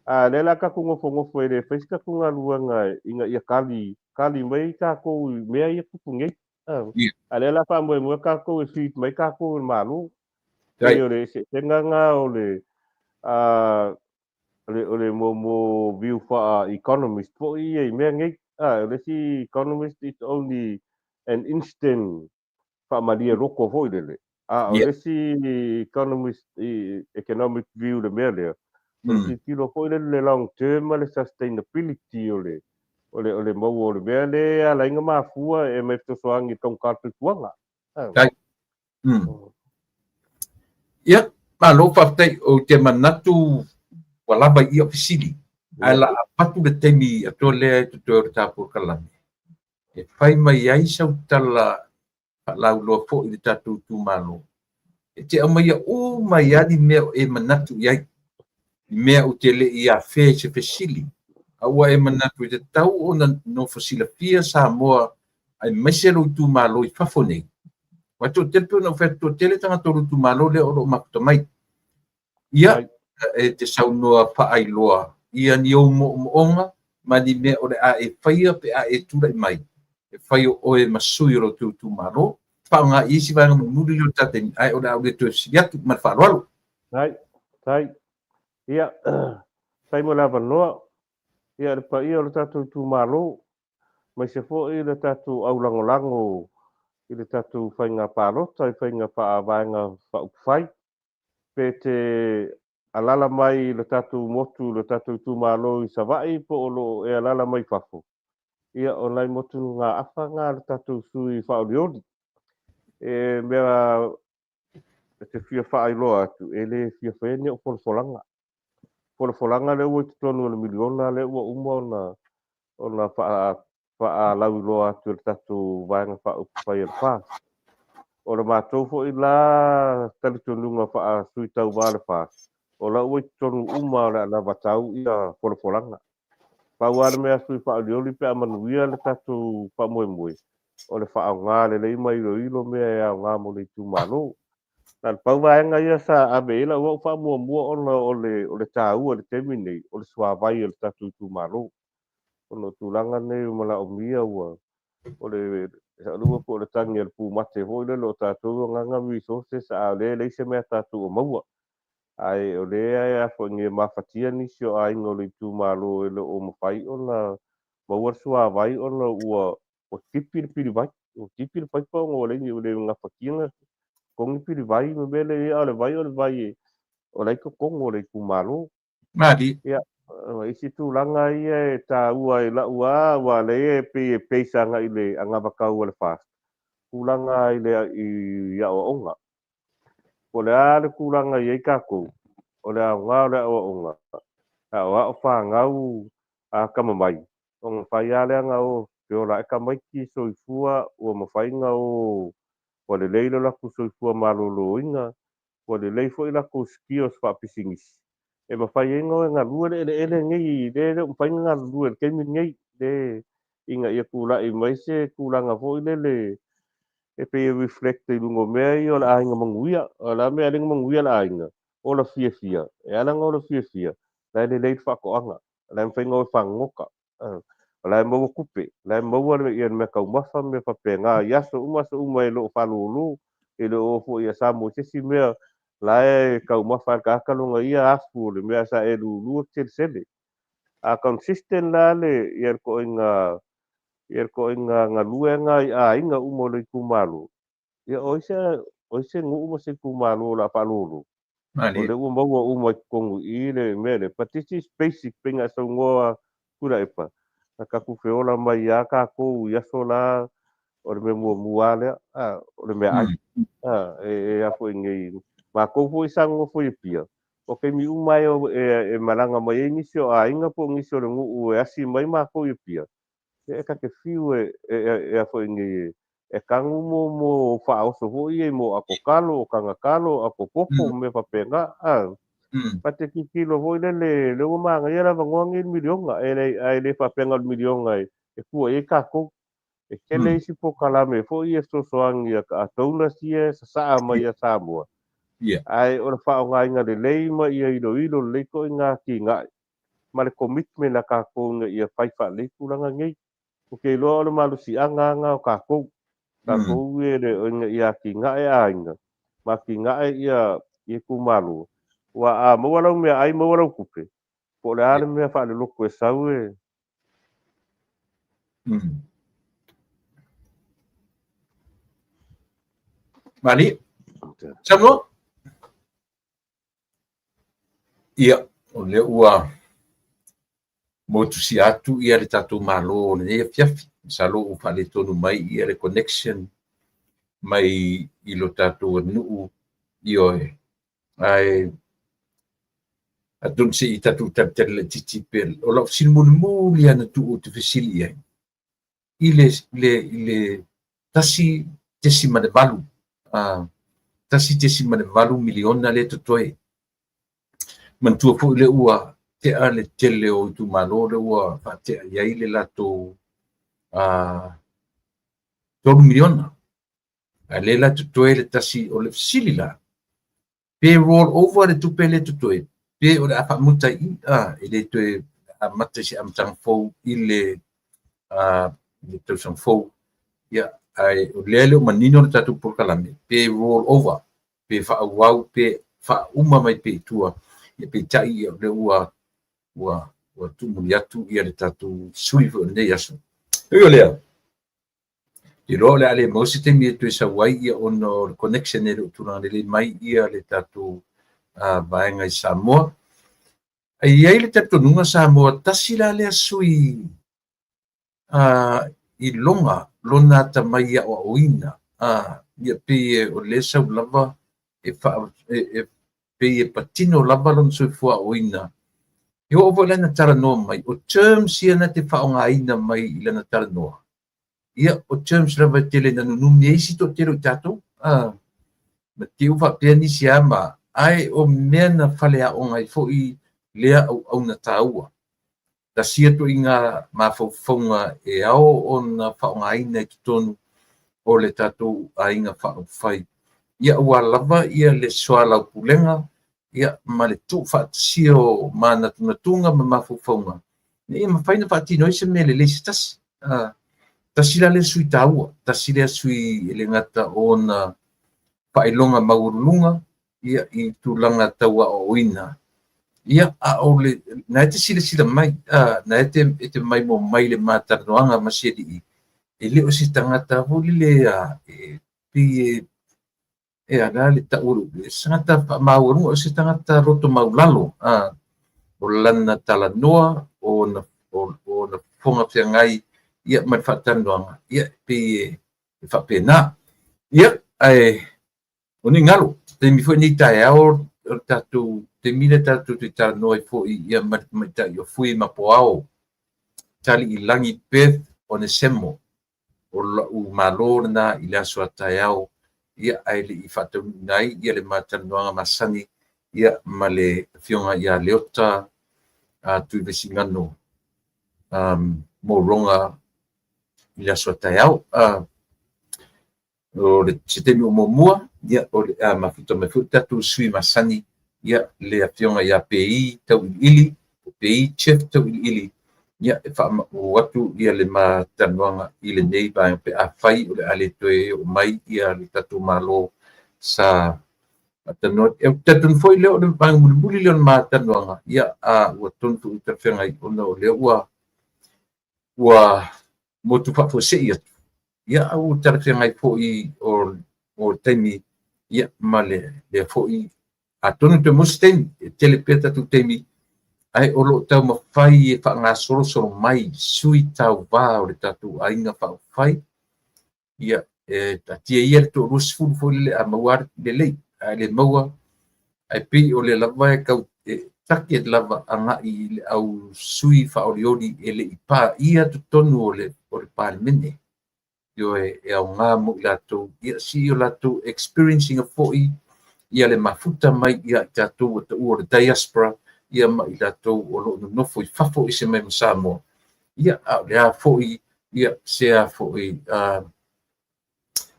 a lea la tatou nofonofo e le fai se tatou galuega ina ia kali, kali mai tatou i mea ia tupu nei. A, a lea la faamoemoe tatou e feed mai tatou e le Malo. Pei o le eseesega lena o le, a, o le mo view faa-economist foi ia i mea nei. A, o le isi economist it's only an instant faamalie loko foi lele. A o le isi economist, economic view le mea lea, o le tilotilo foi lele le long term ma le sustainability o le o le o le maua o le mea lea e ala ai ona mafua e aumai fesoasoani i le taugata o le soifuaga. Tai. Ia, malo faafetai. Ou te manatu ua lava i i au fesili, ae la avatu le taimi atoa lea e totoe o le ta polokalame e fai mai ai sau tala faalauiloa foi i le tatou itumalo. E te aumaia uma ai lava ni mea o e manatu i ai, ni mea ou te le i afea i se fesili, a ua e manatu e tatau ona nofo silafia Samoa aemaise lou itumalo i fafo nei. Aua e toatele, pei ona ou fai atu, toatele tagata o lou itumalo lea o lo o mafuta mai. Ia, e te saunoa faailoa ia ni ou moomooga ma ni mea o le a e faia pe a e tulai mai e fai o oe ma sui o lo outou itumalo. Faaaoga i isi vaega mulimuli lea o le ta taimi, ae o le a ou le toe fesili atu. Ma le faaaloalo. Ai, tai. Ia, tai mo le avanoa. Ia, le paia o le tatou itumalo, aemaise foi le tatou aulagolago i le tatou faiga palota i faiga faavaega faaupufai. Pe te alala mai i le tatou motu, le tatou itumalo i Savaii po o lo o e alala mai fafo, ia o nai motu nugaafa na a le tatou sui faaolioli. E mea e te fia faailoa atu, e le fia faia ni au folafolaga. Folafolaga lea ua i totonu o le miliona lea ua uma ona ona faalauiloa atu e le tatou Vaega Faaupufai a le FAST. O le matou foi la talitonuga faa-sui tauva a le FAST, o la ua i totonu uma o le anavatau ia folafolaga. Pau lava le mea a sui faaolioli pe a manuia le tatou faamoemoe, o le faaaoga lelei ma iloilo mea e aoga mo le itumalo. Na o le pau vaega ia sa ave i ai lau au faamuamua ona o le taua i le taimi lenei, o le suavai o le tatou itumalo. Ona o tulaga nei ua manaomia ua o le saolua po o le tagi a le pumate foi lele o tatou agaga resources a o lea e leai se mea tatou o maua. Ae o lea e afoagia e mafatia nisi o aiga o le itumalo e le o mafai ona maua le suavai ona ua tipi le pilivai. Ua tipi le paipa ona ua leai ni ua le gafatia ona totogi pilivai ma mea lea a o le vai o le vai o la e i totonu o le itumalo. Malie. Ia, o isi tulaga ia e taua i lau lava, aua o lea e pei e base agai i le anavatau a le FAST, tulaga i le i aoaoga. Po o le a le tulaga e i ai tatou, o le aoga o le aoaoga, e aoao fanau a atamamai, ona mafai lava lea ona o e ola ae tamaiti soifua ua mafai ona o ua lelei lo latou soifua maloloina, ua lelei foi latou skills faapisinisi, e mafai ai ona o e galue le eleele nei, lea e le o mafai ona galulue i le taimi lenei, le ina ia tulai mai se tulaga foi lele. e pei e reflect i luga o mea ia o le aiga manuia. O le a mea e ala ai ona manuia le aiga? Ola fiafia. E ala ona ola fiafia, la e lelei le faatoaga, la e mafai ona o e fagogota, o la e maua tupe, la e maua le mea taumafa ma mea faapena i aso uma aso uma e le o faalolo, e le o oo foi ia Samoa i se isi mea, la e taumafa lava e le tagata lona ia afu o le mea sa e lulu e te selesele. A consistent la le ia le toaiga ia le toaiga galuega i aiga uma o le itumalo, ia o ai se o ai se nuu ma se itumalo o le a faalolo? O lea ua maua uma i totonu i i le mea lea, but this is basic pei ona e saunoa Tuilaepa, na tatou feola mai lava tatou i aso la, o le mea muamua lava lea, a, o le meaai. A, e, e a foi nei, matou foi sa nonofo i Apia, o taimi uma e, e, e malaga mai ai nisi o aiga po o nisi o le nuu e asi mai matou i Apia, e ta te fiu e, e, e, e a foi nei, e tanu mo, mo faaoso foi ia mo ato talo, o taga talo, ato popo, mea faapena, a. Ta te tilotilo foi lele, lea ua manaia le avanoa lenei i le miliona, e le, ae le faapea na o le miliona e, e fua i ai tatou. E tele isi polokalame foi ia fesoasoani a donors ia e sasaa mai ia Samoa. Ae o le faaaogaina lelei ma ia iloilo lelei ituaiga atinae ma le commitment a tatou ina ia fai faalelei tulaga nei. Ou te iloa o le malosiaga lena o tatou, tatou ia le ina ia atinae aiga ma atinae ia itumalo. Aua a maua lau meaai maua lau tupe, po o le a le mea faalelotu e sau e Malie. Saunoa. Ia, o lea ua motusia atu ia le tatou Malo o lenei afiafi. Masalo ua faaletonu mai ia le connection mai i lo tatou atunuu, ioe. Ae atonu se i tatou talitali laitiiti pe o lau fesili mulimuli lava na tuu ou te fesili i ai i le le i le 1.8 1.8 miliona lea e totoe. Manatua foi lea ua tea le tele o itumalo lea ua faatea i ai le latou 3 miliona. A lea la totoe le tasi o le fesili la, pe roll over le tupe lea totoe, pe o le a faamuta i i, e le toe amata i se amataga fou i le le tausaga fou. Ia, ae o lea e le o manino le tatou polokalame, pe roll over, pe faaauau, pe faauma mai pea i tua. Ia peitai ia o lea ua ua ua tuumuli atu ia le tatou sui foi o lenei aso. E ui o lea, te iloa o le a le maua se taimi e toe sau ai ia ona o le connection e le o tulaga lelei mai ia le tatou vaega i Samoa. E i ai le talitonuga Samoa, tasi la lea sui i loga lona atamai i aoaoina, ia pei o lea sau lava e e pei e patino lava lona soifua aoaoina. E oo foi lana talanoa mai, o terms ia na te faaaogaina mai i lana talanoa, ia o terms lava e tele na nunumi ai isi toatele o i tatou, ma te i ua faapea nisi a ma, ae o mea na faleaoga ai foi lea auauna taua. Tasi ia ituaiga mafaufauga e ao ona faaaogaina i totonu o le tatou aiga faaupufai, ia aua lava ia le soalaupulega ia ma le tuufaatasia o manatunatuga ma mafaufauga ina ia mafai ona faatino ai se mea lelei se tasi. Tasi la lea sui taua, tasi lea sui e le gata o ona faailoga maualuluga ia i tulaga tau aoaoina, ia a o le na e te silasila mai, na e te e te maimoa mai i le ma talanoaga ma si alii, e le o se tagata foi lele e pei e e ala le tau o le se tagata faamaualuga, o se tagata loto maulalo, o lana talanoa, o ona o ona fofoga feagai ia ma le faatalanoaga, ia pei e faapena. Ia, ae o ni galo, taimi foi nei taeao o le tatou taimi lea tatou te talanoa ai foi ia ma le tamaitai o Fui Mapoao, Taliilagi Beth Onesemo, o la'u malo lena i le aso a taeao, ia ae le i faataunuuina ai ia le ma talanoaga masani ia ma le afioga ia Leota Tuivesigano Moroga i le aso a taeao. O le se taimi o muamua, ia, o le a mafuta mai foi le tatou sui masani, ia, le afioga ia Pei Tauiliili, Pei Jeff Tauiliili, ia, e faamauu atu ia le ma talanoaga i lenei vaega pe afai o le a le toe oo mai ia le tatou Malo sa talanoa. E talitonu foi lea o le vaega mulimuli lea o le ma talanoaga, ia, a ua tonu foi talafeagai ona o lea ua motu faafuasei atu, ia, a ua talafeagai foi o le taimi, ia, ma lea foi atonu toe maua se taimi, e tele pea tatou taimi, ae o lo o taumafai e faagasolosolo mai sui tauvā o le tatou aiga faaupufai, ia, e taatia ia le 20 foi lele a maua lelei, ae le maua, ae pei o le lava e tau e target lava agai i le au sui faaolioli e le i paia totonu o le Palemene. Ioe, e aoga mo i latou, ia, si o latou experience ina foi ia le mafuta mai ia i tatou ua taua o le diaspora, ia ma i latou o lo o nonofo i fafo ese mai ma Samoa, ia, a o le a foi, ia, se a foi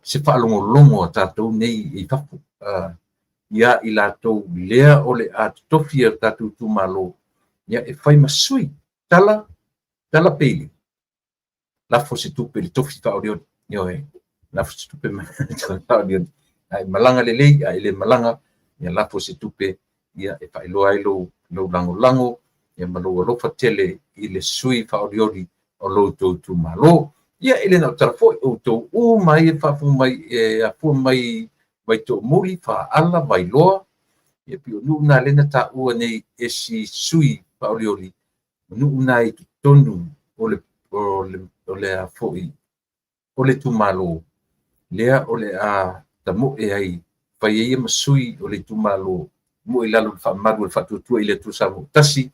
se faalogologo a tatou nei i fafo, ia i latou lea o le a totofi e tatou itumalo, ia, e fai ma sui tala tala peili lafo se tupe le tofi faaolioli. Ioe, lafo se tupe faaolioli, ae malaga lelei, ae le malaga, ia lafo se tupe, ia, e faailoa ai lou lagolago, ia, ma lou alofa tele i le sui faaolioli o lou tou itumalo. Ia, e le na o tala foi, outou uma ai e faafofoga mai, e afua mai Vaitoomuli, Faaala, Vailoa, ia, pei o nuu na lea na taua nei e si sui faaolioli, o nuu na i totonu o le a foi o le itumalo lea o le a tamoe ai, fai ai ma sui o le itumalo mo i lalo o le faamalu o le Faatuatua i le Atua Samoa tasi,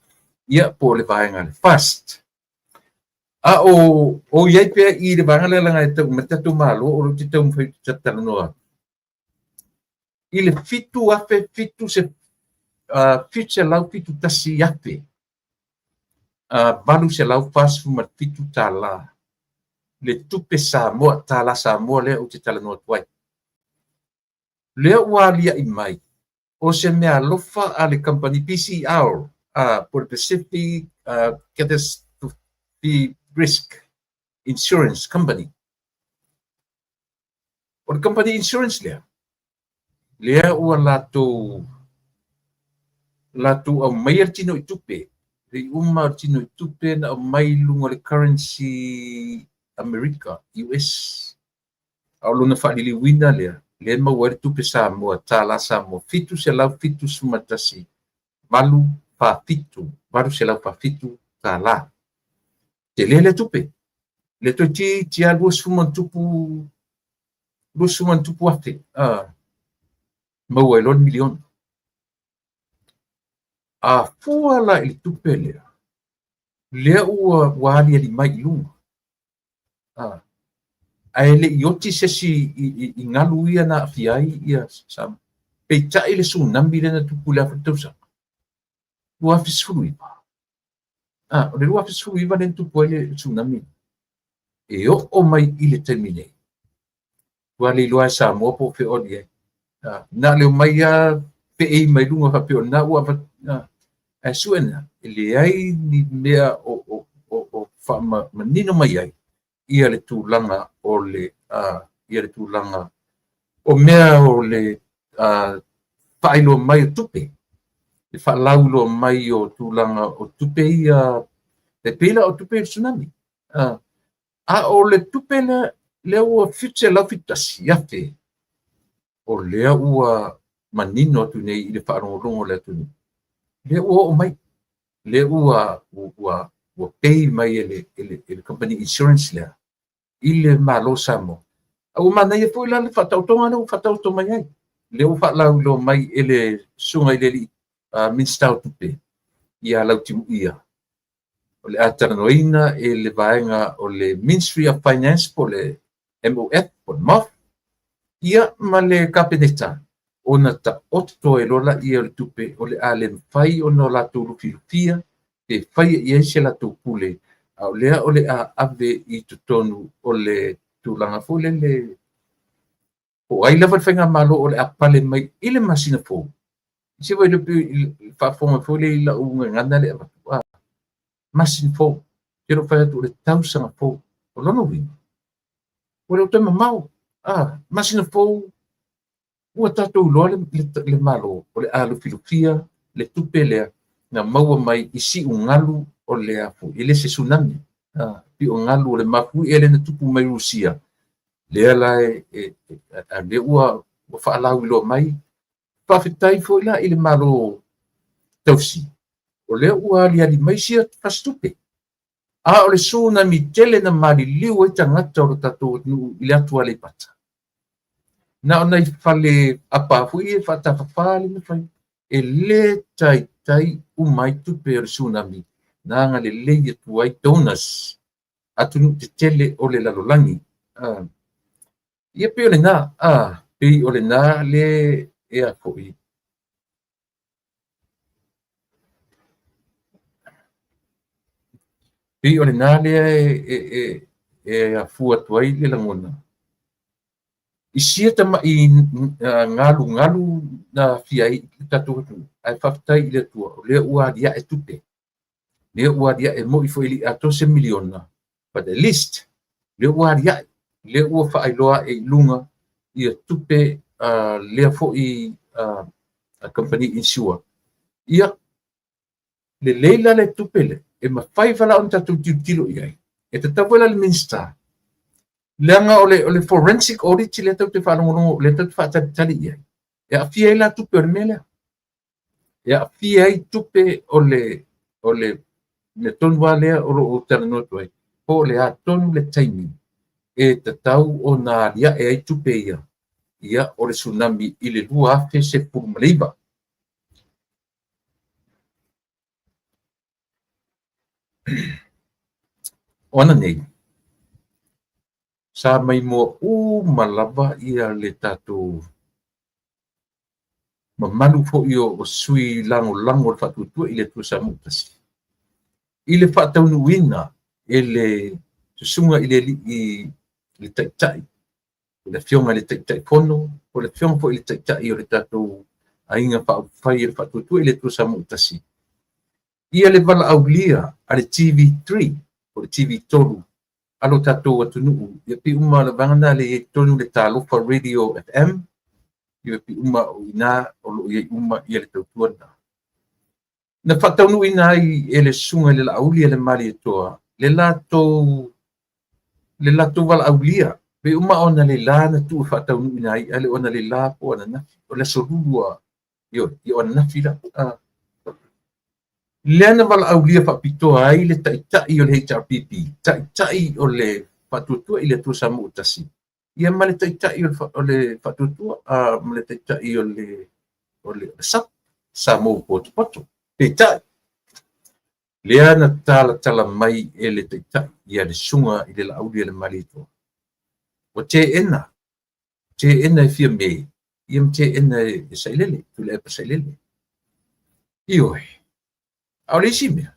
ia, po o le vaega le FAST. A o i ai pea i le vaega lea leaga e tau mai le tatou Malo o lo o te taumafai e talanoa i le 7,771,847 $ le tupe Samoa, tālā Samoa lea ou te talanoa atu ai. Lea ua alia'i mai o se mea alofa a le kamupani PCR, po le Pacific Catastrophe Risk Insurance Company. O le company insurance lea, lea ua latou aumaia le tino i tupe, le uma o le tino i tupe na aumai i luga o le currency America, US. A o lona faaliliuina lea, lea maua ai le tupe Samoa, tālā Samoa, 771, 847, 847 tālā. Tele le tupe. Le toe ti a 20 ma tupu afe, maua ai loa le miliona. A fua la i le tupe lea, lea ua aliali mai i luga. Ae le i oti se isi i galu ia na aafia ai ia Samoa. Peitai le tsunami lea na tupu i le afa tausaga, 2019. O le 2019 lea na tupu ai le tsunami. E oo mai i le taimi nei, ua le iloa e Samoa po o feoli ai. Na leo mai a feei mai luga faapea o lena ua ae suena, e leai ni mea o faamanino mai ai ia le tulaga o le ia le tulaga o mea o le faailoa mai o tupe, le faalauiloa mai o tulaga o tupe ia, e pei la o tupe i le tsunami. A o le tupe lea ua 771,000, o lea ua manino atu nei i le faalogologo o le atunuu, lea ua oo mai, lea ua pay mai e le company insurance lea i le Malo Samoa. A ua manaia foi la le faataotoga lea ua faataoto mai ai, lea ua faalauiloa mai e le susuga i le alii Minisita o Tupe ia Lautimuia. O le a talanoaina e le vaega o le Ministry of Finance po le MOF po le MOF, ia ma le Kapeneta, ona taoto ai loa laia o le tupe o le a le mafai ona latou lufilufia pe faia i ai se latou pule, a o lea o le a ave i totonu o le tulaga foi lele Po o ai lava le faigamalo o le a pale mai i le masina fou, se ua iloa pei i faafofoga foi lea i lau gagana lea e avatu, a, masina fou, ou te le o fai atu o le tausaga fou. O lona uiga, ua le o toe mamao, a, masina fou ua tatou iloa le Malo o le a lufilufia le tupe lea na maua mai i siugalu o le a foi, e le se tsunami, a, pi'ogalu o le mafuie lea na tupu mai Rusia, lea la e a lea ua faalauiloa mai. Faafetai foi la i le Malo tausi, o lea ua aliali mai sia fasitupe. A o le tsunami tele na maliliu ai tagata o lo tatou atunuu i le atu Aleipata, na o nai fale apa foi ia faatafafa lea na fai, e le taitai uma ai tupe o le tsunami na agalelei atu ai donors, atunuu tetele o le lalolagi. Ia pei o lena, pei o lena le e a foi. Pei o lena lea e afua atu ai le lagona. I sia tama'i galugalu na aafia ai le tatou atunuu, ae faafetai i le Atua o lea ua alia'e tupe. Lea ua alia'e mo'i foi e le i atoa se miliona, but at least lea ua alia'e, lea ua faailoa ae i luga ia tupe lea foi kamupani insure. Ia, lelei la le tupe lea, e mafai vala ona tatou tilotilo i ai. E tatau foi la i le Minisita, leaga o le forensic audit lea tatou te faalogologo, lea tatou te faatalitali i ai, e aafia ai la tupe o le mea lea. E aafia ai tupe o le mea tonu lava lea o lo o talanoa atu ai, po o le a tonu le taimi e tatau ona alia'e ai tupe ia, ia o le tsunami i le 2019. O ananei, sa maimoa uma lava ia le tatou mamalu foi o sui lagolago o le Faatuatua i le Atua Samoa ua Tasi, i le faataunuuina e le susuga i le alii le Taitai, le Afioga i le Taitaifono, o le Afioga foi i le Taitai o le tatou Aiga Faaupufai e le Faatuatua i le Atua Samoa ua Tasi, ia le valaaulia a le TV3, o le TV3 a lo tatou atunuu, ia pei uma le vaega lena lea e i ai i totonu le Talofa Radio FM, ia pei uma o i ina o lo o i ai uma ia le tautua lena. Na faataunuuina ai e le susuga i le Laauli a le Malietoa le latou valaaulia, pei uma o analeila na tuu e faataunuuina ai, ae le o analeila po o ananafi, o le aso Lua, ioe, o ananafi la. Lea na valaaulia faapitoa ai le Taitai o le HRPP, Taitai o le Faatuatua i le Atua Samoa ua Tasi, ia ma le Taitai o le Faatuatua, ma le Taitai o le SUPP, Samoa ua Potopoto. Peitai, lea na talatala mai e le Taitai ia le susuga i le Laauli a le Malietoa. Ua teena, teena e Fiame, ia ma teena e Sailele, Tuilaepa Sailele. Ioe, a o le isi mea,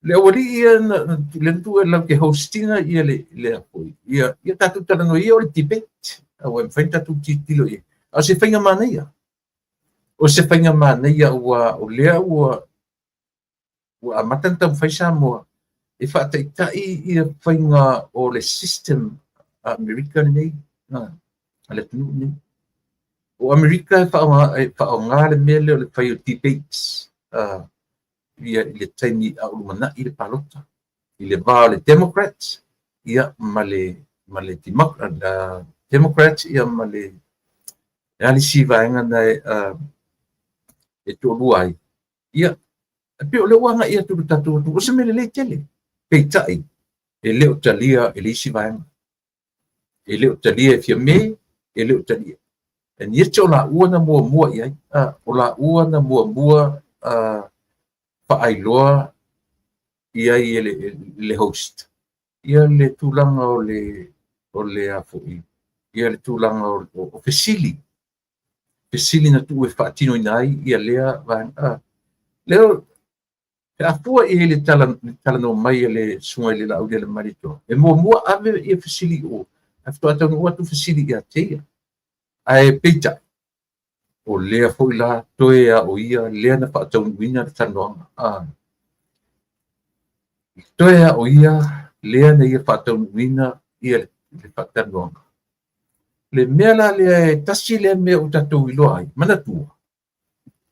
le aualii ia le tuu e lau te hostinga ia le foi, ia tatou talanoa ia o le debate, aua e mafai ona tatou tilotilo i ai. A o se faiga manaia, o se faiga manaia ua o lea ua amata ona taumafai Samoa e faataitai ia faiga o le system a Amerika lenei, a le atunuu lenei. O Amerika e faaaoga le mea lea o le fai o debates ia i le taimi a o lumanai le palota, i le va o le Democrats ia ma le Democrats ia ma le isi vaega na e toalua ai. Ia, e pei o lea ua agai atu le tatou atunuu, o se mea lelei tele. Peitai, e le o talia e le isi vaega. E le o talia e Fiame, e le o talia. And yet o laua na muamua i ai, o laua na muamua faailoa i ai e le host. Ia le tulaga o le a foi, ia le tulaga o fesili. Fesili na tuu e faatinoina ai ia lea vaega. Lea e afua i le talanoa mai a le susuga i le Laauli a le Malietoa, e muamua ave ia fesili i o, ae faatoa taunuu atu fesili ia te ia. Ae peitai, o lea foi la toe a o ia lea na faataunuuina le talanoaga. Toe a o ia lea na ia faataunuuina ia le faatalanoaga. Le mea la lea e tasi lea mea ua tatou iloa ai, manatua,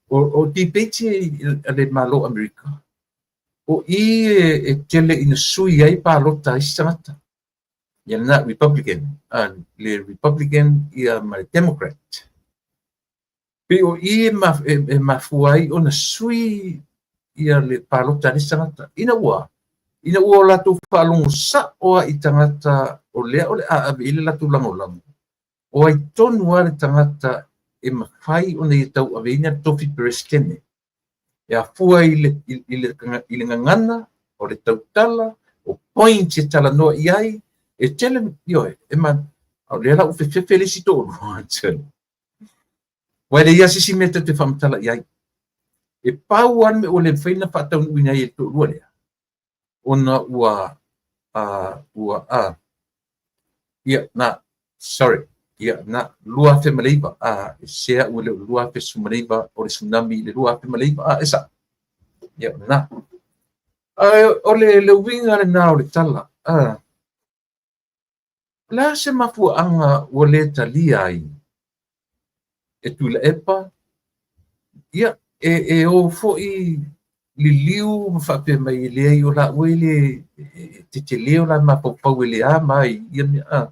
o debate a le Malo o Amerika, o i e tele ina sui ai palota a isi tagata. Ia lena Republican, le Republican ia ma le Democrat. Pei o i e mafua ai ona sui ia le palota a le isi tagata. Ina ua o latou faalogo sao lava i tagata o lea o le a ave i ai le latou lagolago, o ai tonu lava le tagata e mafai ona ia tauaveina le tofi Peresetene. E afua i le gagana, o le tautala, o points e talanoa i ai, e tele, ioe, e a o lea la ua fefefe le isi toalua. Ua e leai se isi mea tatou te faamatala i ai. E pau lava le mea ua le mafai ona faataunuuina ai e le toalua lea, ona ua ia na, sorry, ia na, 2009, se au e le o le 2019, o le tsunami i le 2009, e sao. Ia na. O le uiga lena o le tala. O le a se mafuaaga ua le talia ai e Tuilaepa, ia, e o foi liliu ma faapea mai e leai o laua e le tetele o la mafaufau e le a mai ia mea.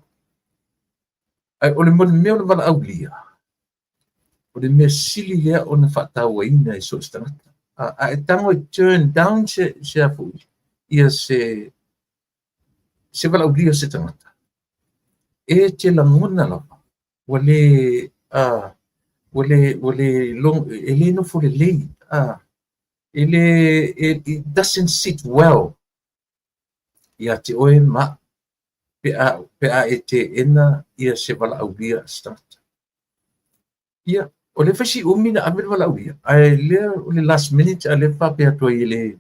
Ai o le mea o le valaaulia, o le mea sili lea ona faatauaina e so o se tagata. A e tago e turn down se a foi, ia se valaaulia o se tagata, e te lagona lava, ua le, e le nofo lelei, e le, it doesn't sit well ia te oe ma pe a e teena ia se valaaulia a se tagata. Ia, o le faisi umi na ave le valaaulia, ae lea o le last minute a lea faapea atu ai e le,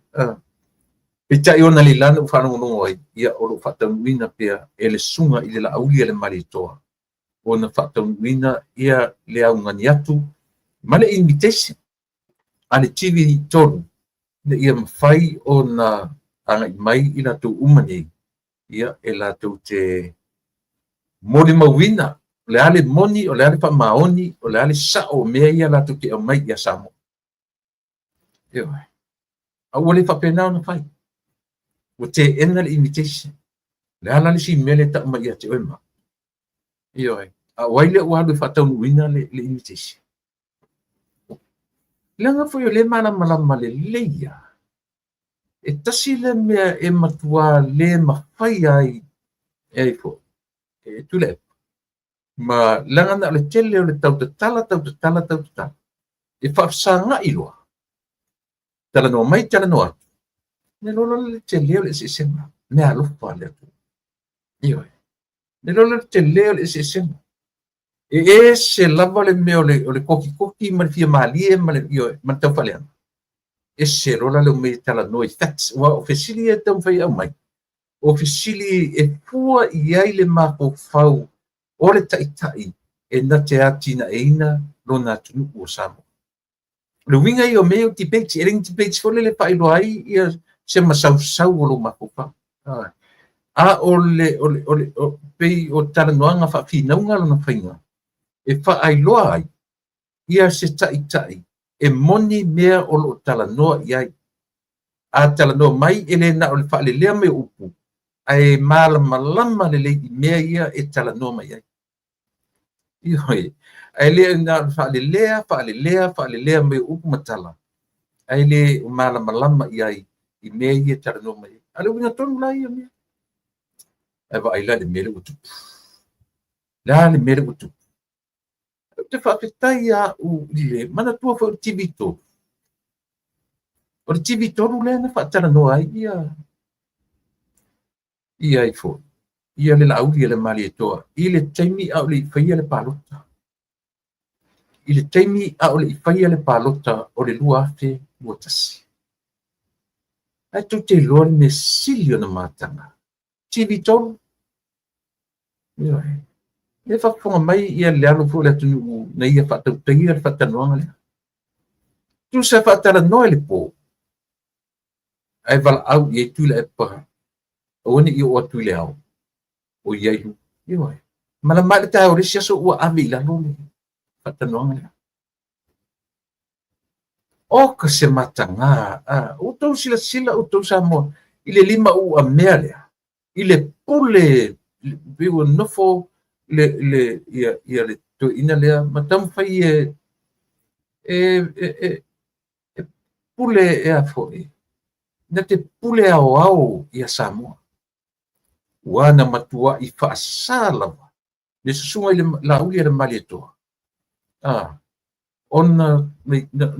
peitai ona le lana ua faalogologo ai, ia o lo o faataunuuina pea e le susuga i le Laauli a le Malietoa, ona faataunuuina ia le augani atu ma le invitation a le TV3 ina ia mafai ona agai mai i latou uma nei, ia e latou te molimauina o le a le moni, o le a le faamaoni, o le a le sao o mea ia latou te aumai ia Samoa. Ioe. A ua le faapena ona fai. Ua teena le invitation. Le a la le isi mea le tau mai ia te oe ma. Ioe. A o ai lea ua alu e faataunuuina le invitation. Leaga foi o le malamalama lelei ia. E tasi le mea e matua le mafai ai e ai foi. E Tuilaepa. Ma leaga na o le tele o le tautatala, tautatala, tautatala. E faafesagai loa. Talanoa mai, talanoa atu. Ne lola le tele o le eseesega. Mea alofa le atu. Ioe. Ne lola le tele o le eseesega. E ese lava le mea o le kokikoki ma le fia malie ma le, ioe, ma le taufaaleaga. Ese lola le umei talanoa i facts. Ua o fesili e taumafai au mai. O fesili e fua i ai le mafaufau o le taitai e na te atinaeina lona atunuu o Samoa. O le uiga ia o mea o debate, e le ni debate foi lele e faailoa ai ia se masausau o lou mafaufau. A o le pei o talanoaga faafinauga lona faiga e faailoa ai ia se taitai e moni mea o loo talanoa i ai. A talanoa mai e le na o le faalelea mai o upu, ae malamalama lelei i mea ia e talanoa mai ai. Ioe, ae le na o le faalelea, faalelea, faalelea mai o upu ma tala, ae le malamalama i ai i mea ia e talanoa mai ai. A le uiga tonu la ia mea. Ae vaai la le mea lea ua tupu. Le a le mea lea ua tupu. Ou te faafetai au i le manatua foi o le TV3. O le TV3 lea na faatalanoa ai ia ai foi. Ia le Laauli a le Malietoa i le taimi a o le i faia le palota. I le taimi a o le i faia le palota o le 2021. Ae tou te iloa le mea sili ona mataga. TV3. Ioe. Lea e faafofoga mai ia le alo foi o le atunuu na ia faatautaia le faatalanoaga lea. Tusa e faatalanoa i le po, ae valaau i ai Tuilaepa aua ne i oo atu i le ao o i ai luga. Ioe. Malama le taeao o le isi aso ua ave i lalo le faatalanoaga lea. Oka se mataga, a outou silasila outou Samoa i le lima uamea lea, i le pule pei ua nofo le le ia ia le toeaina lea ma taumafai e e e e pule e a foi na te pule aoao ia Samoa. Ua na matuai faasa lava le susuga i le Laauli a le Malietoa, a, ona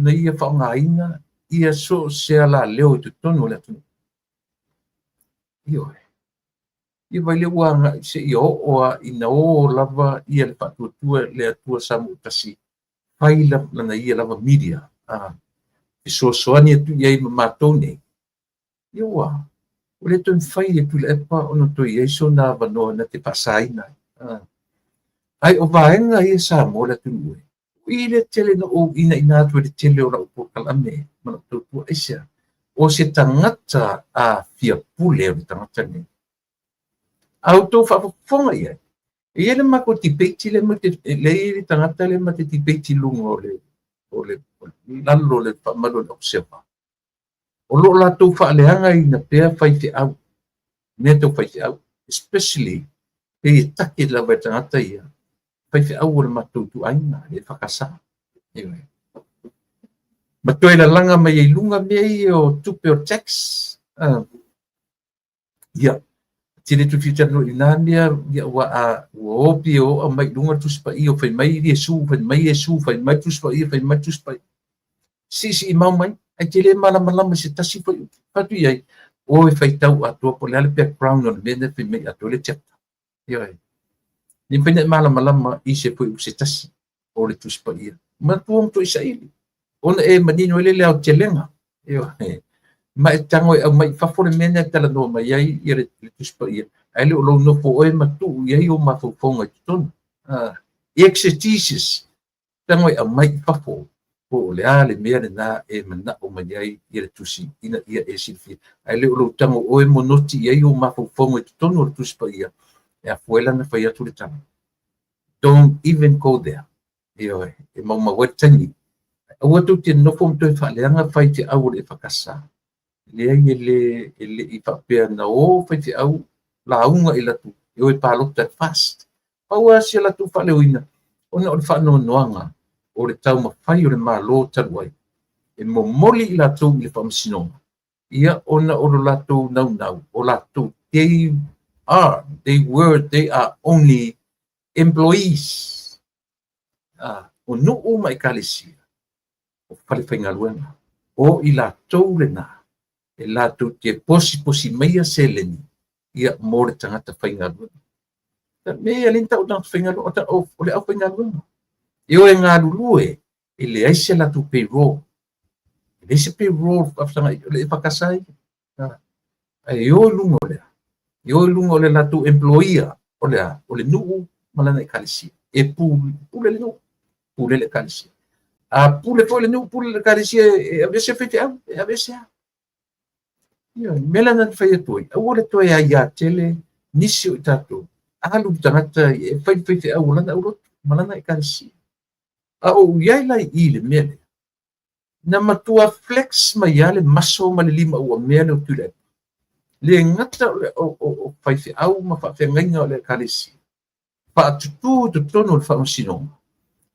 na ia faaaogaina ia so o se alaleo i totonu o le atunuu. Ioe. Ia vai lea ua agai seia oo lava ina o lava ia le Faatuatua le Atua Samoa Tasi fai lana ia lava media, a, fesoasoani atu i ai ma matou nei. Ia ua le toe mafai e Tuilaepa ona toe i ai sona avanoa na te faasaina ai. Ae o vaega ia Samoa le atunuu e, o i lea tele na ou inaina atu ai le tele o lau polokalame ma lau tautua. Aisea? O se tagata a fia pule o le tagata lenei. A outou faafofoga i ai, e i ai le matou debate lea ma te, le i ai le tagata lea ma te debate i luga o le, o le, lalo o le faamalu o le Observer. O lo o latou faaleagaina pea faifeau, mea tau faifeau, especially pei e take lava e tagata ia, faifeau o le matou ituaiga, le EFKS. Ioe. Ma toe lalaga mai ai luga mea ia o tupe o tax. Ia, tele tu fia talanoa i nā mea, ia, ua, a, ua o pia o aumai i luga le Tusi Paia, fai mai Iesu, fai mai Iesu, fai mai Tusi Paia, fai mai Tusi Paia. Siisii mau mai, ae te le malamalama i se tasi foi upu. Fai atu i ai, o e faitau atoa po o le a le background o le mea lea fai mai atoa le chapter. Ioe. Le mafai ona e malamalama i se foi upu se tasi o le Tusi Paia. Manatua ma Toisaili, ona e manino ai le le aotelega. Ioe. Ma e tago e aumai i fafo le mea lea e talanoa mai ai ia le Tusi Paia, ae le o lou nofo oe ma tuu i ai ou mafaufauga i totonu. Exegesis, tago e aumai i fafo po o le a le mea lena e manao mai ai ia le Tusi ina ia e silafia. Ae le o lou tago oe monoti i ai ou mafaufauga i totonu o le Tusi Paia, e afua ai la ona fai atu le tala. Don't even go there. Ioe, e maumau ai le taimi. Aua tou te nofo ma toe faaleaga faifeau o le EFKS. Leai, e le, e le i faapea na o faifeau lauga i latou e o e palota e FAST. Pau lava si a latou faaleoina, ona o le faanoanoaga o le taumafai o le Malo talu ai e momoli i latou i le faamasinoga, ia ona o lo latou naunau, o latou, they are, they were, they are only employees. Ah, o nuu ma ekalesia, o falefaigaluega, o i latou lena, e latou te posiposi maia seleni ia mo le tagata faigaluega. Me ia le tau tagata faigaluega, o le aufaigaluega. E o e galulue, e leai se latou payroll. E leai se payroll faafesagai, o le EFKS ia. Ae e o i luga o lea. E o i luga o le latou employer, o le a, o le nuu ma lana ekalesia. E pule le nuu, pule le ekalesia. A pule foi le nuu, pule le ekalesia, e aveese faifeau, e aveese lava. Ia, mea la na fai atu ai, aua le toe aiā tele nisi o i tatou, alu le tagata e fai le faifeau o lana aulotu ma lana ekalesia. A o ou i ai la i i le mea lea, na matua flex mai lava le maso ma le lima uamea lea o Tuilaepa. Le gata o le o faifeau ma faafeagaiga o le ekalesia, faatutū i totonu o le faamasinoga,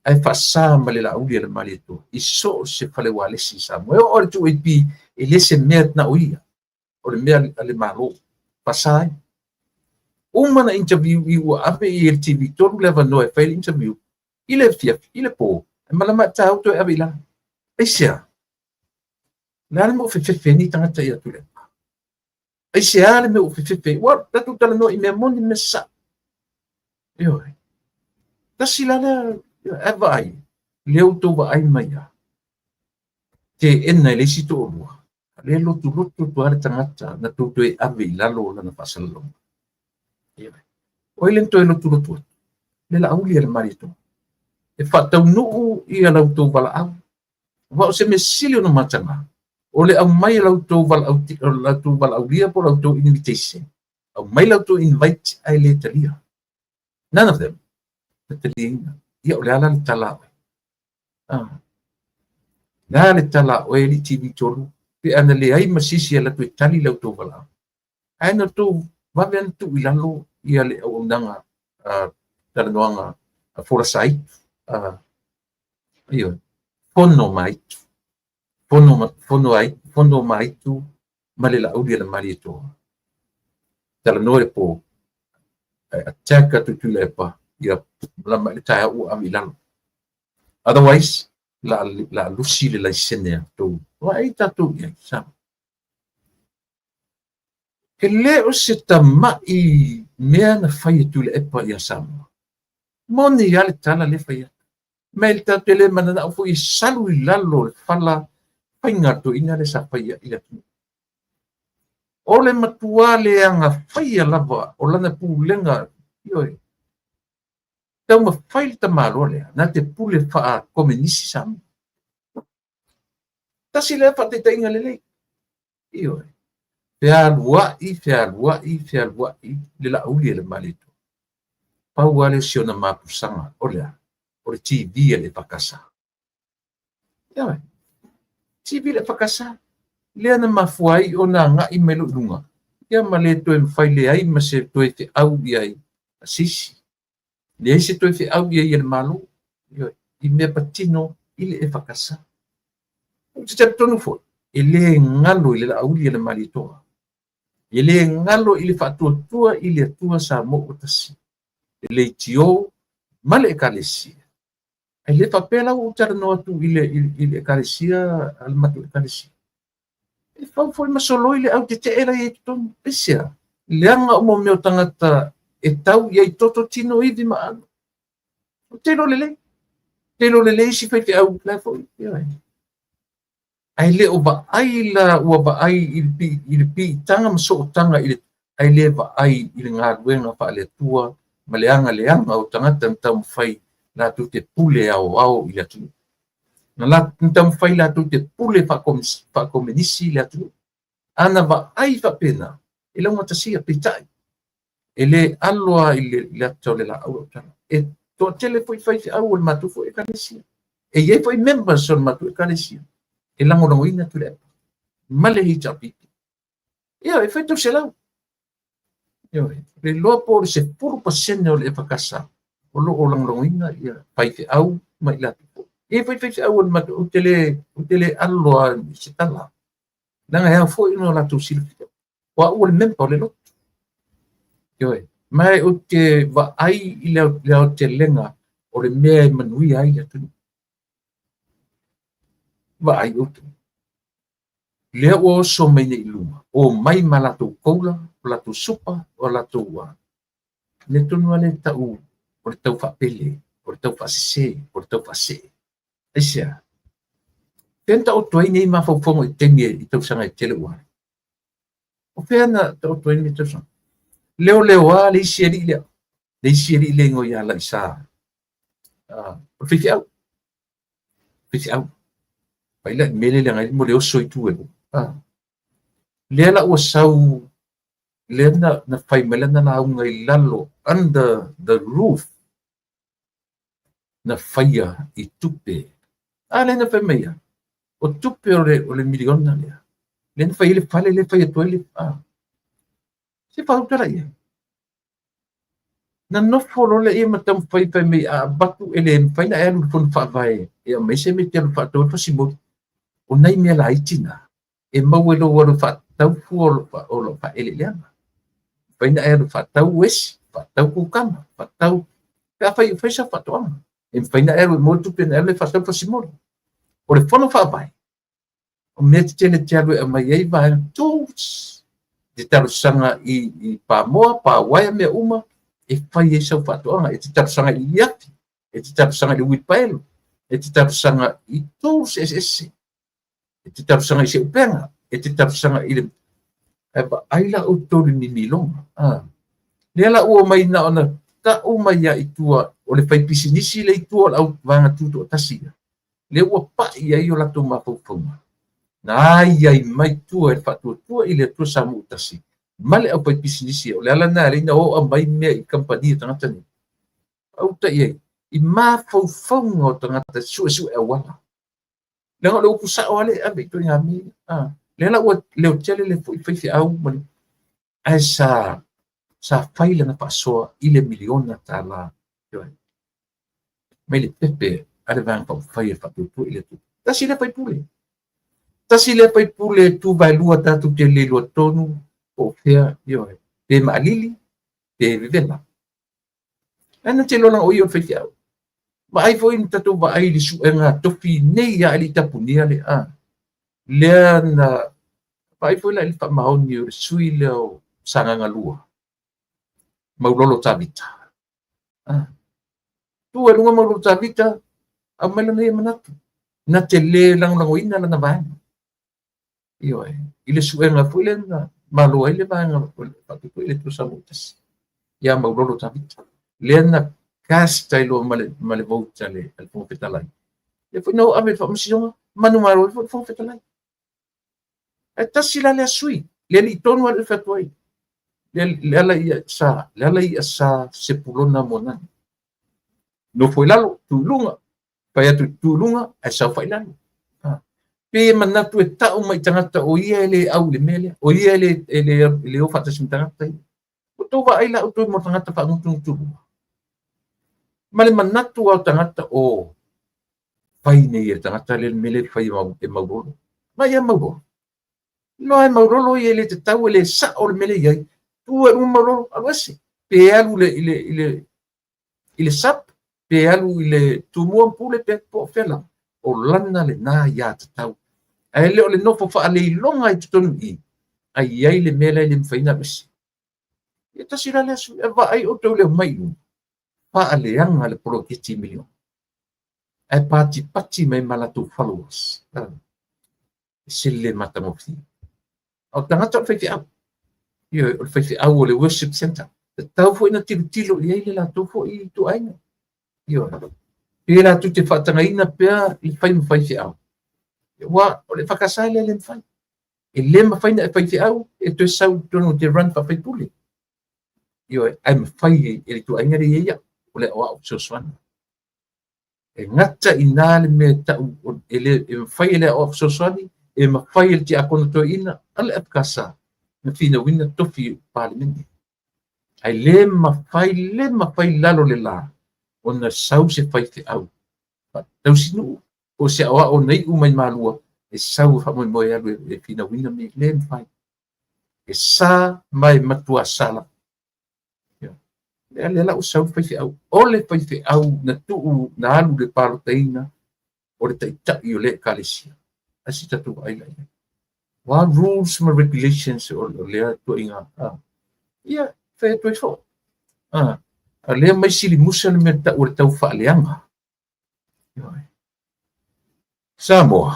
ae faasa ma le Laauli a le Malietoa i so o se fale ualesi i Samoa. E oo i le 2AP, e le se mea na o ia, o le mea a le Malo, faasa ai. Uma na interview i ua ave i le TV3 le avanoa e fai le interview, i le afiafi, i le po, e malama e tāu toe ave i lalo. Aisea? Le a le mea ua fefefe ai nei tagata ia Tuilaepa? Aisea le mea ua fefefe ai? Ua tatou talanoa i mea moni mea sa'o. Ioe. Tasi la lea, ae vaai, lea ua outou vaai mai lava, teena e le isi toalua, lea e lotulotu atu lava le tagata na tou toe ave i lalo o lana faasalalauga. Ioe. O ai lea na toe lotulotu atu? Le Laauli a le Malietoa. E faataunuu ia la outou valaau. Aua o se mea sili ona mataga, o le aumai o la outou valaau, la outou valaaulia po o la outou invitation. Aumai la outou invite ae le talia. None of them. Na taliaina. Ia o le a la le tala a oe? Ah. Le a le tala a oe, alii TV3, pe ana leai ma se isi e alu atu e tali la outou valaau? Ae na outou vave ona tuu i lalo ia le auaunaga talanoaga folasa aitu, ioe, fono ma aitu, fono ma, fono ai, fono ma aitu ma le Laauli a le Malietoa. Talanoa i le po, ae attack atu Tuilaepa, ia malama i le taeao ua ave i lalo. Otherwise, la, la lusi le laisene a tou. Vaai tatou i ai, sa. E le o se tama'i mea na fai e Tuilaepa ia Samoa. Moni lava le tala lea fai atu. Ma e tatou te le mananao foi e salu i lalo o le fala faiga a le toeaina lea sa fai i le atunuu. O le matuā leaga faia lava o lana pulega, ioe, taumafai le tamaloa lea na te pule faa-komenisi Samoa. Tasi lea faataitaiga lelei. Ioe. Fealuai, fealuai, fealuai le Laauli a le Malietoa. Pau lava lea o si ona mapusaga, o le a? O le TV a le EFKS. Ioe. TV a le EFKS. Lea na mafua ai ona agai mai loa i luga, ia ma le toe mafai leai ma se toe feau i ai a se isi. Leai se toe feau i ai a le Malo, ioe, i mea patino i le EFKS. Ou te talitonu foi, e le galo i le Laauli a le Malietoa. E le galo i le Faatuatua i le Atua Samoa ua Tasi, le leitio ma le Ekalesia. Ae le faapea la ua ou talanoa atu i le, i, le Ekalesia, a le matou Ekalesia. E fau foi ma soloi le au tetee la i ai i totonu. Aisea? Leaga uma o mea o tagata e tau i ai toto tino ivi ma alu. Ou te iloa lelei. Te iloa lelei isi faifeau la foi. Ioe. Ae le o vaai la ua vaai i le, pi, i le piitaga ma sootaga i le, ae le vaai i le galuega faale-Atua ma le agaleaga o tagata na taumafai latou te pule aoao i le atunuu. Na taumafai latou te pule faakomenisi le atunuu. A na vaai faapena, e laugatasia, peitai, e le alo lava i le ata o le laau lau tala. E toatele foi faifeau o le matou foi ekalesia. E i ai foi members o le matou ekalesia e lagolagoina Tuilaepa ma le HRPP. Ia, e fai tauselau. Ioe, le iloa po o le 10% o le EFKS o lo o lagolagoina ia faifeau ma i latou foi. E i ai foi faifeau o le matou, ou te le alo lava i se tala. Leaga e ao foi ona latou silafia. O au o le member o le lotu. Ioe, ma ou te vaai i le aotelega o le mea e manuia ai le atunuu. Vaai outou. Lea ua oso mai nei i luga, omai ma latou koula, o latou supa, o latou mea tonu lava lea e tau o le tau faapele, o le tau faasese, o le tau faasee. Aisea? Fea na taoto ai nei mafaufauga i taimi i tausaga e tele ua alu? O fea na taoto ai nei tausaga? Leoleoa le isi alii lea, le isi alii lea igoa ia Laisa. O le faifeau. Faifeau. Fai la mele le ngai mo le oso i tu e. Lea la ua sau lea na fai mai lana lauga i lalo under the roof na faia i tupe. A lea na fai mai ia, o tupe o le miliona lea. Lea na fai ai le fale lea fai atu ai le, se faautala i ai. Na nofo loa lea ma taumafai fai mai a avatu e le mafai ona e alu i le fono faavae e aumai se mea e te alu faatau ai le fasimoli. O nai mea laiti na e maua i lou alu faatau fua o lou faaeleeleaga. Mafai ona e alu faatau uesi, faatau kukama, faatau pe afai e fai sau faatoaga. E mafai ona e alu e maua tupe ona e alu lea e faatau le fasimoli. O le fono faavae, o mea tetele te alu e aumai ai vaega tools, te talosaga i pamoa, pauaea, mea uma e fai ai sau faatoaga. E te talosaga i liafi, e te talosaga i le wheelbarrow, e te talosaga i tools eseese, e te talosaga i se upega, e te talosaga i le... Ae vaai la outou i le mimiloga. Lea la ua omai na ona tau mai lava i tua O le faipisinisi lea i tua o le au vaega tutoatasi ia, lea ua pai ai o latou mafaufauga, na aiai mai tua e le Faatuatua i le Atua Samoa Tasi ma le aufaipisinisi. O le ala lena e ala ai ona oo mai mea i kamupani a tagata nei. Auta i ai i mafaufauga o tagata suesue auala. Leaga o le upu sao lava lea e ave i ituaiga mea ia. Lea la ua leotele le foi faifeau ma le ae sa fai lana faasoa i le miliona tala mai le pepe a le Vaega Faaupufai e Faatuatua i le Atua. Tasi lea faipule. Tasi lea faipule tu vaelua tatou te le iloa tonu po o fea, ioe, pe maalili pe vevela. Ae na te iloa o ia o le faifeau. Vaai foi na tatou vaai i le suega tofi nei lava e le i tapunia le a. Lea na vaai foi la i le faamaoni o le sui lea o Sagaga 2, Maulolo Tavita. Tu e luga Maulolo Tavita, aumai lona ia manatu. Na te le lagolagoina lana vaega. Ioe, i le suega foi lea na malo ai le vaega Faatuatua i le Atua Samoa Tasi ia Maulolo Tavita. Lea na cast ai loa ma le vote a le Fofoga Fetalai. Lea foi na o ave i le faamasinoga, manumalo ai foi le Fofoga Fetalai. Ae tasi la lea sui, le alii tonu lava le fai atu ai. Le ala ia sa, le ala ia sa Sepulona Moananu. Nofo i lalo, tu i luga, fai atu tu i luga, ae saofai i lalo. Pe manatu e tau mai tagata o ia e le au i le mea lea, o ia e le o faatasi ma tagata ia. Ua tou vaai la outou mo tagata faagutugutulua. Ma le manatu o tagata o fai nei e le tagata le mea le fai e Maulolo. Ma ia Maulolo. Loa e Maulolo ia e le tatau e le sao le mea le i ai. Tu e luga Maulolo, alu ese. Pe alu i le SAP, pe alu i le Tumua Pule, pe po o fea lava. O lana lena ia tatau. Ae le o le nofo faaleiloga i totonu i, ai i ai le mea lea e le mafai ona alu ese. Ia tasi la lea sui, e vaai outou le omai i luga, faaleaga le poloketi miliona. Ae patipati mai ma latou followers. E se le matagofie. A o tagata o le faifeau. Ioe, o le faifeau o le worship center. Tatau foi na tilotilo i ai le latou foi ituaiga. Ioe. Pe latou te faatagaina pea i fai ma faifeau. Ua, o le EFKS lea le mafai. E le mafai na e faifeau e toe sau i totonu te run faafaipule. Ioe, ae mafai e le ituaiga le i ai o le aoao fesoasoani. E gata i nā le mea tau e, le, e mafai e le aoao fesoasoani, e mafai e le tiakono toeaina, a le EFKS na finauina tofi Palemene. Ae le mafai, le mafai lalo le la, ona sau se faifeau tausinuu o se aoao na iu mai malua e sau e faamoemoe alu e finauina me le mafai. E sa mai matua sala. Lea lea la ua sau le faifeau. O le faifeau na tuu na alu le palotaina o le taitai o le ekalesia. Ae se tatou vaai la i ai. Wa rules ma regulations o lea tuaiga. Ia, fai atu ai foi. A lea mai sili musa le mea tau o le tau faaleaga. Samoa,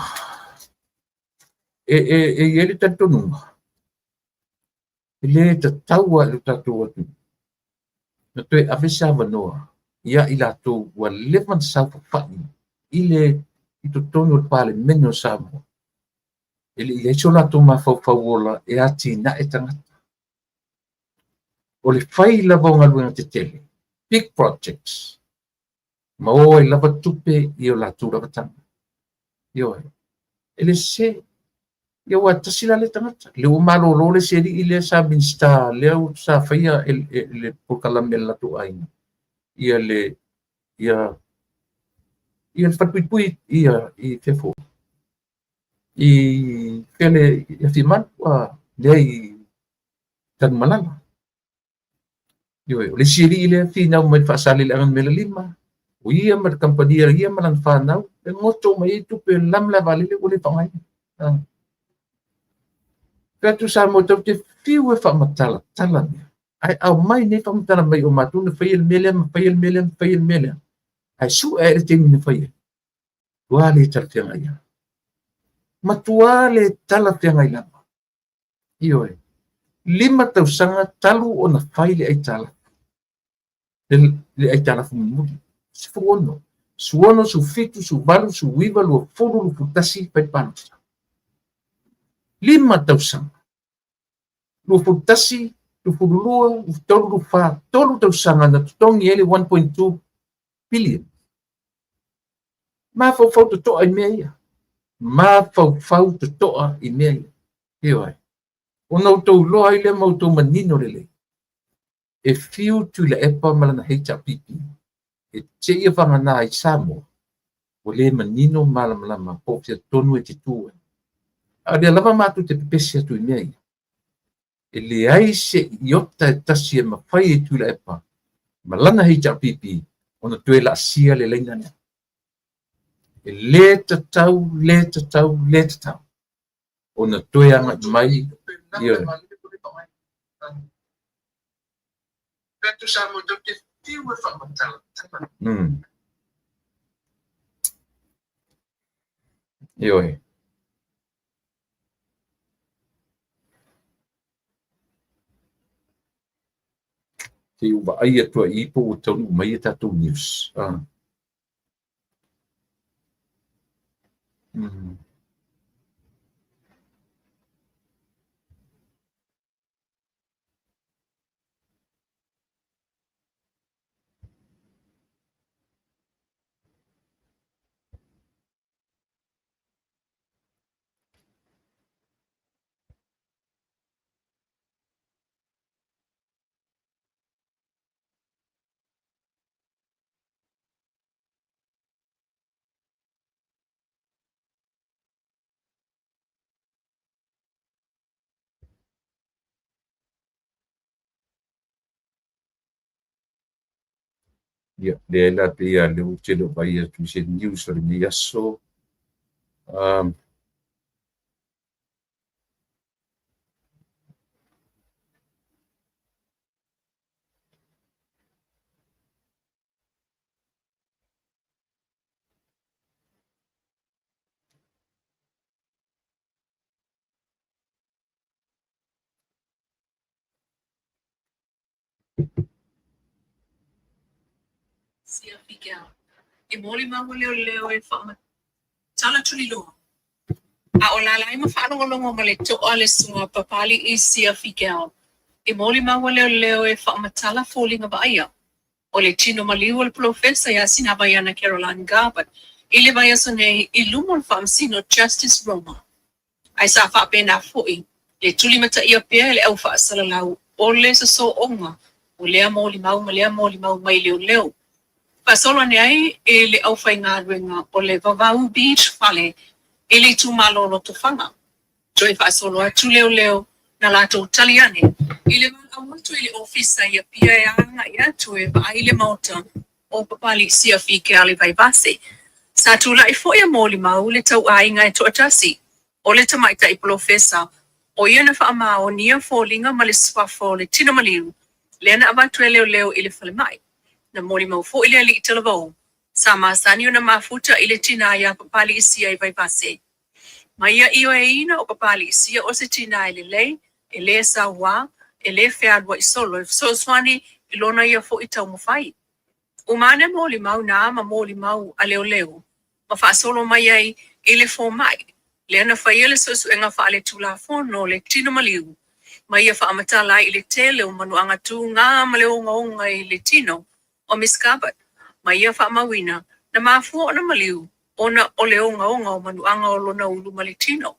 e i ai le talitonuga, e le tatau lava i lo tatou atunuu na toe ave se avanoa ia i latou ua leva ona saofafai i le i totonu o le Palemene o Samoa. E le i ai so latou mafaufau ola e atinae tagata. O le fai lava o galuega tetele, big projects, ma o ai lava tupe i o latou lava taga. Ioe, e le sese. Ia ua tasi la le tagata. Le ua malolo le isi alii lea sa Minisita, lea sa faia le polokalame a le latou aiga. Ia le ia ia le falepuipui ia i fea foi. I fea le i Afimalu, lea i Tanumalala. Ioe, o le isi alii lea finau mai le Faasaleleaga numera 5, o ia ma le kamupani ia ma lana fanau, e goto mai ai tupe lama le vaalele ua le faaaogaina. Fai atu Samoa tatou te fiu e faamatalatala mea. Ae aumai nei faamatala mai o matou na faia le mea lea, ma faia le mea lea, ma faia le mea lea. Ae sue ai le taimi na faia. Matua le talafeagai lava. Matua le talafeagai lava. Ioe. 5 tausaga talu ona fai le aitalafu. le aitalafu mulimuli. 16, 16, 17, 18, 19, 20, 21, fai palota. 5 tausaga. 21, 22, 23, 24, 3 tausaga na totogi ai le 1.2 billion. Mafaufau totoa i mea ia. Mafaufau totoa i mea ia. Ioe. Ona outou iloa ai lea ma outou manino lelei. E fiu Tuilaepa ma lana HRPP e seia vagana ai Samoa, ua le manino malamalama po o fea tonu e te tu ai. A o lea lava matou te pepesi atu i mea ia. E leai se iota e tasi e mafai e Tuilaepa ma lana HRPP ona toe laasia le laina lea. E le tatau, le tatau, le tatau ona toe agai mai ia. Ioe. Se i ou vaai atu ai po ua taunuu mai a tatou news. Ah. Ia, lea la pei lava lea ou te le o vaai atu i se news o lenei aso. E molimau leoleo e faamatala tuliloa. A o lala ai ma faalogologo ma le toa le susuga Papali'i Sia Figel. E molimau leoleo e faamatala foliga vaaia o le tino maliu o le Polofesa ia Sinavaiana Caroline Garbutt i le vaiaso nei i luma o le Faamasino Justice Roma. Ae sa faapena foi le tulimataia pea e le au faasalalau o le sosooga o lea molimau ma lea molimau mai leoleo. Faasolo ane ai e le aufaigaluega o le Vavau Beach Fale i le itumalo o Lotofaga. Toe faasolo atu leoleo na latou tali ane i le valaau atu i le ofisa i Apia e agai atu e vaai le maota o Papali'i Sia Figel i Vaivase. Sa tulai foi a molimau le tauaiga e toatasi o le tamaitai polofesa o ia na faamaonia foliga ma le suafa o le tino maliu lea na avatu e leoleo i le falemai. Na molimau foi le alii talavou sa masani ona mafuta i le tinā iā Papali'i Sia i Vaivase. Ma ia ioeina o Papali'i Sia o se tinā e lelei, e le sauā, e le fealuai solo e fesoasoani i lona ia foi taumafai. Uma ane molimau na ma molimau a leoleo ma faasolo mai ai i le fomai lea na faia le suesuega faaletulafono o le tino maliu ma ia faamatala ai i le tele o manuaga tugā ma le ogaoga i le tino o Miss Garbutt ma ia faamauina na mafua ona maliu ona o le ogaoga o manuaga o lona ulu ma le tino.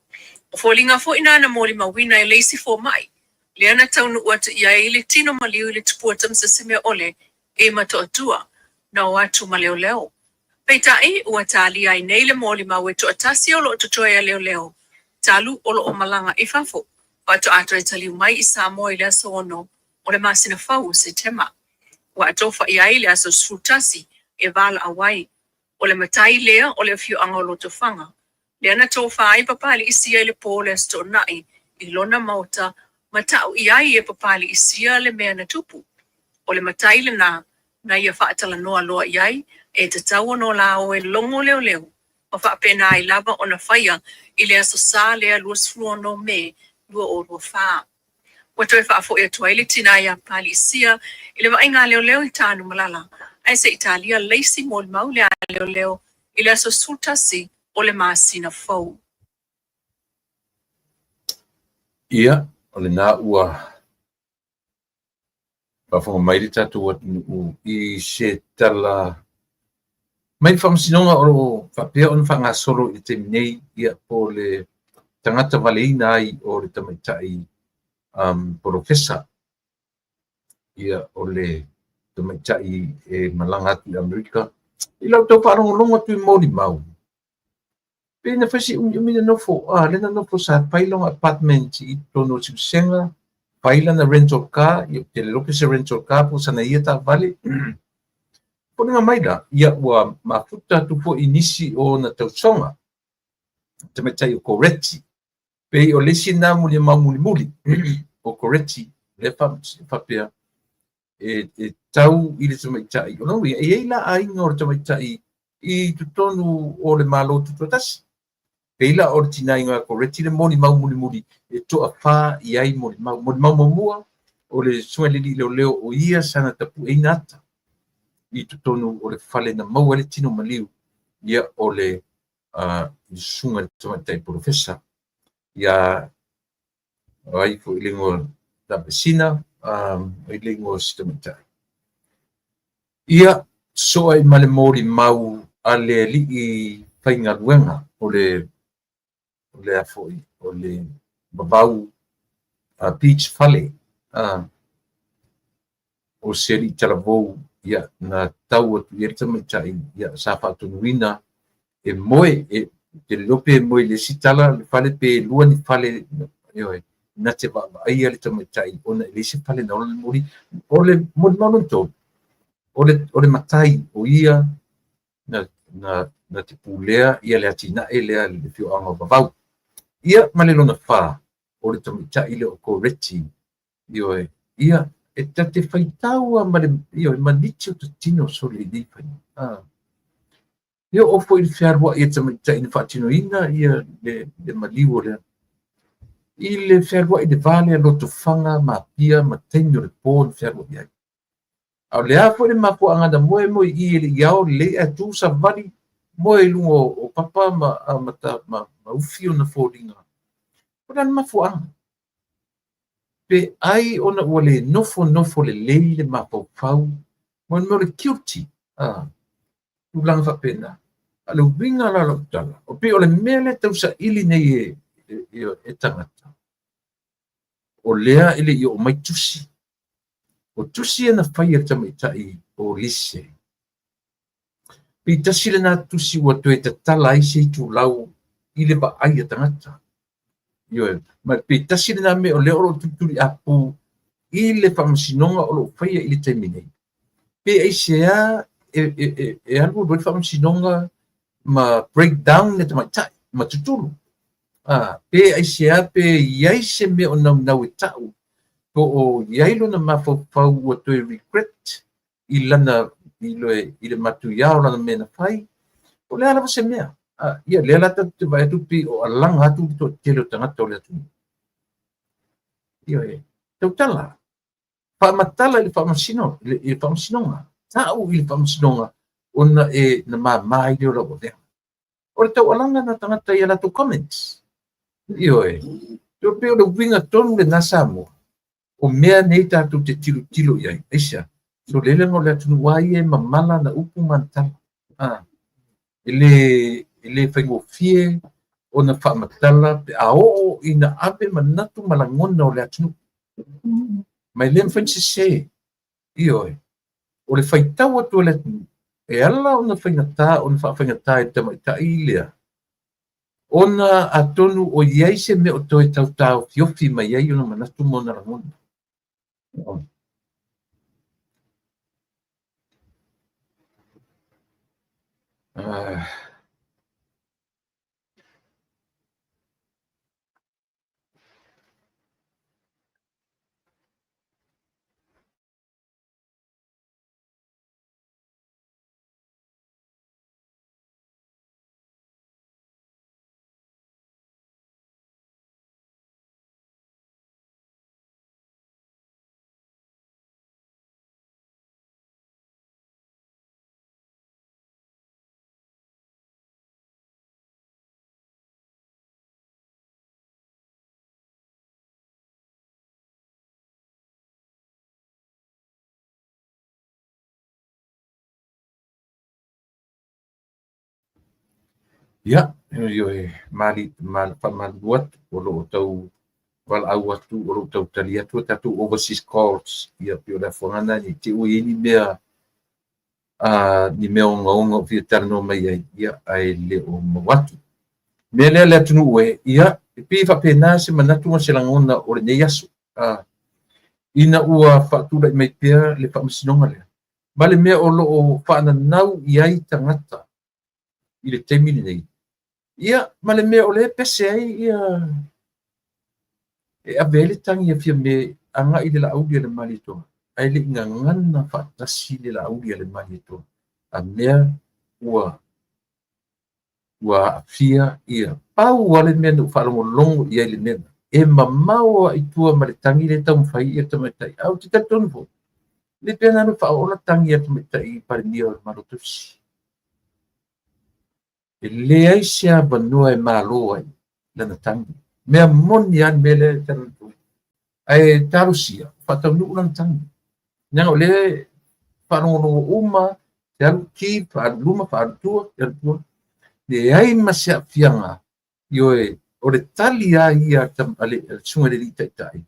O foliga foi na na molimauina e le isi fomai lea na taunuu atu i ai le tino maliu i le tupua ma se mea ʻole i Motootua na o atu ma leoleo. Peitai ua talia ai nei le molimau e toatasi o loo totoe a leoleo talu o loo malaga i fafo. Faatoa toe taliu mai i Samoa i le aso 6 o le masina fou o Setema. Ua atofa i ai le aso 11 e valaau ai. O le matai lea o le afioaga o Lotofaga. Lea na tofa ai Papali'i Sia i le pō le Aso Toonai i lona maota ma tau i ai e Papali'i Sia le mea na tupu. O le matai lena na ia faatalanoa loa i ai e tatau ona o la o e logo leoleo ma faapena ai lava ona faia i le aso Sa lea 26 Me 2024. Ua toe faafoi atu ai le tinā iā Papalii Sia i le vaaiga a leoleo i Tanumalala, ae se i talia le isi molimau lea a leoleo i le aso 11 o le masina fou. Ia, o lena ua faafofoga mai le tatou atunuu i se tala mai le faamasinoga o lo o faapea ona faagasolo i le taimi nei, ia, po o le tagata valeina ai o le tamaitai polofesa, ia, o le tamaitai e malaga atu i Amerika. I lau tau faalogologo atu i molimau, pei na fai si umiumi le nofo, lea na nofo sa fai lona apartment i totonu o Siusega, fai lana rental car, ia, ou te le iloa pe se rental car po o sana ia taavale. Foliga mai la, ia, ua mafuta atu foi i nisi o ona tausoga, tamaitai o Koreti, pei o le isi lena molimau mulimuli o Koreti, lea faapea e tau i le tamaitai. O lona uiga, e i ai la aiga o le tamaitai i totonu o le Malo Tutoatasi. Pei la o le tinaiga a Koreti le molimau mulimuli e toafa i ai molimau. Molimau muamua, o le susuga i le alii leoleo o ia sana tapueina ata i totonu o le fale na maua ai le tino maliu, ia, o le susuga i le tamaitai polofesa. Ia, o ai foi le igoa Lavesina, ai le igoa o si tamaitai. Ia, soa i ma le molimau a le alii faigaluega o le a foi, o le Vavau Beach Fale, o se alii talavou, ia, na tau atu i ai le tamaitai, ia, sa faatonuina e moe, e te le iloa pe moe i le isi tala le fale pe lua ni fale, ioe, na te vaavaaia le tamaitai ona e leai se fale na ola le moli. O le molimau lona tolu, o le matai o ia na te pulea ia le atinae lea i le afioaga o Vavau. Ia, ma le lona fa, o le tamaitai lea o Koreti, ioe, ia, e ta te faitau lava ma le, ioe, ma niti o tatino sole i nei faiga. E oo foi i le fealuai a tamaitai na faatinoina ia le maliu o lea. I le fealuai i le va lea Lotofaga ma Apia ma taimi o le po na fealuai ai. A o le a foi le mafuaaga na moe moe i i e le i ao lelei ae tu savali moe i luga o papa ma ufi ona foliga. O le a le mafuaaga? Pe ai ona ua le nofonofo lelei le mafaufau mo le mea o le guilty, tulaga faapena. A o le uiga la o lau tala, o pei o le mea lea e tausaili nei e tagata, o lea e le i oo mai tusi. O tusi ia na fai e le tamaitai o Lise. Pei tasi lena tusi ua toe tatala ai se itulau i le vaai a tagata. Ioe, ma pei tasi lena mea o lea o lo o tulituliapu i le faamasinoga o lo o faia i le taimi nei. Pe aisea e alu alu ai le faamasinoga ma break down le tamaitai ma tutulu. Pe aisea pe i ai se mea o naunau e ta'u, po o i ai lona mafaufau ua toe regret i lana i le matuia o lana mea na fai. O le a lava se mea. Ia, lea la tatou te vaai atu pei o alaga atu le toatele o tagata o le atunuu. Ioe, tautala, faamatala i le faamasino, i le faamasinoga, ta'u i le faamasinoga ona e na mama ai lea o lau avega. O le taualaga na tagata i a latou comments. Ioe, pei o le uiga tonu lena Samoa, o mea nei tatou te tilotilo i ai. Aisea? So le lega o le atunuu a ia e mamala na upu ma na tala. E le faigofie ona faamatala pe a oo ina ave manatu ma lagona o le atunuu. Ma e le mafai ona sese. Ioe, o le faitau atu o le atunuu, e ala ona faigata ona faafaigata i le tamaitai lea, ona atonu o i ai se mea o toe tautaofiofi mai ai ona manatu ma ona lagona. Ia, ioe, mali, faamalulu atu, o lo o tau valaau atu, o lo o tau tali atu a tatou overseas calls, ia pei o le afuaga lena ne i te i ua i ai ni mea, ni mea ogaoga o fia talanoa mai ai, ia, ae le o maua atu. Mea lea le atunuu e, ia, e pei e faapena se manatu ma se lagona o lenei aso, ina ua faatulai mai pea le faamasinoga lea, ma le mea o lo o faananau i ai tagata i le taimi lenei, ia, ma le mea o lea e pese ai ia, e ave ai le tagi a Fiame agai i le Laauli a le Malietoa, ae le i gagana faatasi le Laauli a le Malietoa, a mea ua aafia ia. Pau lava le mea na ou faalogologo i ai i le mea lena, e mamao lava i tua ma le tagi lea e taumafai ia le tamaitai. Ae ou te talitonu foi, le pei na alu e faaola tagi a le tamaitai Palemia o le Malo Tausi. E leai se avanoa e malo ai lana tagi. Mea moni lava le mea lea e talanoa atu ai. Ae talosia, faataunuu lana tagi. Leaga o lea e faalogologo uma, te alu ki, faaalu luma, faaalu tua, te alu tua. Leai ma se aafiaga, ioe, o le tali lava ia a le Susuga i le Alii Taitai,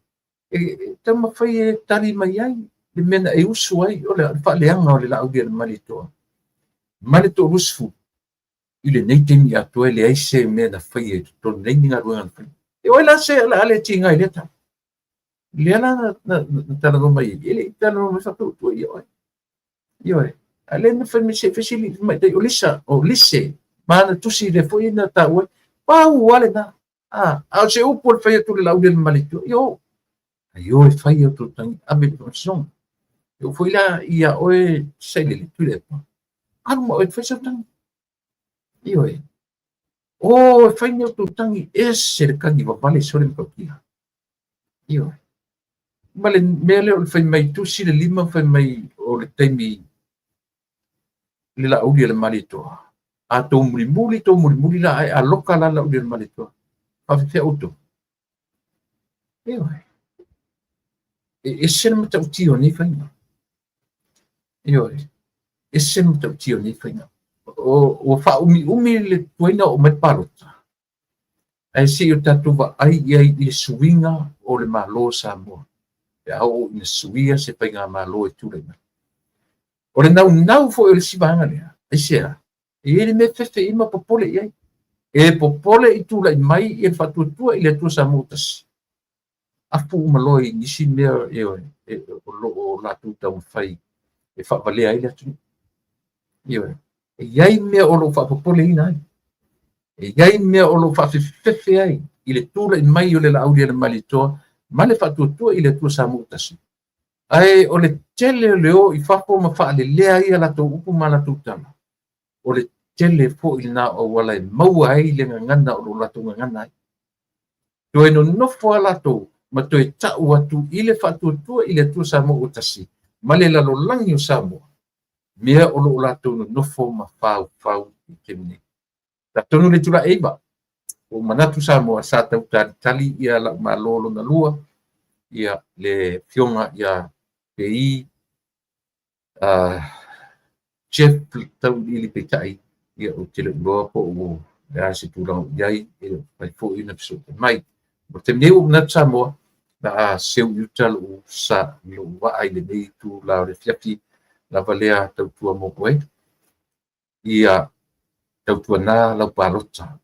e taumafai e tali mai ai le mea na e usu ai, o le faaleaga o le Laauli a le Malietoa ma le 20 i lenei taimi atoa, e leai se mea na faia i totonu, leai ni galuega na faia. E o ai la se o le a le tiga i lea tala? Lea la na talanoa mai ai, e le i talanoa mai faapea ia oe. Ioe, a lea na fai mai se fesili mai o Lisa, o Lise, ma na tusi lea foi na taua, pau lava lena. A o se upu o le fai atu le Laauli a le Malietoa, io, ai o e fai au tau ave i le faamasinoga. E oo foi la ia oe Sailele, Tuilaepa, alu ma oe e fai sau tagi. Ioe, o e fai ni outou tagi, ese le tagi vavale sole matautia. Ioe, ma le mea lea o le fai mai tusi le lima fai mai o le taimi le Laauli a le Malietoa. A tou mulimuli, tou mulimuli la, ae a loka la le Laauli a le Malietoa, faafefea outou? Ioe, e ese le matautia o nei faiga. Ioe, ese le matautia o nei faiga. Ua faaumiumi le tuaina oo mai le palota, ae se i o tatou vaai i ai i le suiga o le Malo o Samoa, pe a oo ina suia se faigamalo e tulai mai. O le naunau foi o le isi vaega lea, aisea? E i ai le mea e fefe i ai ma popole i ai. E popole i tulai mai i le faatuatua i le Atua Samoa ua tasi. Afu uma loa i nisi mea ioe, o lo o latou taumafai e faavalea ai le atunuu. Ioe, e i ai mea o lo o faapopoleina ai. E i ai mea o lo o faafefefefe ai i le tulai mai o le Laauli a le Malietoa ma le faatuatua i le Atua Samoa ua tasi. Ae o le tele o le o i fafo ma faalelea ai a latou upu ma a latou tala, o le tele foi lena o auala e maua ai le gagana o lo o latou gagana ai. Toe nonofo lava latou ma toe tau atu i le faatuatua i le Atua Samoa ua tasi ma le lalolagi o Samoa, mea o lo o latou nonofo ma faufau i le taimi nei. Atonu le itula e 9, ua ou manatu Samoa sa tau talitali ia lau malo lona lua, ia le afioga ia Pei Jeff Tauiliili, peitai ia ou te le o iloa po o le a se tulaga o i ai, e le o mafai foi ona fesootai mai. O le taimi nei ua ou manatu Samoa, o le a seu i uta lou sa, lou vaa i lenei itula o le afiafi lava lea tautua mo oe. Ia tautuana lau palota,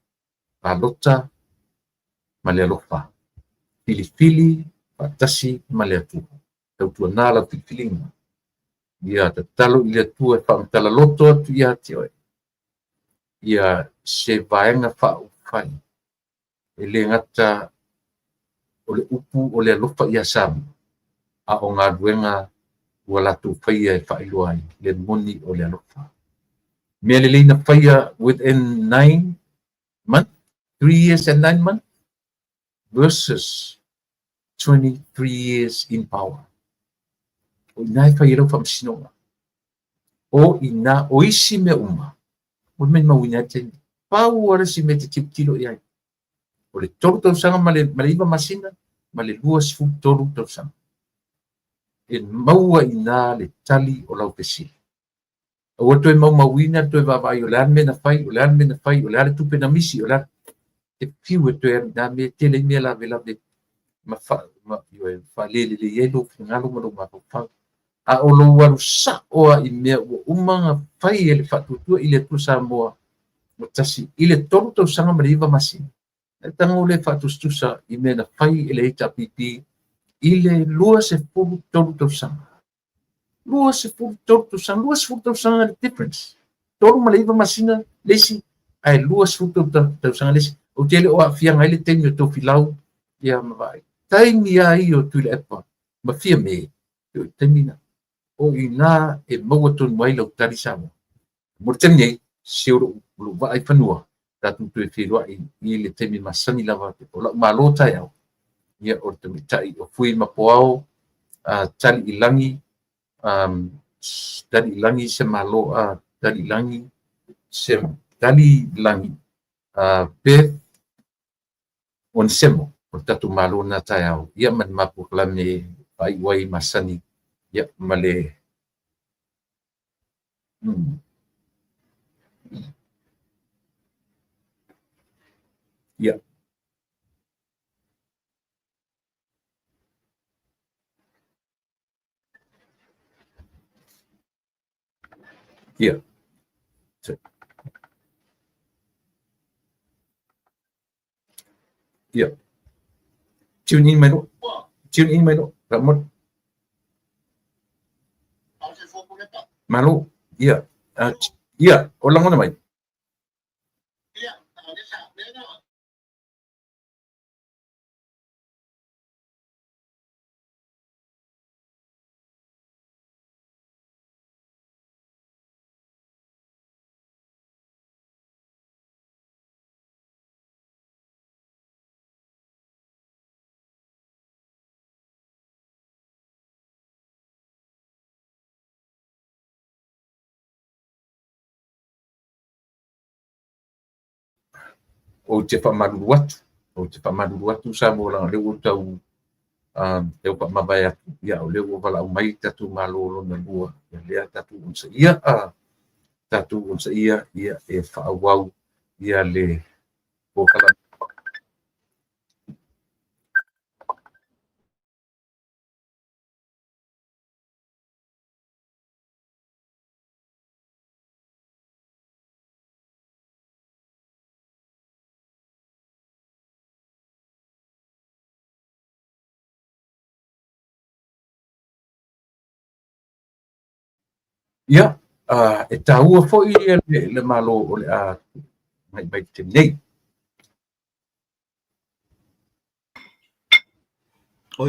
palota ma le alofa, filifili faatasi ma le Atua. Tautuana lau filifiliga. Ia tatalo i le Atua e faamatala loto atu ia te oe ia se vaega faaupufai e le gata o le upu o le alofa ia Samoa, a o galuega ua latou faia e faailoa ai le moni o le alofa. Mea lelei na faia within 9 months, 3 years and 9 months versus 23 years in power. O ina e fai ai lau faamasinoga. O ina, o isi mea uma, ua maimauina ai le taimi. Pau lava le isi mea e te tilotilo i ai, o le 3 tausaga ma le 9 masina ma le 23 tausaga. E maua i ina le tali o lau fesili. Aua toe maumauina le toe vaavaai o le a le mea na fai, o le a le mea na fai, o le a le tupe na misi, o le a e te fiu e toe alu i na mea, e tele ai mea lavelave ma fa, ma, ioe, faalelelei ai lou finagalo ma lou mafaufau. A o lou alu sa'o lava i mea ua uma ona fai e le Faatuatua i le Atua Samoa ua tasi i le 3 tausaga ma le 9 masina, e tago lea faatusatusa i mea na fai e le HRPP i le 23 tausaga. 23 tausaga, 20 tausaga le difference. 3 ma le 9 masina le isi, ae 20 tausaga le isi. Ou te le o aafiaga ai le taimi o Tofilau ia ma Vaai. Taimi lava ia o Tuilaepa ma Fiame, o le taimi na. O i ina e maua tonu ai lau tali Samoa. Mo le taimi nei, se o lou vaa i fanua, tatou toe feiloai i le taimi masani lava o lau malo taeao, ia o le tamaitai o Fui ma Poao, tali i lagi, tali i lagi se malo, tali i lagi, se tali i lagi, Beth Onesemo, o le tatou malo na taeao, ia ma le mapolokalame faaiu ai masani, ia ma le Ia. Ia. Ia. Tune in mai loa. Tune in mai loa. Faamolemole. Malo. Ia. Ia, o lagona mai. Ou te faamalulu atu, ou te faamalulu atu Samoa leaga o lea ua tau lea ua faamavae atu, ia o lea ua valaau mai le tatou Malo lona lua, ia lea tatou onosaia, tatou onosaia ia e faaauau ia le polokalame. Ia, e taua foi le Malo o le a agai mai i le taimi nei.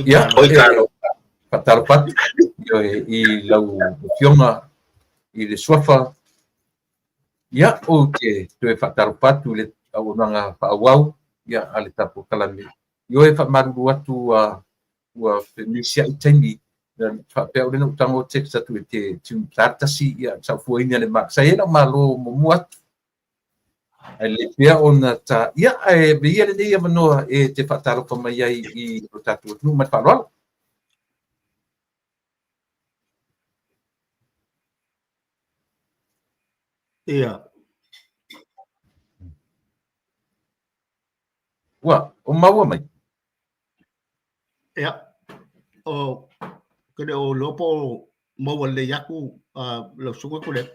Ia, faatalofa atu i lau Afioga i le Suafa. Ia, ou te toe faatalofa atu i le auaunaga faaauau ia a le tatou polokalame. Ioe, faamalulu atu ua femisiai taimi faapea o lea na ou tago text atu e te tasi ia sa ou fuaina le sa i ai lau malo muamua atu. Ae lelei pea ona ta ia ae avea ia lenei avanoa e te faatalofa mai ai i lo tatou atunuu ma le faaaloalo. Ia. Ua, o maua mai. Ia. O ke le o lopo maua lelei atu lau susuga Tuilaepa.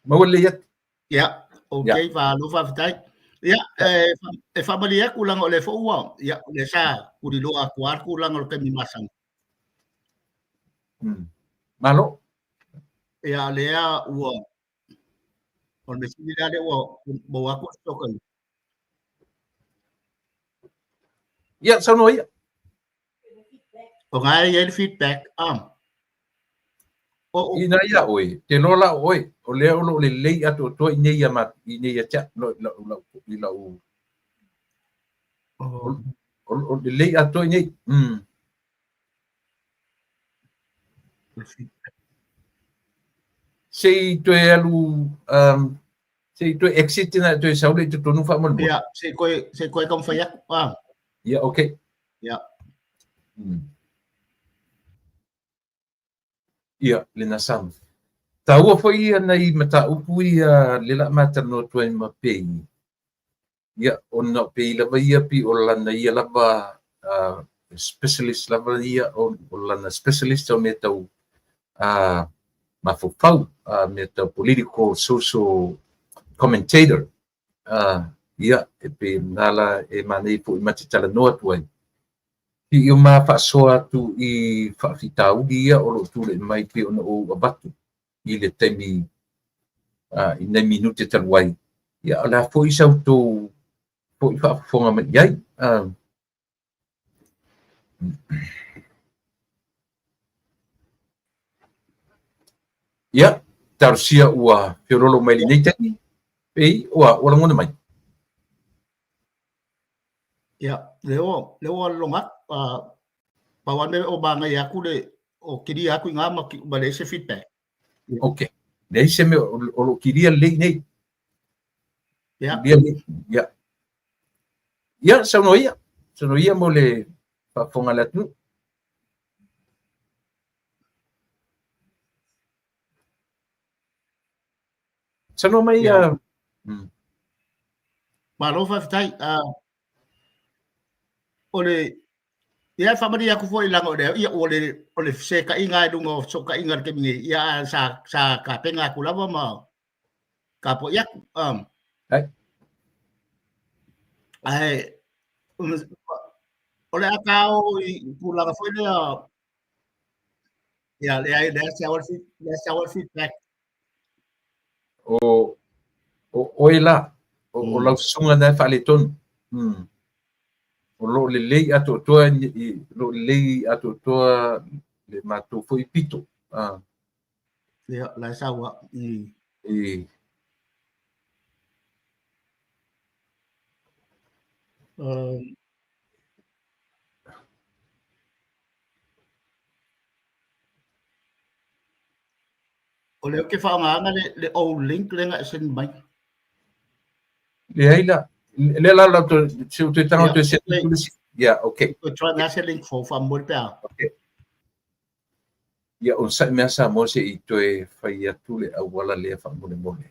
Maua lelei atu. Ia, okay, faamalo faafetai. Ia, e faamalie atu leaga o lea foi ua, ia, o lea sa tuliloa atu lava le tulaga o le taimi masani. Malo. Ia, lea ua, o le mea sili la lea ua maua atu le fesootaiga. Ia, saunoa ia. O na e i ai le feedback. Ina ia oe, te loa la o oe, o lea o lo o lelei atoatoa i nei ma i nei ia te lau lau i lau o lelei atoa i nei. Se i toe alu se i toe exit na toe sau le i totonu faamolemole. Ia, se i toe taumafai atu. Ia, okay. Ia. Ia, lena Sam. Taua foi ia nai mataupu ia le la matalanoa atu ai ma Pei. Ia, ona o Pei lava ia pi o lana ia lava specialist lava ia, o lana specialist o mea tau mafaufau, mea tau political social commentator. Ia, e pei na la e manaia foi ma te talanoa atu ai. I o ma faasoa atu i faafitauli ia o loo tulai mai pei ona ou avatu i le taimi i nai minute talu ai. Ia, o le a foi sa outou foi faafofoga mai i ai. Ia, talosia ua feololo mai lenei taimi, pei ua lagona mai. Ia, lea ua loga atu, pau lava le mea o manaia atu le, o kilia atu i ina ma leai se feedback. Ok, leai se mea o lo o kilia lelei nei. Ia. Kilia lelei, ia. Ia, saunoa ia. Saunoa ia mo le faafofoga a le atunuu. Saunoa mai ia. Malo faafetai. O le ia e faamalie atu foi leaga o le ia o le o le fesetaiga i luga o fesootaiga i le taimi nei, ia ae sa tapena atu lava ma tapuai atu. Ae o le a tao i tulaga foi lea ia leai lea se awal lea se awal feedback. O oe la, o lau susuga na e faaletonu. O lo o lelei atoatoa, o lo o lelei atoatoa le matou foi pito. Ia, la e sau i. O lea ou te faaaogaina le old link lea na e send mai. Leai la. Lea la la se toe tago toe send atu le isi. Ia, okay. Toe try na se link fou faamolemole pe a. Okay. Ia, onosai mea Samoa se i toe fai atu le auala lea faamolemole.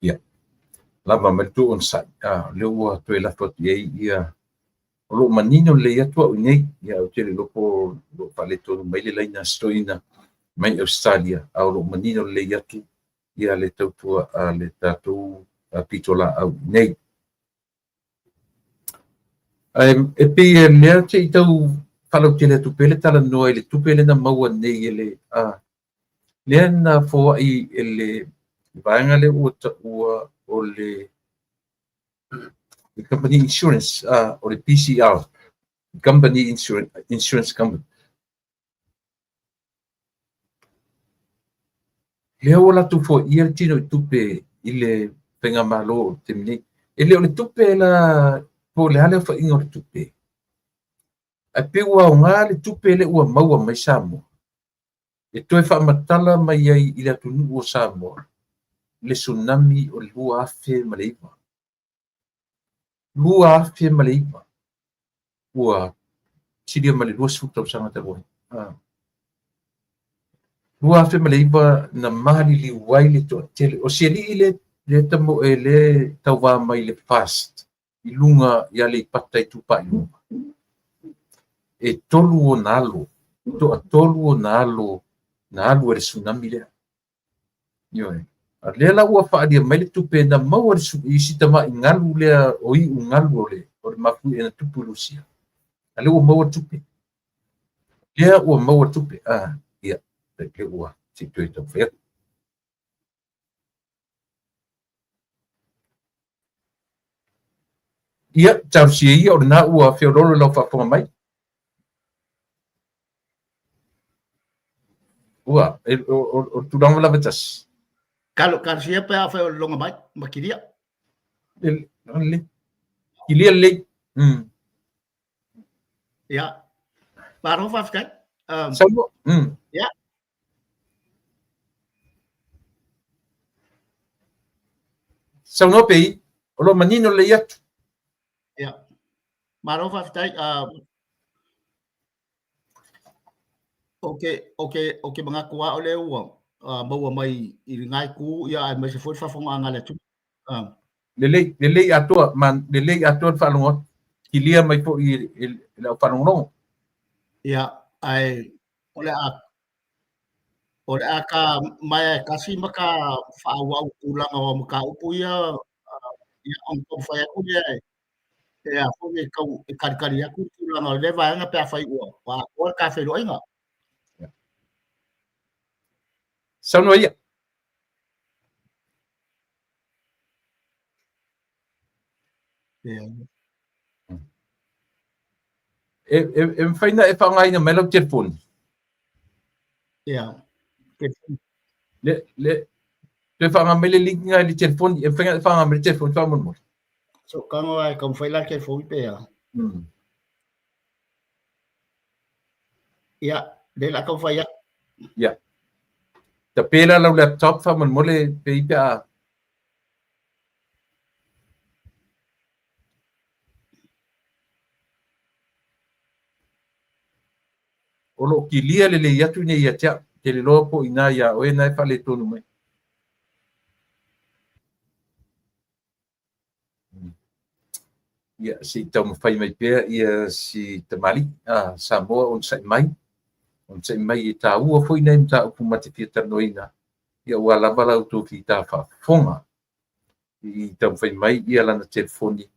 Ia, lava mai le tou onosai, o lea ua toe lafo atu i ai ia, o lo o manino lelei atu au i nei, ia ou te le iloa po o lo o faaletonu mai le laina a si toeaina mai Ausetalia, a o lo o manino lelei atu ia le tautua a le tatou pitolaau i nei. Ae e pei e lea se i tau faalautele atu pea le talanoa i le tupe lea na maua nei e le lea na foai e le vaega lea ua taua o le company insurance, o le PCR, Company Insurance Company. Lea ua latou foaia le tino i tupe i le faigamalo o le taimi nei. E le o le tupe la, po o le a le aofaiga o le tupe, ae pei ua aoga le tupe lea ua maua mai Samoa e toe faamatala mai ai i le atunuu o Samoa le tsunami o le 2009. 2009 ua silia ma le 20 tausaga talu ai. 2009 na maliliu ai le toatele. O si alii le tamoe le tauva mai le FAST i luga i Aleipata Itupa i Luga. E tolu ona alo, toatolu ona alo na alu e le tsunami lea. Ioe. A lea la ua faaalia mai le tupe na maua i si tamai galu lea o iu galu o le mafuie na tupu i Lusia. A lea ua maua tupe. Lea ua maua tupe. Ia, lea ua se i toe taumafai atu. Ia, talosia ia o lena ua feoloolo i lau faafofoga mai. Ua, e, o, o, o tulaga lava tasi. Kalo, kalo pe a fai o longa mai, ma kilia. Le, le, kilia lelei. Ia. Malo faafetai. Saunoa. Ia. Saunoa pei, o lo manino lelei atu. Ia. Malo faafetai. O ke manatu lava o lea ua maua mai i lena itu, ia aemaise foi le faafofogaaga a le atunuu. Lelei, lelei atoa, ma lelei atoa le faalogo atu. Kilia mai foi i le au faalogologo. Ia, ae o le a ka maea e tasi ma ka faaauau tulaga o mataupu ia, ia ona taumafai atu lea e a foi e tau e talitali atu le tulaga o lea vaega pe afai ua atoa le ta feiloaiga. Saunoa ia. E mafai na e faaaogaina mai lau telefoni. Ia. Le, le, toe faaaoga mai le link na i le telefoni, e mafai na e faaaoga mai le telefoni faamolemole. So tago e taumafai la le telefoni pe a. Ia, lea la taumafai atu. Ia. Tape la lau laptop faamolemole pe i pe a. O lo o kilia lelei atu nei ia te au. Te le loa po i nā iā oe na e faaletonu mai. Ia, se i taumafai mai pea ia si tamalii a Samoa onosai mai, onosai mai e taua foi nai mataupu ma te fia talanoaina, ia aua lava la outou fita faafofoga i taumafai mai ia lana telefoni.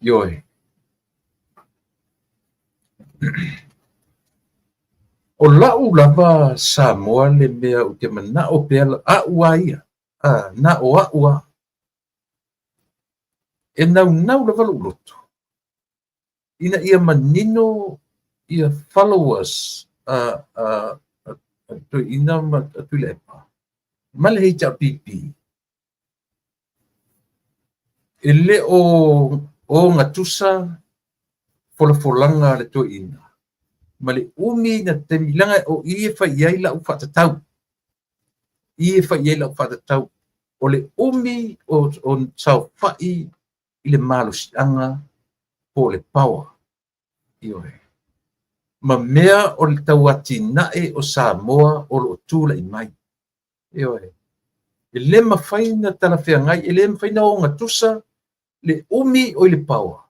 Ioe. O lau lava Samoa le mea ou te manao pea a'u a ia, a, na o a'u a. E naunau lava lou loto ina ia manino ia followers a a a Toeaina ma a Tuilaepa ma le HRPP e le o ogatusa folafolaga a le toeaina ma le umi na taimi leaga o i e fai i ai lau faatatau. I e fai i ai lau faatatau. O le umi o saofai i le malosiaga po o le power. Ioe. Ma mea o le tauatinae o Samoa o lo o tulai mai. Ioe. E le mafai na talafeagai, e le mafai na ogatusa le umi o i le power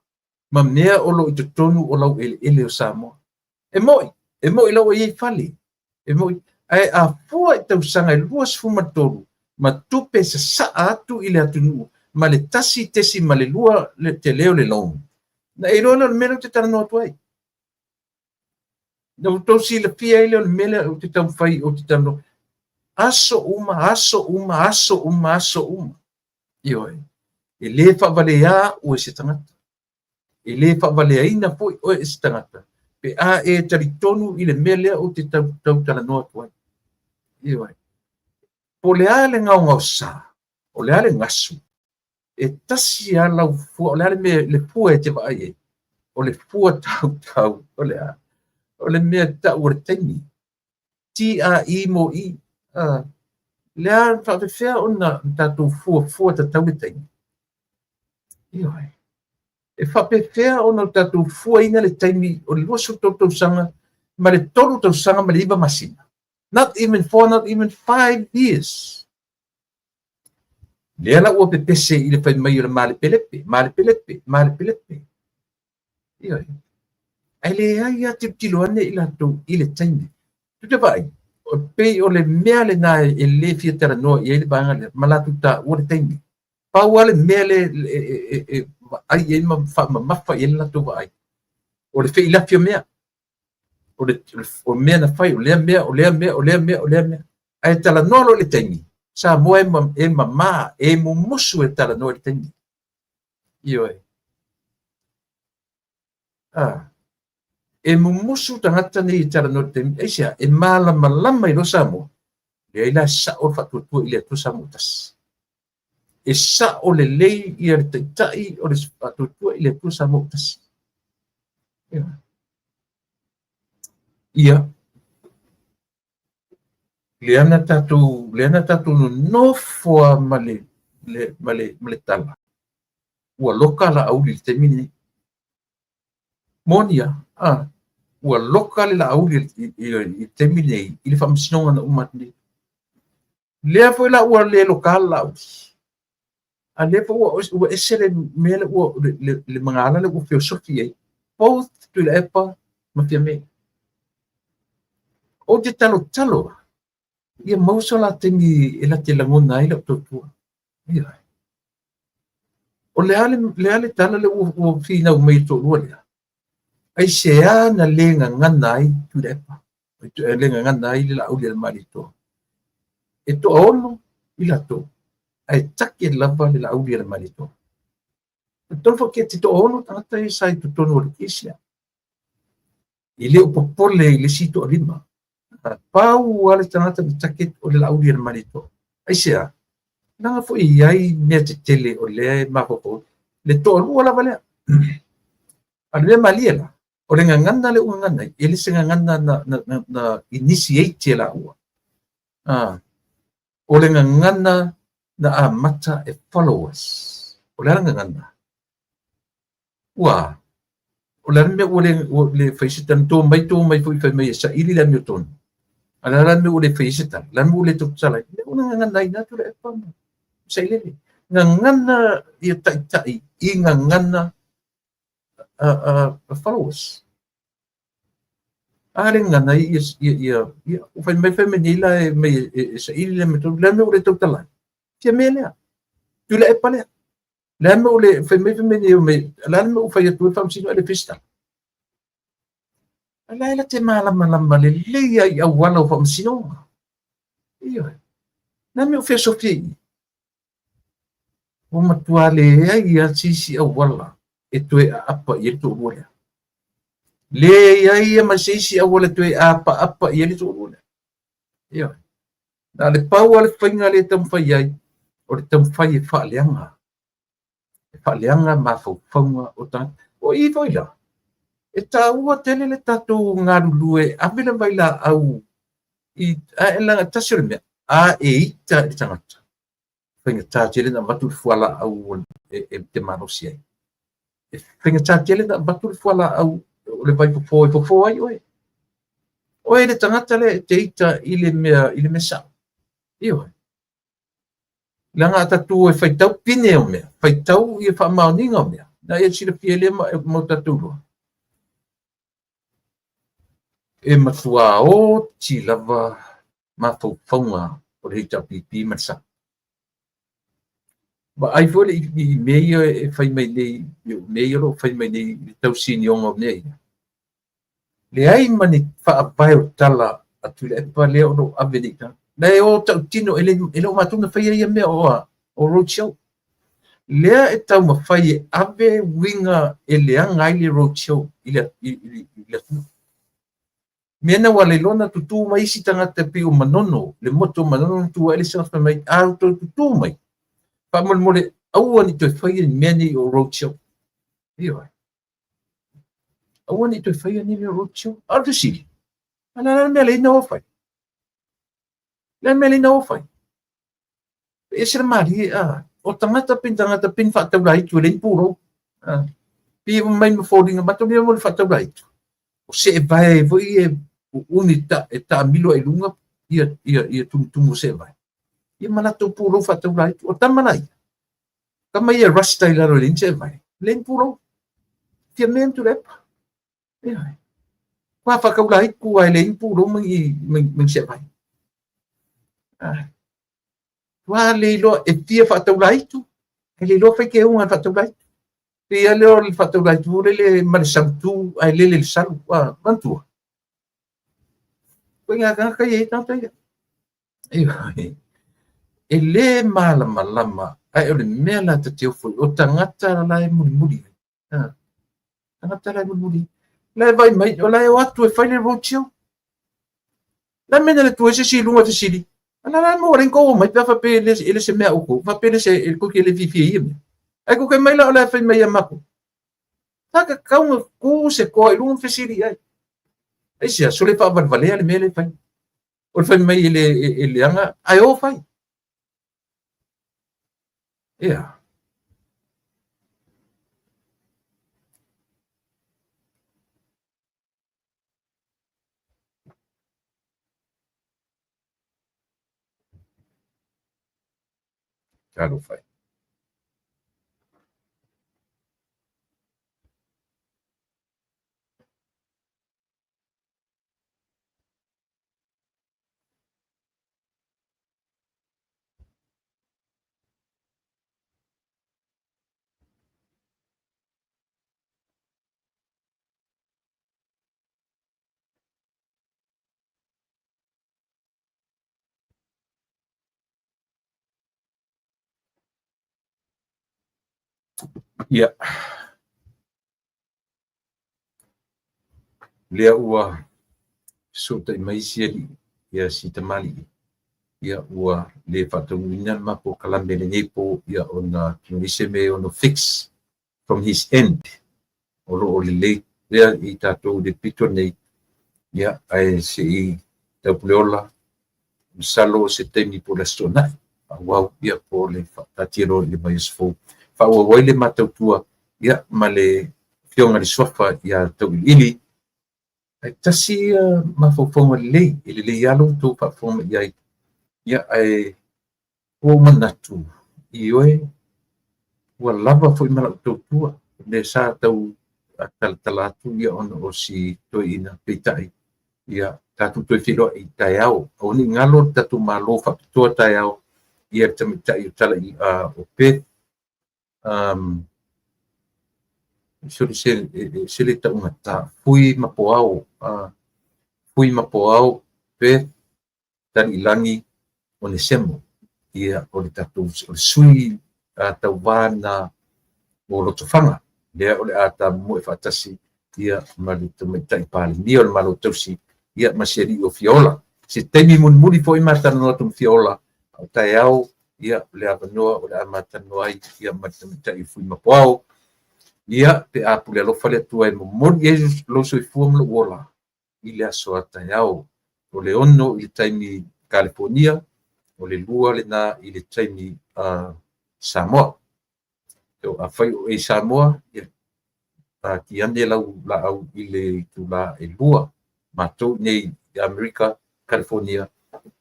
ma mea o lo o i totonu o laueleele o Samoa. E moi, e moi la ua i ai fale. E moi, ae a fua i tausaga e 23 ma tupe sasaa atu i le atunuu ma le 1.2 le tele o le loan. Na e iloa lea o le mea lea ou te talanoa atu ai. Na outou silafia ai lea o le mea lea ou te taumafai ou te talanoa. Aso uma, aso uma, aso uma, aso uma. Ioe. E le faavalea au e se tagata. E le faavaleaina foi oe e se tagata pe a e talitonu i le mea lea ou te tautalanoa atu ai. Ioe. Po o le a le gaogaosa, o le a le gasu, e tasi lava lau fua, o le a le mea, le fua e te vaai ai, o le fua tautau, o le a? O le mea tau o le taimi. T-A-I mo i. Le a faapefea ona tatou fuafua tatau le taimi? Ioe. E faapefea ona tatou fuaina le taimi o le 23 tausaga ma le 3 tausaga ma le 9 masina? Not even 4, not even 5 years. Lea la ua pepese i le fai mai o le malepelepe, malepelepe, malepelepe. Ioe. Ae leai lava tilotilo ane i latou i le taimi. Tu te vaai, pei o le mea lena e le fia talanoa i ai le vaega lea, ma latou taua le taimi. Pau lava le mea le e vaai i ai ma faamamafa i ai le latou vaai, o le feilafi o mea. O le o mea na fai, o lea mea, o lea mea, o lea mea, o lea mea. Ae talanoa loa i le taimi, Samoa e mamā, e mumusu e talanoa i le taimi. Ioe. A, e mumusu tagata nei e talanoa i le taimi. Aisea? E malamalama i loa Samoa. Leai la e sao le faatuatua i le Atua Samoa tasi. E sao lelei ia le taitai o le faatuatua i le Atua Samoa tasi. Ia. Ia. Lea na tatou, lea na tatou nonofo lava ma le, le, ma le, ma le tala, ua loka Laauli i le taimi lenei. Moni a, a, ua loka le Laauli i le taimi lenei i le faamasinoga na uma atu nei. Lea foi la ua le loka le Laauli. A lea foi ua, ua ese le mea lea ua, le, le, le magala lea ua feosofi ai, both Tuilaepa ma Fiame. Ou te talotalo ia maua so la taimi e la te lagona ai lau tautua. Ia. O le a le, le, a le tala le ua, ua finau mai e toalua lea? Aisea na le gagana ai Tuilaepa? Le gagana ai le Laauli a le Malietoa? E toaono i latou, ae take lava le Laauli a le Malietoa. Totonu foi ke te toaono tagata ia sa i totonu o le kesi lea. E le o popole i le isi toalima. Pau lava le tagata na take o le Laauli a le Malietoa. Aisea? Leaga foi e i ai mea tetele o lea e mafaufau. Le toalua lava lea. A le mea malie la, o le gagana lea ua gagana ai, e le se gagana na, na, na, na initiate e laua. Ah, o le gagana na amata e followers. O le a le gagana? Ua, o le a le mea ua le, ua le fai se tala, tō mai, tō mai foi fai mai e saili le amiotonu. A le a le mea ua le fai se tala, le a le mea ua le tautala ai. Lea ua gagana ai nā Tuilaepa ma Sailele. Gagana ia taitai i gagana a followers. A le gagana ia, ia, ia, ia, fai mai, fai mai nei la e mai e, e saili le amiotonu. Le a le mea ua le tautala ai. Fiame lea. Tuilaepa lea. Le a le mea ua le fai mai fai mai nei mai, le a le mea ua fai atu ai faamasino ai le Festa. A la e la te malamalama lelei ai i auala o faamasinoga. Ioe. Le a le mea ua feasofi ai i? Ua matua leai lava se isi auala e toe aapa i ai le toalua lea. Leai lava ma se isi auala e toe apaapa i ai le toalua lea. Ioe. Na o le pau lava le faiga lea e taumafai ai, o le taumafai e faaleaga, e faaleaga mafaufauga o tagata. O i foi la, e taua tele le tatou galulue, ave le vailaau i, a e laga tasi o le mea, a e ita i le tagata, faigata tele na avatu le fualaau e te malosi ai. E faigata tele na avatu le fualaau o le vaifofo e fofo ai oe. Oe le tagata lea e te ita i le mea, i le mea sao. Ioe. Leaga a tatou e faitau pine o mea, faitau ia faamaoniga o mea, na ia silafia lea ma, ma o tatou iloa. E matua oti lava mafaufauga o le HRPP ma le SAP. Vaai foi le i mea ia e fai mai nei, mea ia o lo o fai mai nei i le tausinioga o mea ia. Leai ma ni faavae o tala a Tuilaepa lea o lo o ave nei i tagata. La e o tautino, e le, e le o matou na faia ia mea o a, o roadshow. Lea e taumafai e ave uiga e leaga ai le roadshow i le, i, i, i le atunuu. Mea na ua le iloa na tutū mai isi tagata pei o Manono, le motu o Manono na tu ai le isi tagata fai mai, a outou tutū mai, faamolemole aua ne i toe faia ni mea nei o roadshow. Ioe. Aua ne i toe faia ni mea o roadshow. A o le fesili, a le a le mea lea ina ua fai? Le a le mea lea ina ua fai? E ese le malie, a, o tagata pei ni tagata pei ni faataulaitu e leai ni pulou. A, pei e mai ma foliga matou mea mo le faataulaitu. O seevae foi e uuni ta, e taamilo ai i luga ia, ia, ia tumutumu o seevae. Ia ma latou pulou faataulaitu. O tama la ia. Tama ia rasta i lalo e leai ni seevae. Leai ni pulou. Fia mea Tuilaepa. Ioe. Ua faataulaitu a e leai ni pulou ma ni, ma, ma ni seevae. Ah. Ua le iloa e fia faataulaitu, e le iloa fai keuga le faataulaitu. Pei lava lea o le faataulaitu foi lele ma le salutu ae lele i le salu. Ah, manatua. Koe ngā tagata ia i tagata ia. Ioe. E lē malamalama, ae o le mea la ta te ofo ai, o tagata la e mulimuli ai. Tagata la e mulimuli ai. La e vaai mai, o la e o atu e fai le road show. La mea na le atu ai se isi i luga e fesili, A la la mo le kou mai pe a faapea e le se mea a outou, faapea le se kou te le fiafia i ia mea. Ae koke mai la o le a fai mai ia matou. Sa tatau ona tu se toa i luga ma fesili i ai. Aisea, sole faavalevalea le mea lea e fai. O le fai mai e le leaga, ae o fai. Ia. Talofa e. Ia. Lea ua fesootai mai si alii, ia si tamalii, ia ua le faataunuuina le ma polokalame i lenei po, ia ona atonu i se mea e ono fix from his end. O lo o lelei pea i tatou i le pito nei, ia ae se i taupuleola, masalo o se taimi po o le Aso Toonai, faaauau ia po o le faataatia loa i le vaiaso fou. Faaauau ai le ma tautua ia ma le Afioga i le Suafa ia Tauiliili. Ae tasi ia mafaufauga lelei, e lelei lava lo outou faafofoga mai i ai. Ia ae ua ou manatu, ioe, ua lava foi ma lau tautua, o lea sa tau talatala atu ia ona o si toeaina, peitai, ia tatou toe feiloai i taeao. Aua ne i galo le tatou Malo faapitoa taeao ia le tamaitai o tala i o Perth, sole se se le taugata, Fui Mapoao, Fui Mapoao Perth Taliilagi Onesemo, ia o le tatou o le sui tauva lena o Lotofaga, lea o le a tamomoe faatasi ia ma le tamaitai Palemia o le Malo Tausi ia ma si alii o Fiaola. Se taimi mulimuli foi ma talanoa atu ma Fiaola, a o taeao ia le avanoa o le a ma talanoa ai ia ma le tamaitai o Fuimapoao. Ia pe a pule alofa le Atua e momoli i ai lou soifua ma lou ola i le aso a taeao. O le 6 i le taimi Kalifonia, o le 2 lena i le taimi Samoa. So, afai o e i Samoa, ia ki ane lau laau i le itula e 2. Matou nei i Amerika, California,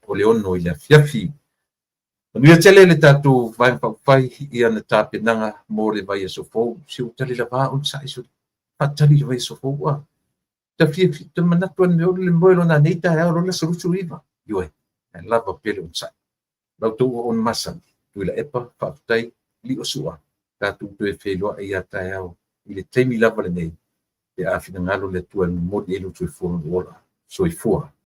o le 6 i le afiafi. Manuia tele le tatou Vaega Faaupufai i ana tapenaga mo le vaiaso fou. Si ou tali lava onosai sole, faatali i le vaiaso fou a. Ta fia, ta manatu ane o le moe lona nei taeao lola 19. Ioe, ae lava pea le onosai. La outou auauna masani, Tuilaepa, faafetai, Liosua, tatou toe feiloai ia taeao i le taimi lava lenei, pe a finagalo le Atua e momoli ai lou soifua ma lou ola. Soifua.